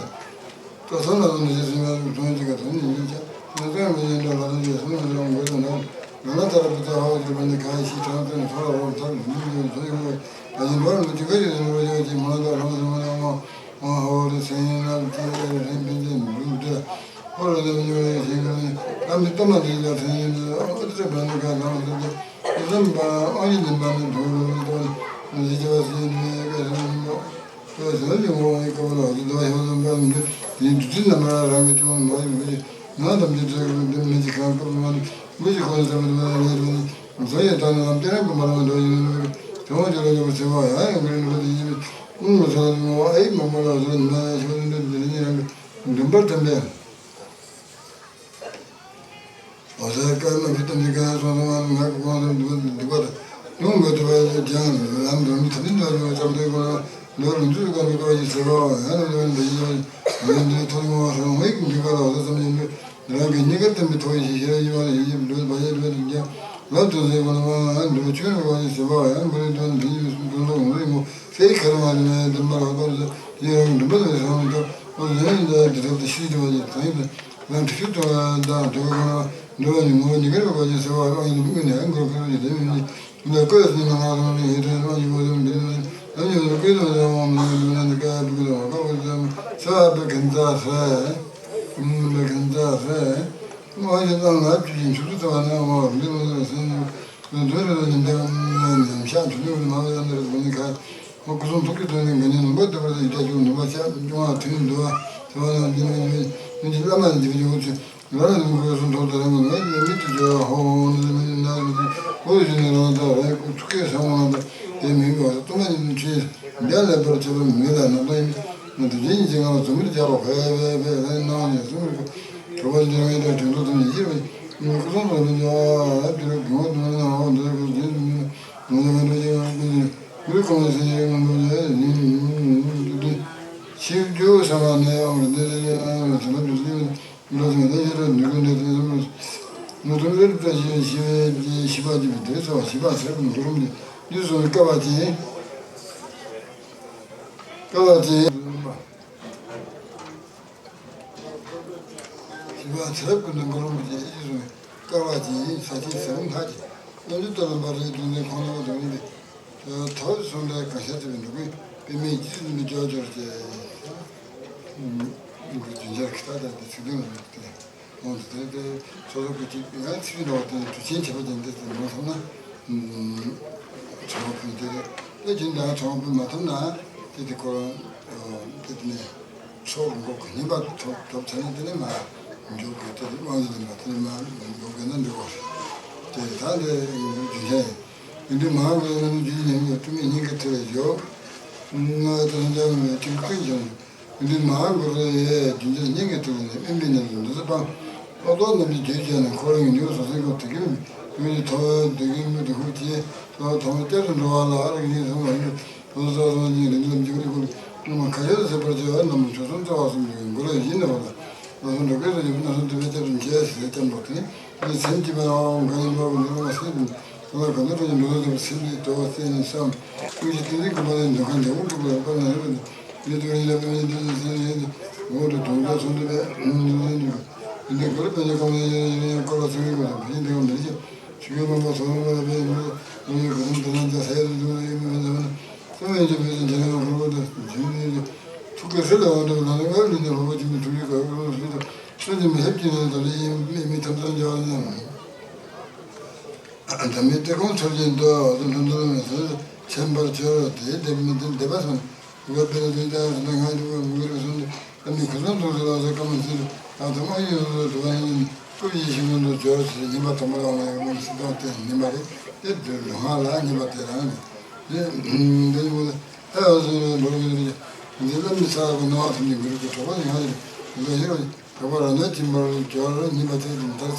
ཏོ་སོ་ན་ལོ་འདི་ཡིས་སེལ་བ་དོན་གཅིག་ག་དོན་ནི་ཡིན་ཀྱང་ང་ཚོ་ཡང་མི་ཡིན་འདྲ་ལ་ལ་ཡིས་སེལ་བ་འདི་རང་འགྲོ་འདི་ན། ང་ལ་ད་ར་བུ་ཚ་ཧ་བ་ཟེར་བ་ནི་ག་ཡི་ཤི་ཁྲང་ཚོ་ནི་ཚོ་ལ་འོང་ཚར་མི་ཡོད་ཚོ་ཡོང་བས་ད་ཡིན་འགྲོ་མི་དེ་ག་ཡོད་ནི་འགྲོ་ཡོད་ཅིག་མ་ལ་ད་རང་ཚོ་མ་ལ་འོང་། ཨོ་ཧོ་རེ་སེང་ཡིན་ལ་ཅི་རེ་རེ་རེ་འབད་དེ་མི་འདུག་དེ། ཧོ་རེ་ལེ་མི་ཉོ་རེ་ཞིག་རེ་ཨ་མི་ཏོ་མ་དེ་ལ་སེང་ཡིན་ལ་ཨོ་ཏི་རེ་བ་ནི་ག་ལ་ཨོ་ཏི་རེ་ཨོ་ཏི་རེ་བ་ཨོ་ཡིན་ནི་མ་ནི་འདུག་རེ་མི་ཏོ་ནི་ཟི་ཅི་བ་སི་ཡིན་ནི་ག་སེང་ཡིན་ནོ། ཏོ་སེང་ཡིན་ངོ་ཨི་ཀ་བ་ལ་ཨོ་ཏི་རེ་ཧེ་བ་ལ་འབའ་མི་འདུག་དེ་འདུ་ཚིག་རྣམ་པ་རང་གི་ཅུང་མ་ཡིན་མི་ཤེས་ང་ཐམས་ཅད་ཚོས་མི་འདི་མི་ཅི་གང་སྐབས་མ་ནི་མི་ཅི་གོ་ནི་ས་མི་འདི་མ་ནི་ངེས་རེ་མི་ནི། བཟོ་ཡི་དང་ནི་ལམ་སྟེ་རང་གི་མ་རང་འགྲོ་ཡིན་ནོ། དེ་འོང་ཅི་ལ་ཡོད་པ་ཚེ་བ་ཡང་ཡང་གི་འགྲོ་དེ་ཡིན་པས། ཨུང་ངོ་ཚ་ལ་ངོ་ཨེ་མ་མོ་ལ་བཟོ་ནི་མ་ཡང་ཤོར་ནི་འདི་ནི་རང་གི་འདུན་པར་ཐིམ་པས། བཟོ་ཡི་སྐར་མ་བི་ཏམ་གྱི་གང་སོང་སོང་ང་ང་གི་གོང་དུ་འདུག་འདུག་པ་དང་ཡོང་དགོས་ཐུབ་པ་ཡི་ཀྱང་ལམ་འགྲོ་མི་ཐུབ་མིན་འགྲོ་ཡོད་ཙམ་དུ་གོ་ལ་འགྲོ་རུང་ཚུལ་གང་གི་གོ་ཡི་ཟེར་བ་ཡང་ལ་འགྲོ་འདི་ཡི་ཡོད་འདི་ཐོག་ངོ་སོང་ངེད་ཀྱི་འདུག་པ་ལ་བཟོ་ཙམ་ཡིན་པས། རང་གི་སྙིང་གར་བསྟན་པའི་ཐོག་ཡི་ཞིག་ཤེས་རབ་ཡིད་མ་ལ་ཡིད་ཀྱིས་འགྲོ་བ་ཡི་འགྲོ་དེ་འགྱུར་ལབ་ཏུ་ཟེར་བ་ལ་མ་འགྲོ་ཆོས་རུ་བ་ཡི་ཟེར་བ་ཡང་མགོ་རེ་འདོན་འདི་ཡི་འདོན་ལོག་ངོ་རེ་ངོ་ཟེར་ཁ་རུ་མ་རེ་མ་ཡི་འདུན་པ་ལ་བར་ཟེར་ཡི་རང་གི་འདུན་པ་ལ་ཟེར་བ་འདུག་འོ་ཟེར་ཡིན་ད་འདི་རབ་ཏུ་ཤེས་ཏུ་བ་ཡི་དང་ཡིན་པས་ལམ་དུ་ཤུགས་དང་དང་དུ་བ་ཁོ་ན་འགྲོ་བ་ཡི་ངོ་བོ་ཉི་གར་བ་ཡི་ཟེར་བ་ཡང་ཡིན་པ་ཀུན་ནས་ཡང་འགྲོ་ཁ་རུ་ཡི་དེ་མིན་ནི། ལ་ཀོས་ནི་མ་ང་རང་ནི་ཡི་དེ་རང་ཡི་བོ་དེ་མི་དེ་ནི་ལ་ཡི་བོ་དེ་ཀོས་ནི་རང་བ་མ་ཡི་དེ་ནི་ཀ་ཡ་བུ་གི་རང་བ་ཀ་བོ་དེ་ས་བ་གན་ཛ་ཧྲ། ཨུམ་བ་གན་ཛ་ཧྲ། ང་ཡི་རང་ང་བཅུ་ཡི་ཆུ་ཚོད་ཚ་བ་ནི་ང་བ་འདི་མི་ལ་སེང་ནི་དོན་རེ་ལ་ནི་འདི་ཉམས་ཤག་དུ་ནི་མ་ལ་ཡང་འདི་རེ་དགོས་ནི་ཁ། ང་སྐུ་གསུང་ཐུགས་ཀྱི་དོན་ནི་འགན་ནི་ནུས་པ་ཐེབས་པ་ལ་ཡི་དྭགས་ཀྱི་ནུས་པ་ཤག་འབྱུང་བ་ཐོན་འདུག་བ་ཟེར་བ་ཡང་འདི་ནི་འདི་འདི་བླ་མ་ཡི་འདི་བ་ཡོད་ཚུལ། ང་ལ་ནི་མགོ་སོང་ཐོག་ཏུ་རང་གི་ང་ཡི་མིག་ཏུ་བྱ་བ་ཧོ་ཧོ་ནི་མི་ནི་ན་རེ་ནི་ཨོ་ཡི་ནི་རང་དག་རང་ཡི་སྐུ་ཐུགས་ཀའི་ས་འོང་ལ་དེ་མིན་གྱི་བ་སྟོང་པ་ཉིད་ནི་ཆེས་འདས་ལེགས་པར་བྱེད་པར་མོས་ལ་ནམ་དུ་ཡིན་ང་དུ་རྗེ་ཉིད་ཀྱི་ང་ལ་ཟུམ་པར་བྱ་བ་ཧེ་ཧེ་ཧེ་ཧེ་ནང་ནས་ཟུམ་པར་གྲུབ་པ་འདི་རང་ཡི་དགྲ་དྲན་རྟོག་ཙམ་ཡིན་ཕྱིར་བ་ཡིན་སྐུ་གསུང་ཐུགས་ལ་འཇོག་ཨ་དེ་རུ་གང་བ་དུ་མ་ནི་ཧོ་འདི་རུ་གཟིགས་དུ་མི་ནི་ང་ལ་ང་འདྲ་ཅིག་ང་ཀུན་ནས་ཀུན་གང་ལ་སེམས་ཡོད་ང་འདྲ་ཅིག་ནི་ནི་ནི་ནི་ནི་ནི་ཤིབ་རྒྱུ་ས་མ་ནས་ཨ་མ་འདི་རེ་ཨ་མ་དེ་ལ་འདི་རེ། འགྲོ་དོན་དེ་ཡོད་ར་ནུས་ཀུན་འདི་དེ་ཡོད་ར། ནུས་ཀུན་འདི་བཀྲ་ཤིས་ཤིས་པའི་ཤིས་པ་སྐྱེད་པའི་དེ་ཚོ་ཤིས་པ་ཚེ་རབས་ཀུན་འགྲོ་རུང་འདི་འདི་སོང་བའི་སྐལ་བ་ཅན། སྐལ་བ་ཅན། ཤིས་པ་ཚེ་རབས་ཀུན་ཏུ་འགྲོ་རུང་འདི་འདི་སོང་བའི་སྐལ་བ་ཅན་ས་ཆེན་ཟེར་ལྷག་ཅིག་སྔོན་འཇུག་ཏུ་ལམ་པ་རེད་དུ་ནས་ཁོང་ལ་བ་དུ་ནི་འདི། ཐོབ་སོང་འདྲ་གང་ཤར་བྱེད་པའི་འགྲོ་ཀུན་པདྨའི་རྒྱུད་ནི་ཀྱོག་ཀྱོག་བྱས། རྒྱུན་ཆར་གྱི་ལྟ་སྟངས་དེ་ཚིག་དོན་ལ་དེ་འོང་དུ་དེ་དེ་ཚོ་ཚོ་གི་ཅིག་ཡང་ཚིག་འདྲ་བ་དེ་གྲུ་ཆེན་བྱེད་པ་ཅན་དེ་དེ་མ་ཐོབ་ན་ཚོ་བ་ཕུལ་དེ་དེ་རྒྱུན་དང་ཚོ་བ་ཕུལ་མ་ཐོབ་ན་དེ་དེ་ཁོ་རང་དེ་དེ་ནས། ཚོགས་མགོ་གི་སྙན་པ་ཐོབ་ཐོབ་ཚར་ན་དེ་ནས་མར་འཇུག་དགོས། དེ་དབང་དུ་ལེན་པ་དེ་ནས་མར་འཇུག་དགོས་ན་འགྲིག་གོ། དེ་ད་དེ་རྒྱུ་མཚན་ཡིན། འདི་མ་དགོས་ན་རྒྱུ་ཉམས་ཡོད་དུ་མི་སྙིང་གི་ཐེ་བའི་འཇོག་ང་དང་འཇམ་མི་ཐིག་ཀུན་ཀྱང་འདི་མ་དགོས་རེ་ཡེ་རྒྱུ་མཚན་སྙིང་གི་ཐེ་བ་ནས་དབེན་པའི་གནས་སུ་འདི་ཚོ་སྤང་། ལྟོ་ལྟོ་རྣམས་ཀྱི་རྒྱུད་བྱས་ནས་འཁོར་བའི་ཉེན་ཁ་སོ་སོའི་སྐབས་དེ་གིན་དུས་ཀྱི་ཐོ་བའི་དེ་གིན་མི་དུ་ཧུ་ཅེས་ཐོ་ཐོ་བ་བསྐྱར་དུ་འགྲོ་བ་ལ་ཨ་རིག་ཡིན་སོང་བ་ཡིན། དོན་ས་སོང་གཉིས་རིགས་ལམ་འཇུག་རིགས་ཀུན་སྔོན་མ་ཁ་ཡོད་ཟད་པར་བྱེད་པ་རྣམས་ཆོས་སོང་རྩ་བ་གསུམ་གྱི་མགོ་ལ་ཡིན་ནོ་ལ། ལ་སོང་འགྲོ་སྐད་སོགས་ཀྱི་སྣ་སོང་དུ་བས་བསྐྱར་དུ་མཇལ་ཟེར་བསྟན་པ་དེ་ནི་སེམས་ཀྱི་པའོ་གང་ཡིན་པའོ་འདི་ལ་མ་སེམས་ཀྱི་ལ་གང་དུ་འགྲོ་ཀྱི་འགྲོ་ལ་དུ་སེམས་ཀྱི་དོ་བ་སེམས་ནི་བསམ་ཀུན་གྱི་ཏིང་འཛིན་ཀུན་པ་ལ་འདོད་ཁ་འདོད་དགུ་སྒྲུབ་པའི་དཔལ་ན་རེ་བ་འདི་དུ་རིགས་ལ་པའི་འདི་ལ་སེམས་ཡིན་འོག་ཏུ་དོན་དག་སོང་དུ་བས་འདི་ལ་འདི་འདི་གོ་ལ་པའི་ཀམ་ལ་ཡིན་ཡིན་ཀོ་ལ་སེམས་ཀྱི་གོ་ལ་བཞིན་འདི་གམ་འདི་ཀྱི། ཆོས་རྒྱལ་མང་པོ་ཚོགས་ལ་མ་ལ་པའི་ཡུལ་ལ་ཡོད་གང་དུ་ན་ཅང་ས་ཡ་དུ་དུ་ཡོད་མི་མི་འདུག་ན། ས་བོན་གྱི་བོད་དུ་འཇིགས་ཡང་ཁོར་བོ་དུ་འཇིགས་ནས་ཐུགས་ཀའི་སྲིད་ལ་འོང་དུ་ལ་ལ་ངའི་ལུས་ནི་ལྷོ་པོ་གཅིག་ནི་ཐུགས་ཀྱི་ག་རུ་སྲིད་དུ་སྲིད་དུ་མི་ལྷབ་ཀྱི་ནི་ད་ལ་ཡིན་མི་མི་ཐམས་ཅད་འཇོག་ནས། ད་མི་སྟེ་ཁོང་ཚོར་གྱིན་དུ་འོ་དུ་འདུན་འདུན་མི་ཚོར་མཁྱེན་པར་བྱོས་ཏེ་འདེབས་མི་འདེབས་པ་སོང་། དགོས་པའི་དོན་དག་ཟིན་ང་ཡི་དགོས་དགོས་རེ་ཟུང་དུ་ཨ་ནི་ཁུ་སང་ཐུགས་སུ་ལ་སོགས་ཀ་མ་ཚིག་ཨ་ཐུ་མ་ཡིན་ལ་དུ་བ་ཡིན་སྐུ་ཡི་ཤིང་ཀུན་ཏུ་སྦྱོར་ཞེས་ཉན་པ་དམ་པ་ལ་མ་ཡོང་མ་སྲིད་དང་དེ་ཉན་པ་རེད། དེ་དུས་ལུས་ངག་ལ་ཉན་པ་དེ་རང་རེད། དེ་འདི་ཡིན་ལ་ཨ་བ་སོང་ལ་འགྲོ་གི་རེད། འདི་ལ་མི་ཚ་གི་ནང་ཐུན་གྱི་མི་རིགས་ཀྱི་གྲོགས་པོ་ཡིན་ཧ་ལས་ལ་ཡོད། གྲོགས་པོ་རང་ནས་ཐིམ་པར་སྦྱོར་ཉན་པ་དེ་དུ་མཐར་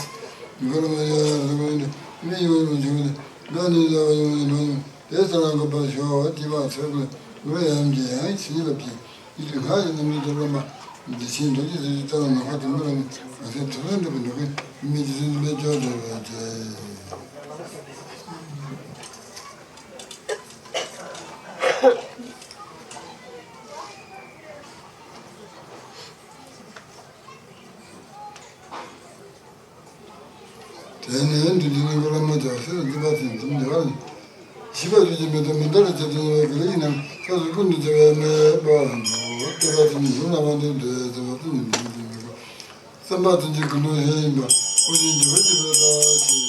མི་དགོས་ལ་མ་ཡོང་ཡང་ལ་མི་ཡོང་མི་འཇུག་ནི་འགའ་ནི་ལ་བ་ཡོང་ནི་མ་ཡོང་། དེ་ལྟར་འགོད་པར་ཤོག་དེ་བ་ཚོད་ཀྱི་ལོ་ཡམ་གྱི་ཡང་ཕྱི་ཉིན་པ་བགྱིས། ཡིད་དུ་སྔར་གྱི་རྣམ་འགྱུར་དུ་རློམ་པ། བདེ་ཆེན་རྡོ་རྗེ་ཟེར་གྱི་ལྟ་བ་ནམ་མཁའ་དུ་མི་རུ་ནི་གང་ཟག་དུ་ལོན་འགྲུབ་པའི་འགྲོ་ཀུན་མི་རྗེ་བཙུན་འདི་མའི་སྐྱོར་འདོད་པ་བྱས། དེ་ནས་འདི་འདི་ནི་བླ་མ་རྒྱལ་སྲས་འདི་པ་དེ་འཛུམ་རྒྱལ་བ་ནི། ཞི་བ་རྒྱུད་ཀྱི་མེ་ཏོག་མི་འདའ་རུ་བྱེད་དུ་ཡོད་པའི་དགེ་ལེགས་རྣམས་ཕྱོགས་སུ་ཀུན་ཏུ་མཇལ་བའི་མེ་འབར་འགྲོ། ལྟེ་བ་དེ་ནི་འཛུམ་ལ་བ་འདི་འདོད་ཟེར་བ་དེ་ནི་འདི་འདི་འདི་བསམ་པ་དོན་གྱི་ཀུན་སློང་ཧེ་ཡིན་པ་ཀུན་གྱི་འགྱུར་བ་ཇི་ལྟར་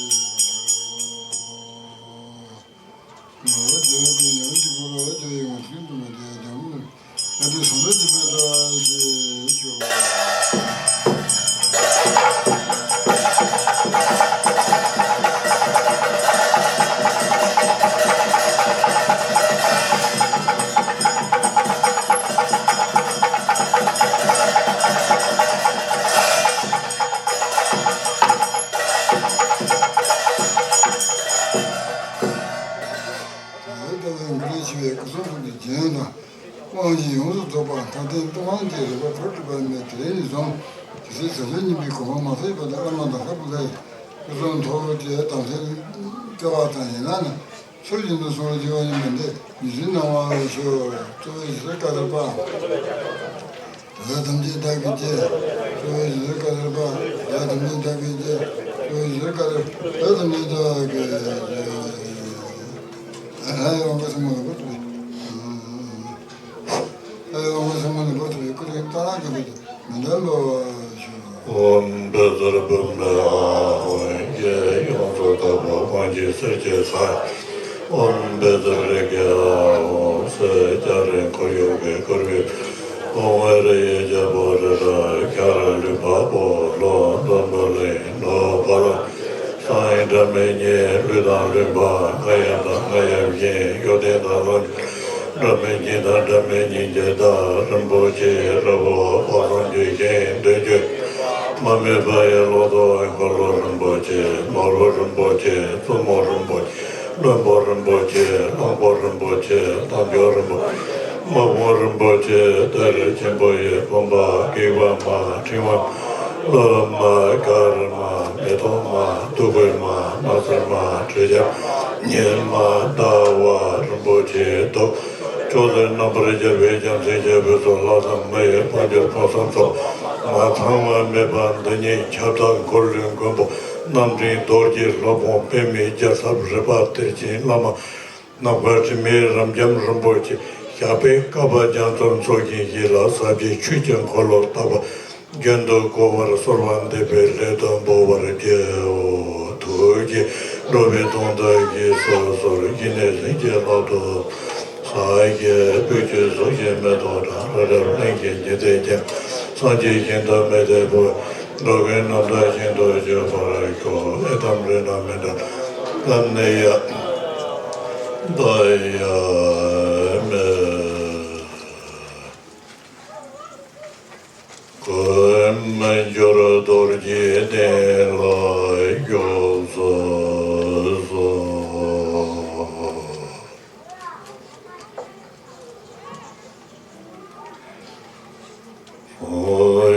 ཞེས། དབང་གིས་ཡོངས་སུ་རྫོགས་པ་མཐའ་རྟེན་ཏུ་དབང་གི་རིག་པ་འཕྲོ་གྲུབ་པ་མེད་དེ་ནི་བཟུང་། ཇི་སྲིད་ཟབ་ཆོས་སྙིང་པོའི་གོ་འཕང་མ་ཐོབ་པ་དང་བླ་མ་དང་ལྷ་བུ་ལྷའི་སྐུ་གསུང་ཐུགས་ཀྱི་དམ་ཚིག་བརྩེ་བ་དང་ཡན་ལག་ནི་ཚུལ་བཞིན་དུ་སྲུང་བར་བགྱི་བ་ཡིན་པ་འདི་ཉི་ཟེར་སྣང་བར་ཤོག་གཙོ་བོ་ཞི་བའི་བཀའ་དར་པ། དེ་ཐམས་ཅད་བདག་གིས་བསྐྱེད། གཙོ་བོ་ཞི་བའི་བཀའ་དར་པ། དེ་ཐམས་ཅད་བདག་གིས་བསྐྱེད། གཙོ་བོ་ཞི་བའི་བཀའ་དར་པ། དེ་ཐམས་ཅད་བདག་གིས་བསྐྱེད། ལྷའི་དབང་བསྐུར་ཚང་མ་ལ་བོར་ཐུབ་པའི། ལྷའི་དབང་བསྐུར་ཚང་མ་ལ་བོར་ཐུབ་པའི་སྐུ་རིམ་ཏཱ་ལ་གི་བོད་དུ་མི་འདོན་པ་ཞུ། ཨོཾ་བཛྲ་བྷཱུ་མི་ཨཱཿཧཱུྃ་ཡེ། ཡོངས་སུ་དག་པ་དབང་གི་གསེར་གྱི་ས། ཨོཾ་བཛྲ་རེ་ཁེ་ཨཱཿཧཱུྃ་ཟེར། སྐྱ་རེངས་འཁོར་ཡུག་གི་འཁོར་བའི་ཨོཾ་ཨེ་ར་ཡེ་རྒྱལ་པོ་རི་རབ་ཁྱ་ར་ལུས་འཕགས་པོ་ལོ་འཛམ་བུ་གླིང་ནོར་བ་ལ་སངས་སྒྲ་མི་སྙན་ལུས་དང་ལུས་འཕགས་རྔ་ཡབ་དང་རྔ་ཡབ་གཞན་གཡོ་ལྡན་དང་ལོ་སྒྲ་མི་སྙན་དང་སྒྲ་མི་སྙན་གྱི་བདག་རིན་པོ་ཆེ་རི་བོ་དཔག་བསམ་གྱི་ཞིང་འདོད་ཆོས་མ་མོས་པ་ཡི་ལོ་ཏོག་འཁོར་ལོ་རིན་པོ་ཆེ་ནོར་བུ་རིན་པོ་ཆེ་བཙུན་མོ་རིན་པོ་ཆེ་བློན་པོ་རིན་པོ་ཆེ་གླང་པོ་རིན་པོ་ཆེ་རྟ་མགྲིན་རིན་པོ་ཆེ་དམག་དཔུང་རིན་པོ་ཆེ་གཏེར་ཆེན་པོ་ཡི་བུམ་པ་སྒེག་པ་མ་ཕྲེང་བ་མ་གླུ་མ་གར་མ་མེ་ཏོག་མ་བདུག་སྤོས་མ་སྣག་ཚ་མ་དྲི་ཆབ་ཉི་མ་ཟླ་བ་རིན་པོ་ཆེ་གདུགས་ཕྱོགས་བཅུར་རྣམ་པར་རྒྱལ་བའི་རྒྱལ་མཚན་རྒྱལ་པོའི་གཙོ་ལྷ་དང་མི་ཡི་དཔལ་གྱུར་ཕུན་སུམ་ཚོགས་མ་ཚང་བ་མེད་པ་འདི་ཉིད་ཁྱབ་བདག་འཁོར་ལོའི་མགོན་པོ་རྣམ་འདྲེན་རྡོ་རྗེ་སློབ་དཔོན་པདྨའི་རྒྱལ་ཚབ་རི་པ་གཏེར་ཆེན་བླ་མ་ནམ་མཁའ་དྲི་མེད་རབ་འབྱམས་རིན་པོ་ཆེ་ཞབས་པད་བསྐལ་པ་རྒྱ་མཚོར་འཚོ་ཞིང་གཞན་ལ་ཟབ་ཅིང་ཆོས་ཀྱི་འཁོར་ལོ་བརྟག་པ་རྒྱུན་དུ་གོ་བར་གསོལ་བ་འདེབས་པའི་སླད་དུ་འབུལ་བར་བགྱིའོ། ཐུགས་རྗེས་འགྲོ་བའི་དོན་དུ་བཞེས་སུ་གསོལ། བཞེས་ནས་བྱིན་གྱིས་བརླབ་ཏུ་གསོལ། ཕྱག་གི་སྤོས་ཆུས་བཟུང་ཞིང་མེ་ཏོག་དང་རབ་རིབ་བརླན་ཞིང་ཉི་ཟེར་གྱིས་སངས་རྒྱས་ཞིང་དུ་མི་ཐེབས་པར་འགྲོ་ཀུན་རྣམ་དག་ཞིང་དུ་སྤྱོད་པར་ཤོག་ཨེ་ཏམ་རི་ན་མི་ཏྲ་ཀ་ནི་ཡ་ད་ཡ་མེ། ཀུན་མི་འགྱུར་རྡོ་རྗེ་གདན་ལ་མགྱོགས་སུ་གསོལ།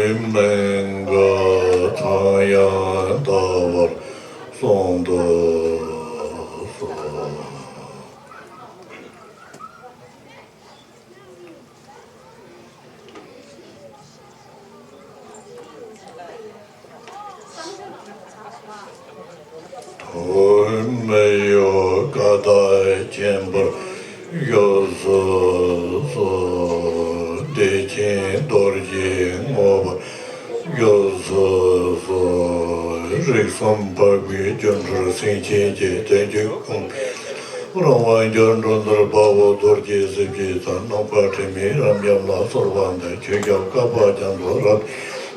སྨན་གྱི་ཚངས་དབྱངས་བལྟ་བར་སོང་དུ་གསོལ། སོ་སོ། བདེ་ཆེན་རྡོ་རྗེའི་དངོས་པོར་གྱུར་སོ་སོ། རིགས་གསུམ་འཕགས་པའི་སྒྱུ་འཕྲུལ་སེང་ཆེན་གྱི་དོན་བཅུད་ཀུན། རང་དབང་སྒྱུ་འཕྲུལ་དར་དཔལ་བོད་རྡོ་རྗེ་གཟི་བརྗིད་དང་། ནམ་མཁའ་དྲི་མེད་རབ་འབྱམས་ལ་གསོལ་བ་འདེབས། ཆོས་སྐྱོང་བསྐལ་པ་རྒྱ་མཚོ་རབ།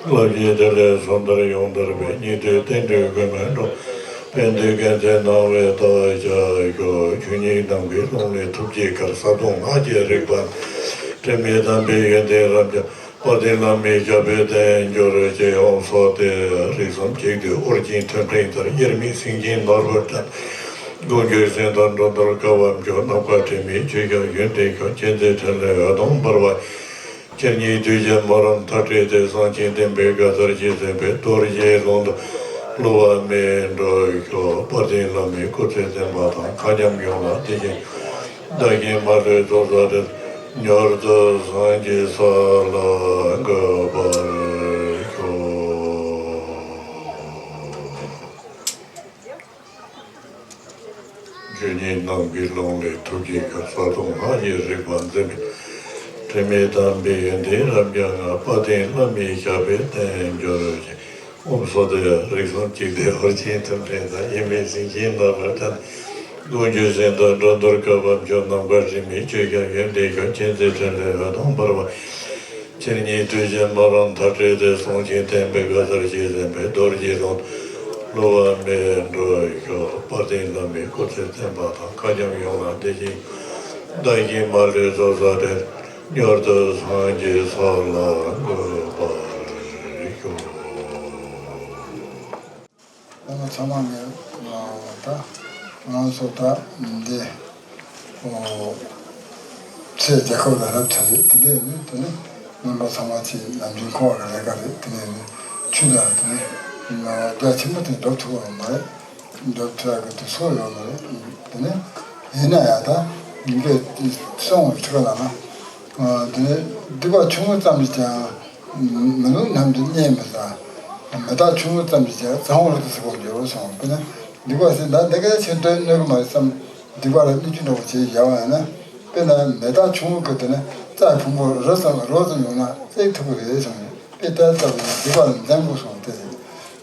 བསླབ་བྱའི་ཐིག་ལེ་གསུམ་ལྟར་ཡོངས་དར་བའི། སྙིགས་དུས་རྟེན་འབྲེལ་མགོན་མེད་འགྲོ། ཕན་བདེའི་རྒྱལ་མཚན་སྣང་བས་བདག་ཕྱག་ཞུ། ཆོས་ཉིད་རྣམ་ཀུན་ཀློང་ལས་ཐུགས་རྗེའི་གར། གསལ་སྟོང་སྔགས་ཀྱི་རིག་པ། དྲི་མེད་དམ་པའི་ཡོན་ཏན་རབ་འབྱམས། དཔལ་ལྡན་བླ་མའི་ཞབས་པད་བརྟན་གྱུར་ཅིག། ཨོཾ་སྭ་སྟི། རིགས་གསུམ་གཅིག་བསྡུས་ཨོ་རྒྱན་ཐོད་ཕྲེང་ལྟར། དབྱེར་མེད་སེང་ཆེན་ནོར་བུ་འདྲ། དགུང་འཇུག་སེང་སྟག་འགྲོ་ལྡོག་བསྐལ་པ་འཇོམས། ནམ་མཁའ་དྲི་མེད་ཆོས་སྐྱོང་ཡོན་ཏན་མགོན། མཁྱེན་བརྩེ་ཕྲིན་ལས་འོད་སྟོང་འབར་བ། ཆེར་སྙིགས་དུས་ཀྱི་མ་རིག་མཐའ་བྲལ་ཏེ། གསང་ཆེན་བསྟན་པའི་དགའ་ཚལ་གྱི་ཟིན་པའི། རྡོ་རྗེའི་ཀློང་དུ་བསླུ་བ་མེད་འགྲོ་ཤོག། དཔལ་ལྡན་བླ་མའི་སྐུ་ཚེ་བརྟན་པ་དང་། མཁའ་ཁྱབ་ཡུམ་ལ་བདེ་ཞིང་། བདག་གིས་མ་ལུས་ཚོགས་བསགས་དེར། མྱུར་དུ་སངས་རྒྱས་ས་ལ་འགོད་པར་ཤོག། ཆོས་ཉིད་རྣམ་ཀུན་ཀློང་ལས་ཐུགས་རྗེའི་གར། གསལ་སྟོང་སྔགས་ཀྱི་རིག་པ་འཛིན་པའི། དྲི་མེད་དམ་པའི་ཡོན་ཏན་རབ་འབྱམས་ལྔ། དཔལ་ལྡན་བླ་མའི་ཞབས་པད་བརྟན་གྱུར་ཅིག། ཨོཾ་སྭ་སྟི། རིགས་གསུམ་གཅིག་བསྡུས་ཨོ་རྒྱན་ཐོད་ཕྲེང་ལྟར། དབྱེར་མེད་སེང་ཆེན་ནོར་བུ་འདྲ། དགུང་འཇུག་སེང་སྟག་འགྲོ་ལྡོག་བསྐལ་པ་འཇོམས། ནམ་མཁའ་དྲི་མེད་ཆོས་སྐྱོང་ཡོན་ཏན་མགོན། མཁྱེན་བརྩེ་ཕྲིན་ལས་འོད་སྟོང་འབར་བ། ཆེར་སྙིགས་དུས་ཀྱི་མ་རིག་མཐའ་བྲལ་ཏེ། གསང་ཆེན་བསྟན་པའི་དགའ་ཚལ་གྱི་ཟིན་པའི། རྡོ་རྗེའི་ཀློང་དུ་བསླུ་བ་མེད་འགྲོ་ཤོག། དཔལ་ལྡན་བླ་མའི་སྐུ་ཚེ་བརྟན་པ་དང་། མཁའ་ཁྱབ་ཡུམ་ལ་བདེ་ཞིང་། བདག་གིས་མ་ལུས་ཚོགས་བསགས་དེར། མྱུར་དུ་སངས་རྒྱས་ས་ལ་འགོད་པར་ཤོག། རྣམ་པ་ཚང་མ་ངས་ད་ང་ཚོ་ད་འདི་ཨོ་ཚེ་རྒྱལ་ཁབ་ལ་རབ་ཚ་རེད། དེ་འདྲས་ནི་དེ་ནི་རྣམ་པ་ཚང་མ་ཅིག་ནམ་རྒྱུན་འཁོར་བ་གི་ལས་ཀ་རེད། དེ་ནས་ནི་ཆུ་ལ་དེ་ནི་རྒྱ་ཆེན་པོ་དེ་འགྲོ་ཐུབ་པ་མ་རེད། འགྲོ་ཐུབ་ཡག་གི་དུས་ཚོད་ཡོད་མ་རེད། དེ་ནི་ཡིན་ན་ཡང་ད་ངས་གསུང་བའི་ཁྲོད་ལ་ན་དེ་ནི་སྡིག་པ་ཆུང་ངུ་ཙམ་ཞིག་ཀྱང་མི་ལུས་རྣམས་ཀྱི་གཉེན་མི་བཟང་། མེ་སྟག་ཆུང་ངུ་ཙམ་གྱིས་ཀྱང་གཙང་བོ་རི་དྭགས་སུ་འགྱུར་བར་གསུངས། དཔེར་ན་སྡིག་པ་ཟེར་ན་འདི་ག་ཆེ་འདོན་གནོད་ཀྱི་མ་རེད་བསམ། སྡིག་པ་ལ་གནོད་རྒྱུ་འདྲ་བོ་བྱས་བཞག་པ་ཡིན་ན། དཔེར་ན་མེ་སྟག་ཆུང་ངུ་གི་དེ་ནི་རྩྭའི་ཕུང་པོ་རི་ཙམ་རོ་ཙམ་ཡོང་ན་བརྩེགས་ཐུབ་ཀྱི་རེད་གསུངས། དཔེ་ལྟར་ལྟ་བུ་ཡིན་སྡིག་པ་ལ་འཛེམ་དགོས་གསུངས་ཏེ།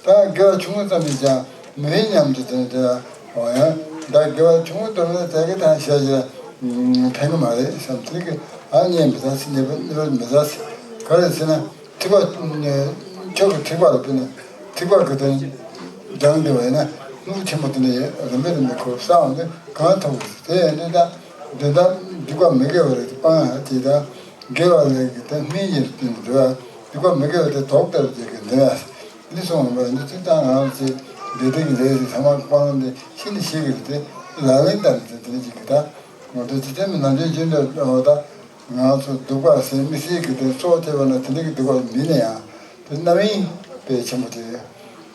ད་དགེ་བ་ཆུང་ངུ་ཙམ་གྱིས་ཀྱང་མི་ཡི་མཉམ་དུ་དེ་ནི་དེ་ལ་འོ་ཡང་ད་དགེ་བ་ཆུང་ངུ་ཙམ་ལ་དེ་གི་ཐང་ཤ་ཞེ་ཕན་གི་མ་རེད་བསམ། དེ་གི་ཨ་གཉེན་མི་ཟ་སི་གཉེན་པོ་གཉེན་པོ་མི་ཟ་སི་ག་རེ་ཟེར་ན། ཐིགས་པ། ཁྱོད་ཀྱི་ཐིགས་པ་ལ་དཔེར་ན་ཐིགས་པ་གི་དོན་སྦྱངས་བསྡད་པ་ཡིན་ན་སྣུམ་ཆེན་པོ་དེ་ནས་རིམ་པས་རིམ་པས་ཁོ་བསགས་འོང་དུས་གང་ཐུབ་དགོས། དེ་ཡིན་དུས་ད་དོན་དག་སྡིག་པ་མི་དགེ་བ་རེད་དེ་སྤང་ཡ་དེ་ད་དགེ་བ་ལས་ཀྱི་དེ་སྨིན་ཡིན་དུས་འདོད་ཡ། སྡིག་པ་མི་དགེ་བ་དེ་དོག་ལྟ་བུ་ཅིག་གི་འདོད་ཡ། འདི་སོང་བ་འདི་ཚོ་ད་ང་རང་ཚོའི་བདེ་སྡུག་གི་ལས་རིགས་ཚང་མ་སྤང་ལམ་འདི་ཤིན་ཏུ་ཤེས་ཀྱི་རེད་དེ་ལག་ལེན་བསྟར་ནས་དེ་འདྲ་ཅིག་གི་ད་ང་ཚོ་དེ་ལྟར་མི་ནམ་རྒྱུན་རྒྱུན་དུ་ད། ང་ཚོ་སྡིག་པ་ཟེར་དམིགས་བསལ་གྱི་དེ་གཙོ་བོ་བྱས་པ་ན་དེ་འདྲ་གི་སྡིག་པ་མིན་ན་ཡང་དེ་རྣམ་གཡེང་དཔེ་ཆེན་པོ་དེ་རེད།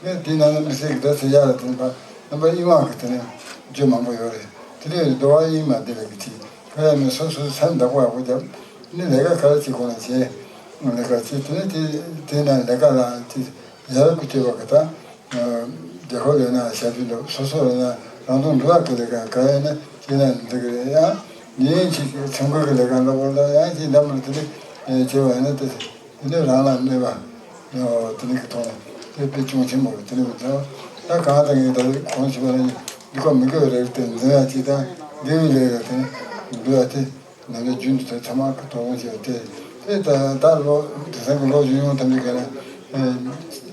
ངས་དེའི་ནང་ན་དམིགས་བསལ་གྱི་ད་ཟེར་ཡག་ལ་དེ་ནི་རྣམ་པ་གཡེང་བ་གི་དེ་ནི་རྒྱུ་མང་པོ་ཡོད་རེད། དེ་འདྲ་ཡོད་དུས་འདུལ་བ་གཡེང་མ་བདེ་བའི་གི་ཚིག་ག་ཡང་མེད། སོ་སོའི་སེམས་བདག་པོ་ཡག་པོ་རྒྱབ་ནི་ལས་ཀ་ག་རེ་བྱེད་དགོས་ན་བྱེད། ལས་ཀ་བྱེད་དེ་ནི་དེ་དེ་ན་ལས་ཀ་ལ་དེ། ཡ་རབས་ཀྱི་སྤྱོད་པ་གི་ད། རྒྱལ་ཁབ་ལས་ན་ཞབས་ཕྱི་འགྲོ། སོ་སོ་ལས་ན་རང་དོན་འགྲོ་ཡག་གི་ལས་ཀ་ག་ཡིན་ན་བྱེད་ན་འགྲིག་གི་རེད། ཡང་ཉིན་ཞིག་ཚོང་སྐོར་གྱི་ལས་ཀ་འགྲོ་དགོས་ལ་ཡང་ཅིག་འདམ་ར་དེ་འདྲ་བྱེད་པ་ཡིན་ན་དེ་དེ་འདྲ་རང་ལ་གནོད་པ་དེ་འདྲ་གི་ཐོག་ནས་དེ་དཔེ་ཅུང་ཆེན་པོ་རེད། དེ་འདྲ་མི་འདུག་ད་གང་ལྟར་ངས་ད་གོང་ཞུས་པ་ནང་བཞིན་འདི་ཁོ་མི་དགེ་བའི་ལས་དེ་འཛིན་ཡག་ཅིག་དང་དགེ་བའི་ལས་ལ་དེ་འགྲོ་ཡག་དེ། ནམ་རྒྱུན་རྒྱུན་དུ་དེ་ཐ་མག་གི་དོ་དགོང་བྱས་ཏེ། དེ་ད་ལོ་དེང་སང་གི་ལོ་གཞོན་ཡོངས་ཐམས་ཅད་ཀྱིས་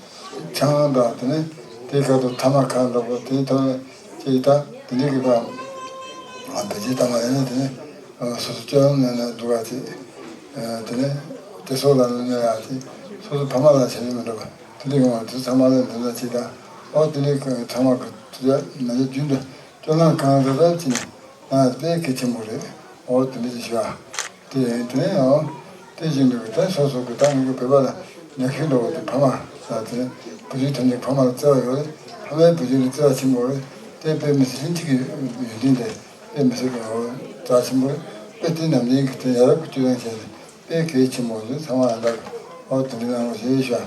ཆང་དང་དེ་ནས་དེའི་ཁ་ཐུག་ཐ་མག་ཁ་འདྲ་པོ་དེའི་ཐོག་ནས་ཅིག་ད་དེ་འདྲའི་གི་པ་བེད་སྤྱོད་བཏང་བ་ཡིན་ན་དེ་ནས་སོ་སོ་སྤྱོད་ལམ་ནང་ནས་འདུག་ག་ཅིག་དེ་ནས་དེ་སོགས་ལ་ནས་ཡ་ཅིག་སོ་སོ་ཕ་མ་ལ་བྱས་ནས་མི་འགྲོ་བ་དེ་འདྲའི་གི་མ་དེ་ཚང་མ་ལ་འདི་འདྲ་ཅིག་དང་ཨོ་དེ་འདྲའི་གི་ཐ་མག་གི་དེ་ནམ་རྒྱུན་རྒྱུན་དུ། སྤྱོད་ལམ་གང་རེ་རེ་བྱས་ནས་ང་དཔེ་གལ་ཆེན་པོ་རེད། འོ་དེ་འདྲ་ཞིག་ཞུ་བ། དེ་ཡིན་དེ་ནས་ཡང་དེ་བཞིན་དུ་ད་སོ་སོ་གི་ད་ངེད་ཀྱི་བོད་པ་ལ་ཉག་གཅིག་འགྲོ་བ་དེ་ཕ་མ་ལ་དེ་བུ་ཆུང་ཐམས་ཅད་ཕ་མ་ལ་བརྩེ་བ་ཡོད་རེད། ཕ་མའི་བུ་ཆུང་ལ་བརྩེ་བ་ཆེན་པོ་རེད། དེ་དཔེ་མི་སྲིད་ལྷན་ཅིག་གི་ཡོན་ཏན་དེ་དཔེ་མི་སྲིད་ཀྱི་རྩ་ཆེན་པོ་རེད། དཔེ་དེ་ནམ་རྒྱུན་གྱི་དེ་ཡ་རབས་ཀྱི་སྤྱོད་ལམ་བྱས་ནས་དཔེ་གལ་ཆེན་པོ་རེད། ཚང་མ་ཡང་དག་འོ་དེ་འདྲ་གནང་རོགས་ཞེས་ཞུ་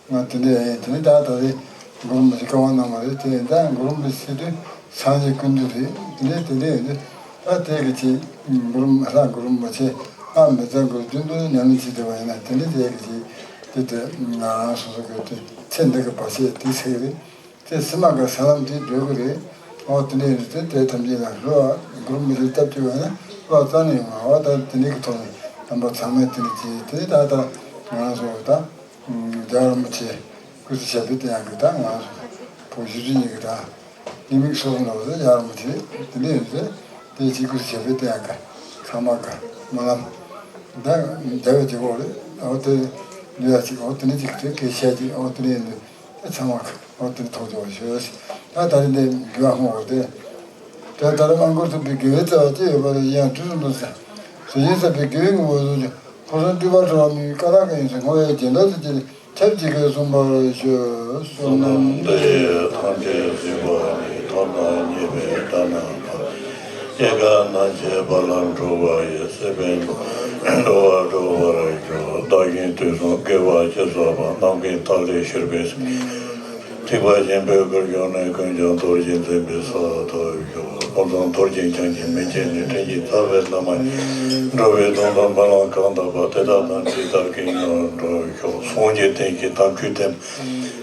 བ། ང་དེ་འདྲ་ཡིན། དེ་ནས་ད་ད་རེས་གུ་རུ་རིན་པོ་ཆེ་བཀའ་དབང་གནང་བ་རེད། དེ་ཡིན་ད་གུ་རུ་རིན་པོ་ཆེ་ཟེར་དུས་སངས་རྒྱས་ཀུན་འདུས་རེད། དེ་འདྲ་དེ་འདྲ་ཡིན་དུས་ ད་དེ་གི་ཅིག་གུ་རུ་ལྷ་གུ་རུ་མ་ཆེ་ཨ་མི་ཚང་གུ་རུ་རྒྱུན་དུ་ཉམས་ལེན་བྱེད་བསྡད་པ་ཡིན་ན། དེ་ནི་དེ་གི་ཅིག་དེ་དེ་ང་རང་སོ་སོ་གི་དེ་ཚེ་འདི་གི་བར་ཆད་དེ་སེལ་གི་རེད། དེ་སེམས་མ་གི་ས་ལམ་དེ་བགྲོད་གི་རེད། ཨོ་དེ་འདྲ་ཡིན་དུས་དེ་ཐམས་ཅད་ལ་བསླུ་བ་གུ་རུ་མི་ཆེ་སྟབས་བཅུག་པ་ཡིན་ན་བསླུ་བ་རྩ་ནས་ཡོང་བ། ཨོ་ད་དེ་འདྲ་གི་ཐོག་ནས་དམ་པ་ཚང་མས་དེ་འདྲ་བྱས་དེ་ད་ད་ང་རང་ཚོ་ད། རྒྱལ་བ་རིན་པོ་ཆེ་སྐུ་ཚེ་ཞབས་པད་བརྟན་ཡག་གི་ད་ང་ཚོ་བོད་གཞིས་བྱེས་གཉིས་ཀྱི་ད་ཉི་མིག་སོགས་ལོག་ཟེར། རྒྱལ་བ་རིན་པོ་ཆེ་དེ་འདྲ་ཡིན་ཟེར། དེ་ཅིག་སྐུ་ཚེ་ཞབས་པད་བརྟན་ཡག་གི་ཚང་མ་གི་སྨོན་ལམ་ད་རྒྱལ་བའི་གཅིག་པོ་རེད། འོ་དེ་ལུས་ཡག་ཅིག་འོ་དེ་འདྲ་ཅིག་དེ་སྐད་ཆ་ཅིག་འོ་དེ་འདྲ་ཡིན་དུས་དེ་ཚང་མ་གི་འོ་དེ་འདྲ་ཐོག་ཅོག་ཞུ་ཡག་ད་ད་རེས་འདི་དགེ་བ་སྨོན་པ་དེ། དེ་ལྟར་དབང་བསྐུར་ཐུབ་པའི་དགེ་བའི་རྩ་བ་ཅི་ཡོད་པ་ལ་ཡང་དུས་སུ་འདུག་ཟེར། གཟུགས་ཅན་ཟག་པའི་དགེ་བའི་དངོས་པོ་ཚོགས་ཀྱི་ཕུན་སུམ་འདུས་པ་འགྲོ་བ་མིའི་ཀ་དག་གི་ཡོན་ཏན་བསྔོ་བའི་སྦྱིན་བདག་ཚོགས་ཀྱི་ཆབས་ཅིག་གིས་གསུངས་པར་ཞུ། བསོད་ནམས་འདི་ཡིས་ཐམས་ཅད་གཟིགས་པ་ཉིད། ཐོབ་དང་ཉེས་པའི་དགྲ་རྣམས་ཕམ། སྐྱེ་རྒ་ན་འཆིའི་རྦ་རླབས་འཁྲུགས་པ་ཡི། སྲིད་པའི་མདུང་ནས་འགྲོ་བ་སྒྲོལ་བར་ཤོག། བདག་གཞན་དུས་གསུམ་དགེ་བ་ཅི་བསགས་པ། རྣམ་མཁྱེན་ཐིག་ལེ་ཤེས་རབ་ཀྱི་ཐེག་པ་ཆེན་པོའི་གུར་གྱུར་ནས་ཀུན་ཀྱང་རྡོ་རྗེ་འཛིན་པའི་ས་ཐོབ་ཤོག། ཀུན་བཟང་རྡོ་རྗེ་འཆང་གི་མན་ཆད་ནས། དྲིན་ཅན་རྩ་བའི་བླ་མ་ཡི། འགྲོ་བའི་དོན་དུ་འབུམ་ལམ་གང་བཏབ་པ། དེ་དག་ཐམས་ཅད་བདག་གིས་མྱུར་འགྲུབ་ཤོག། སངས་རྒྱས་བསྟན་བཅོས་དམ་ཆོས་བསྟན།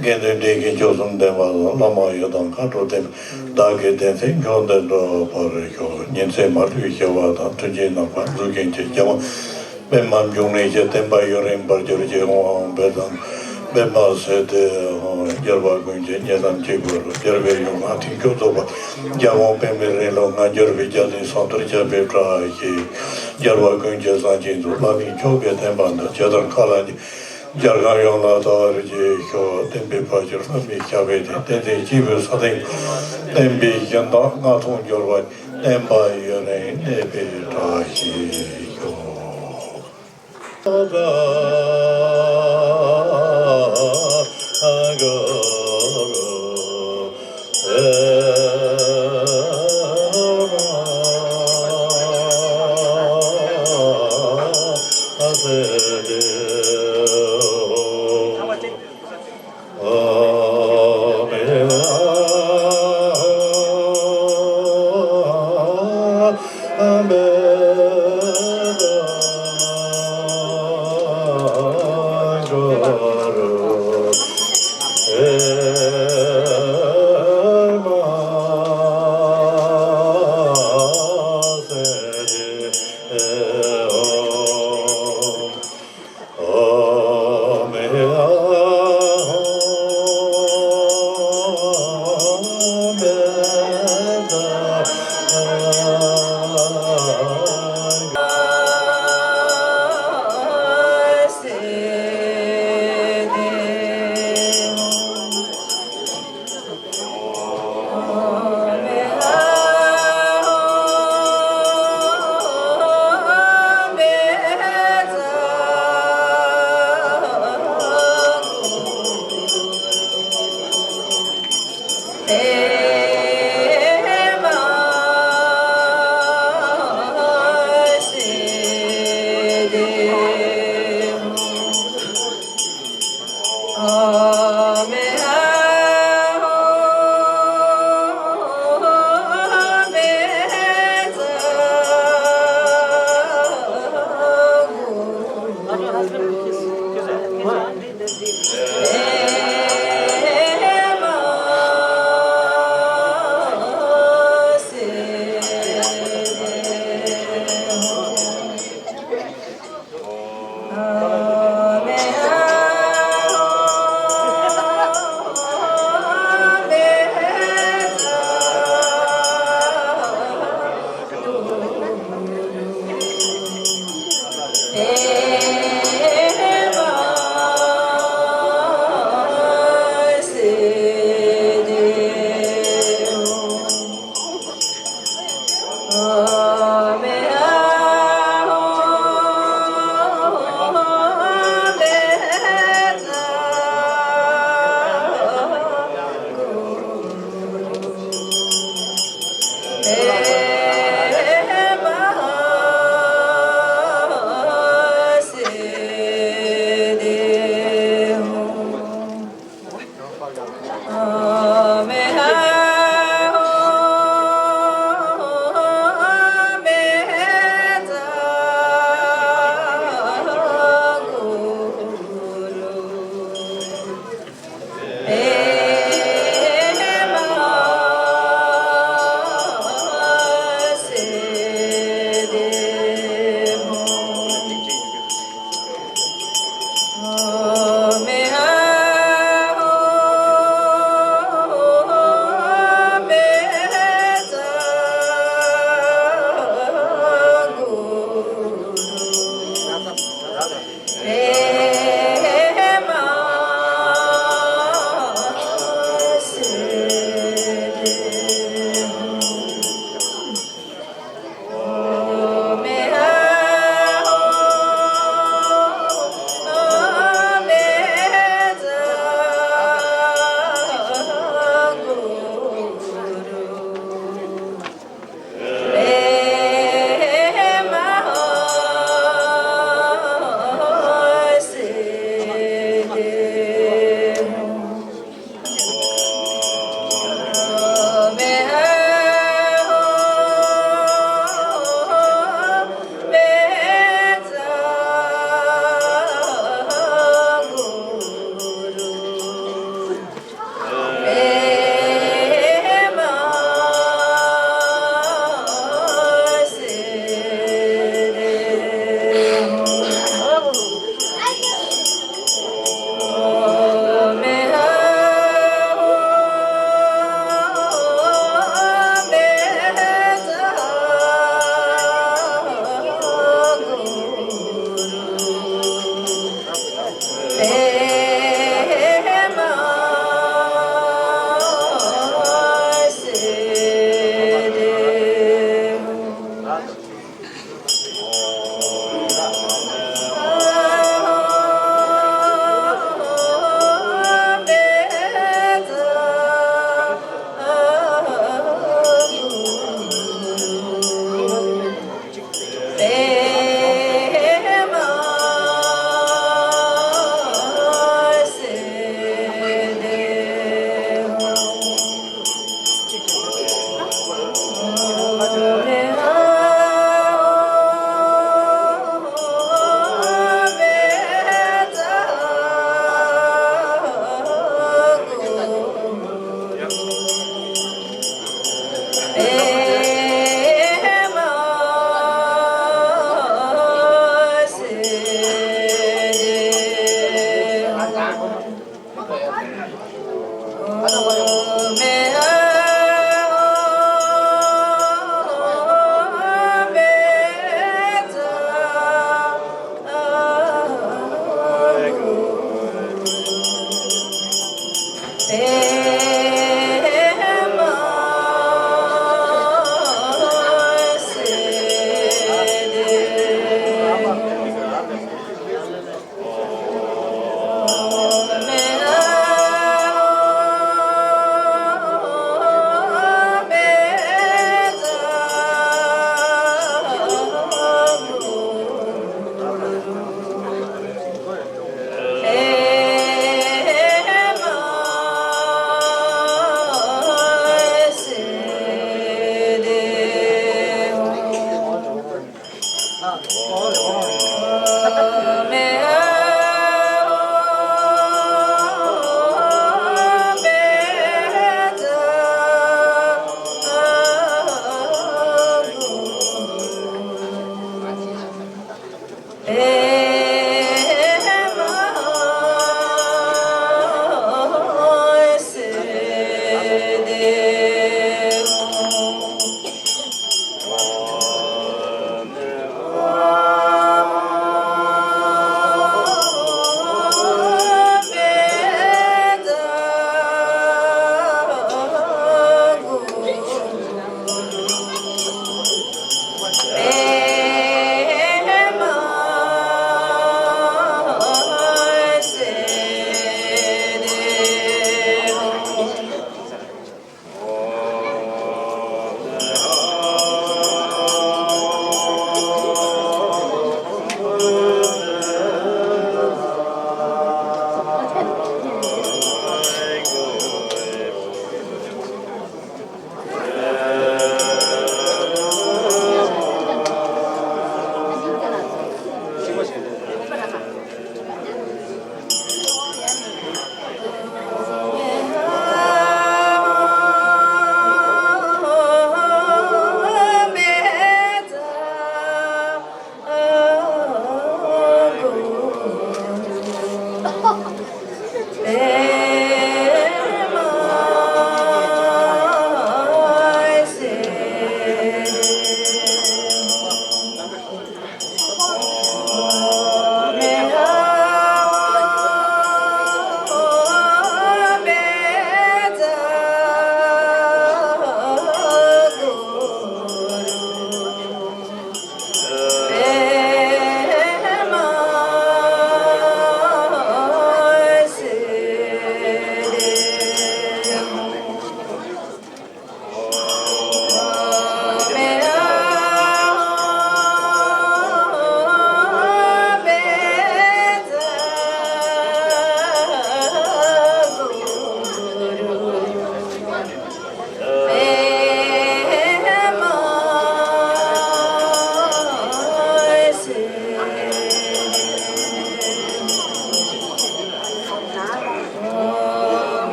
དགེ་འདུན་སྡེ་བཞི་མཆོག་གསུམ་ལྡན་པ་དང་། བླ་མ་ཡི་དམ་མཁའ་འགྲོ་བསྟན། བདག་གི་བསྟན་སྲིད་འབྱུང་ལྡན་འགྲུབ་པར་ཤོག། ཉིན་མཚན་མ་ལུས་ཞི་བ་དང་། མཐུན་རྐྱེན་རྣམ་པར་འཛུགས་མཁན་གྱི་རྒྱལ་དབང་པདྨ་འབྱུང་གནས་ཀྱི་བསྟན་པ་ཡུན་རིང་འཕེལ་འགྱུར་གྱི་དབང་པོ་དང་། པདྨ་སིདྡྷི་དབང་། རྒྱལ་བ་ཀུན་གྱི་སྙིང་གཏམ་གཅིག་པུར། རྒྱལ་བའི་ཡུམ་ལྔ་མཐིང་ཆུ་སྩོགས་པ། རྒྱལ་དབང་པདྨའི་རིང་ལུགས་སྔ་འགྱུར་བའི་རྒྱ་ཟླུམ་ཟངས་མདོག་ཁྱབ་པའི་བཀྲ་ཤིས། རྒྱལ་བ་ཀུན་གྱི་བཟང་སྤྱོད་འཛུགས། བླ་མའི་མཆོག་གི་བསྟན་པ་འདི་ཇི་ལྟར་མཁའ་ལ་ཉི། རྒྱལ་ཁམས་ཡོངས་ལ་དར་བར་བྱེད་ཤོག། བསྟན་པའི་ཕ་ཇོ་བླ་མའི་ཞབས་པད་བརྟན། བསྟན་འཛིན་སྐྱེས་བུ་ས་སྟེང་། བསྟན་པའི་སྦྱིན་བདག་མངའ་ཐང་འབྱོར་བ། བསྟན་པ་ཡུན་རིང་གནས་པའི་བཀྲ་ཤིས་ཤོག།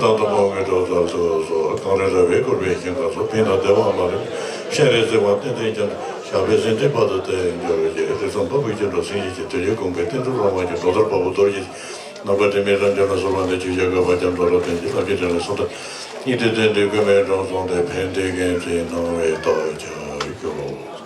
ཐུབ་དང་ཐུབ་དབང་གི་གྲོགས་ཚར་དུ་གསོལ། གངས་རི་ར་བས་བསྐོར་བའི་ཞིང་ཁམས་སུ། ཕན་དང་བདེ་བ་མ་ལུས་སྤྱན་རས་གཟིགས་དབང་བསྟན་འཛིན་རྒྱ་མཚོ། ཞབས་པད་སྲིད་མཐའི་བར་དུ་བརྟན་གྱུར་ཅིག་རིགས་གསུམ་དཔའ་བོའི་སྐྱབས་འགྲོ་སེང་གེ་ཆེན་དོན་ཡོད་ཀུན་དགའ་བསྟན་འཛིན་བླ་མ་མཆོག་གྲོགས་མཐར་དཔའ་བོ་རྡོ་རྗེ། ནམ་མཁའ་དྲི་མེད་རབ་འབྱམས་ལ་གསོལ་བ་འདེབས། ཆོས་རྒྱལ་གར་པ་རྒྱ་མཚོ་རབ་བརྟན་གྱི། ལྷ་བརྒྱ་ཕྲིན་ལས་གསུམ་མཐའ་གཉིས་ཏེ། དོན་འདི་ཀུན་མའི་དྲང་སྲོང་སྟེ། ཕན་བདེའི་རྒྱལ་མཚན་སྣང་བའི་རྟགས་ཀྱང་གྱུར།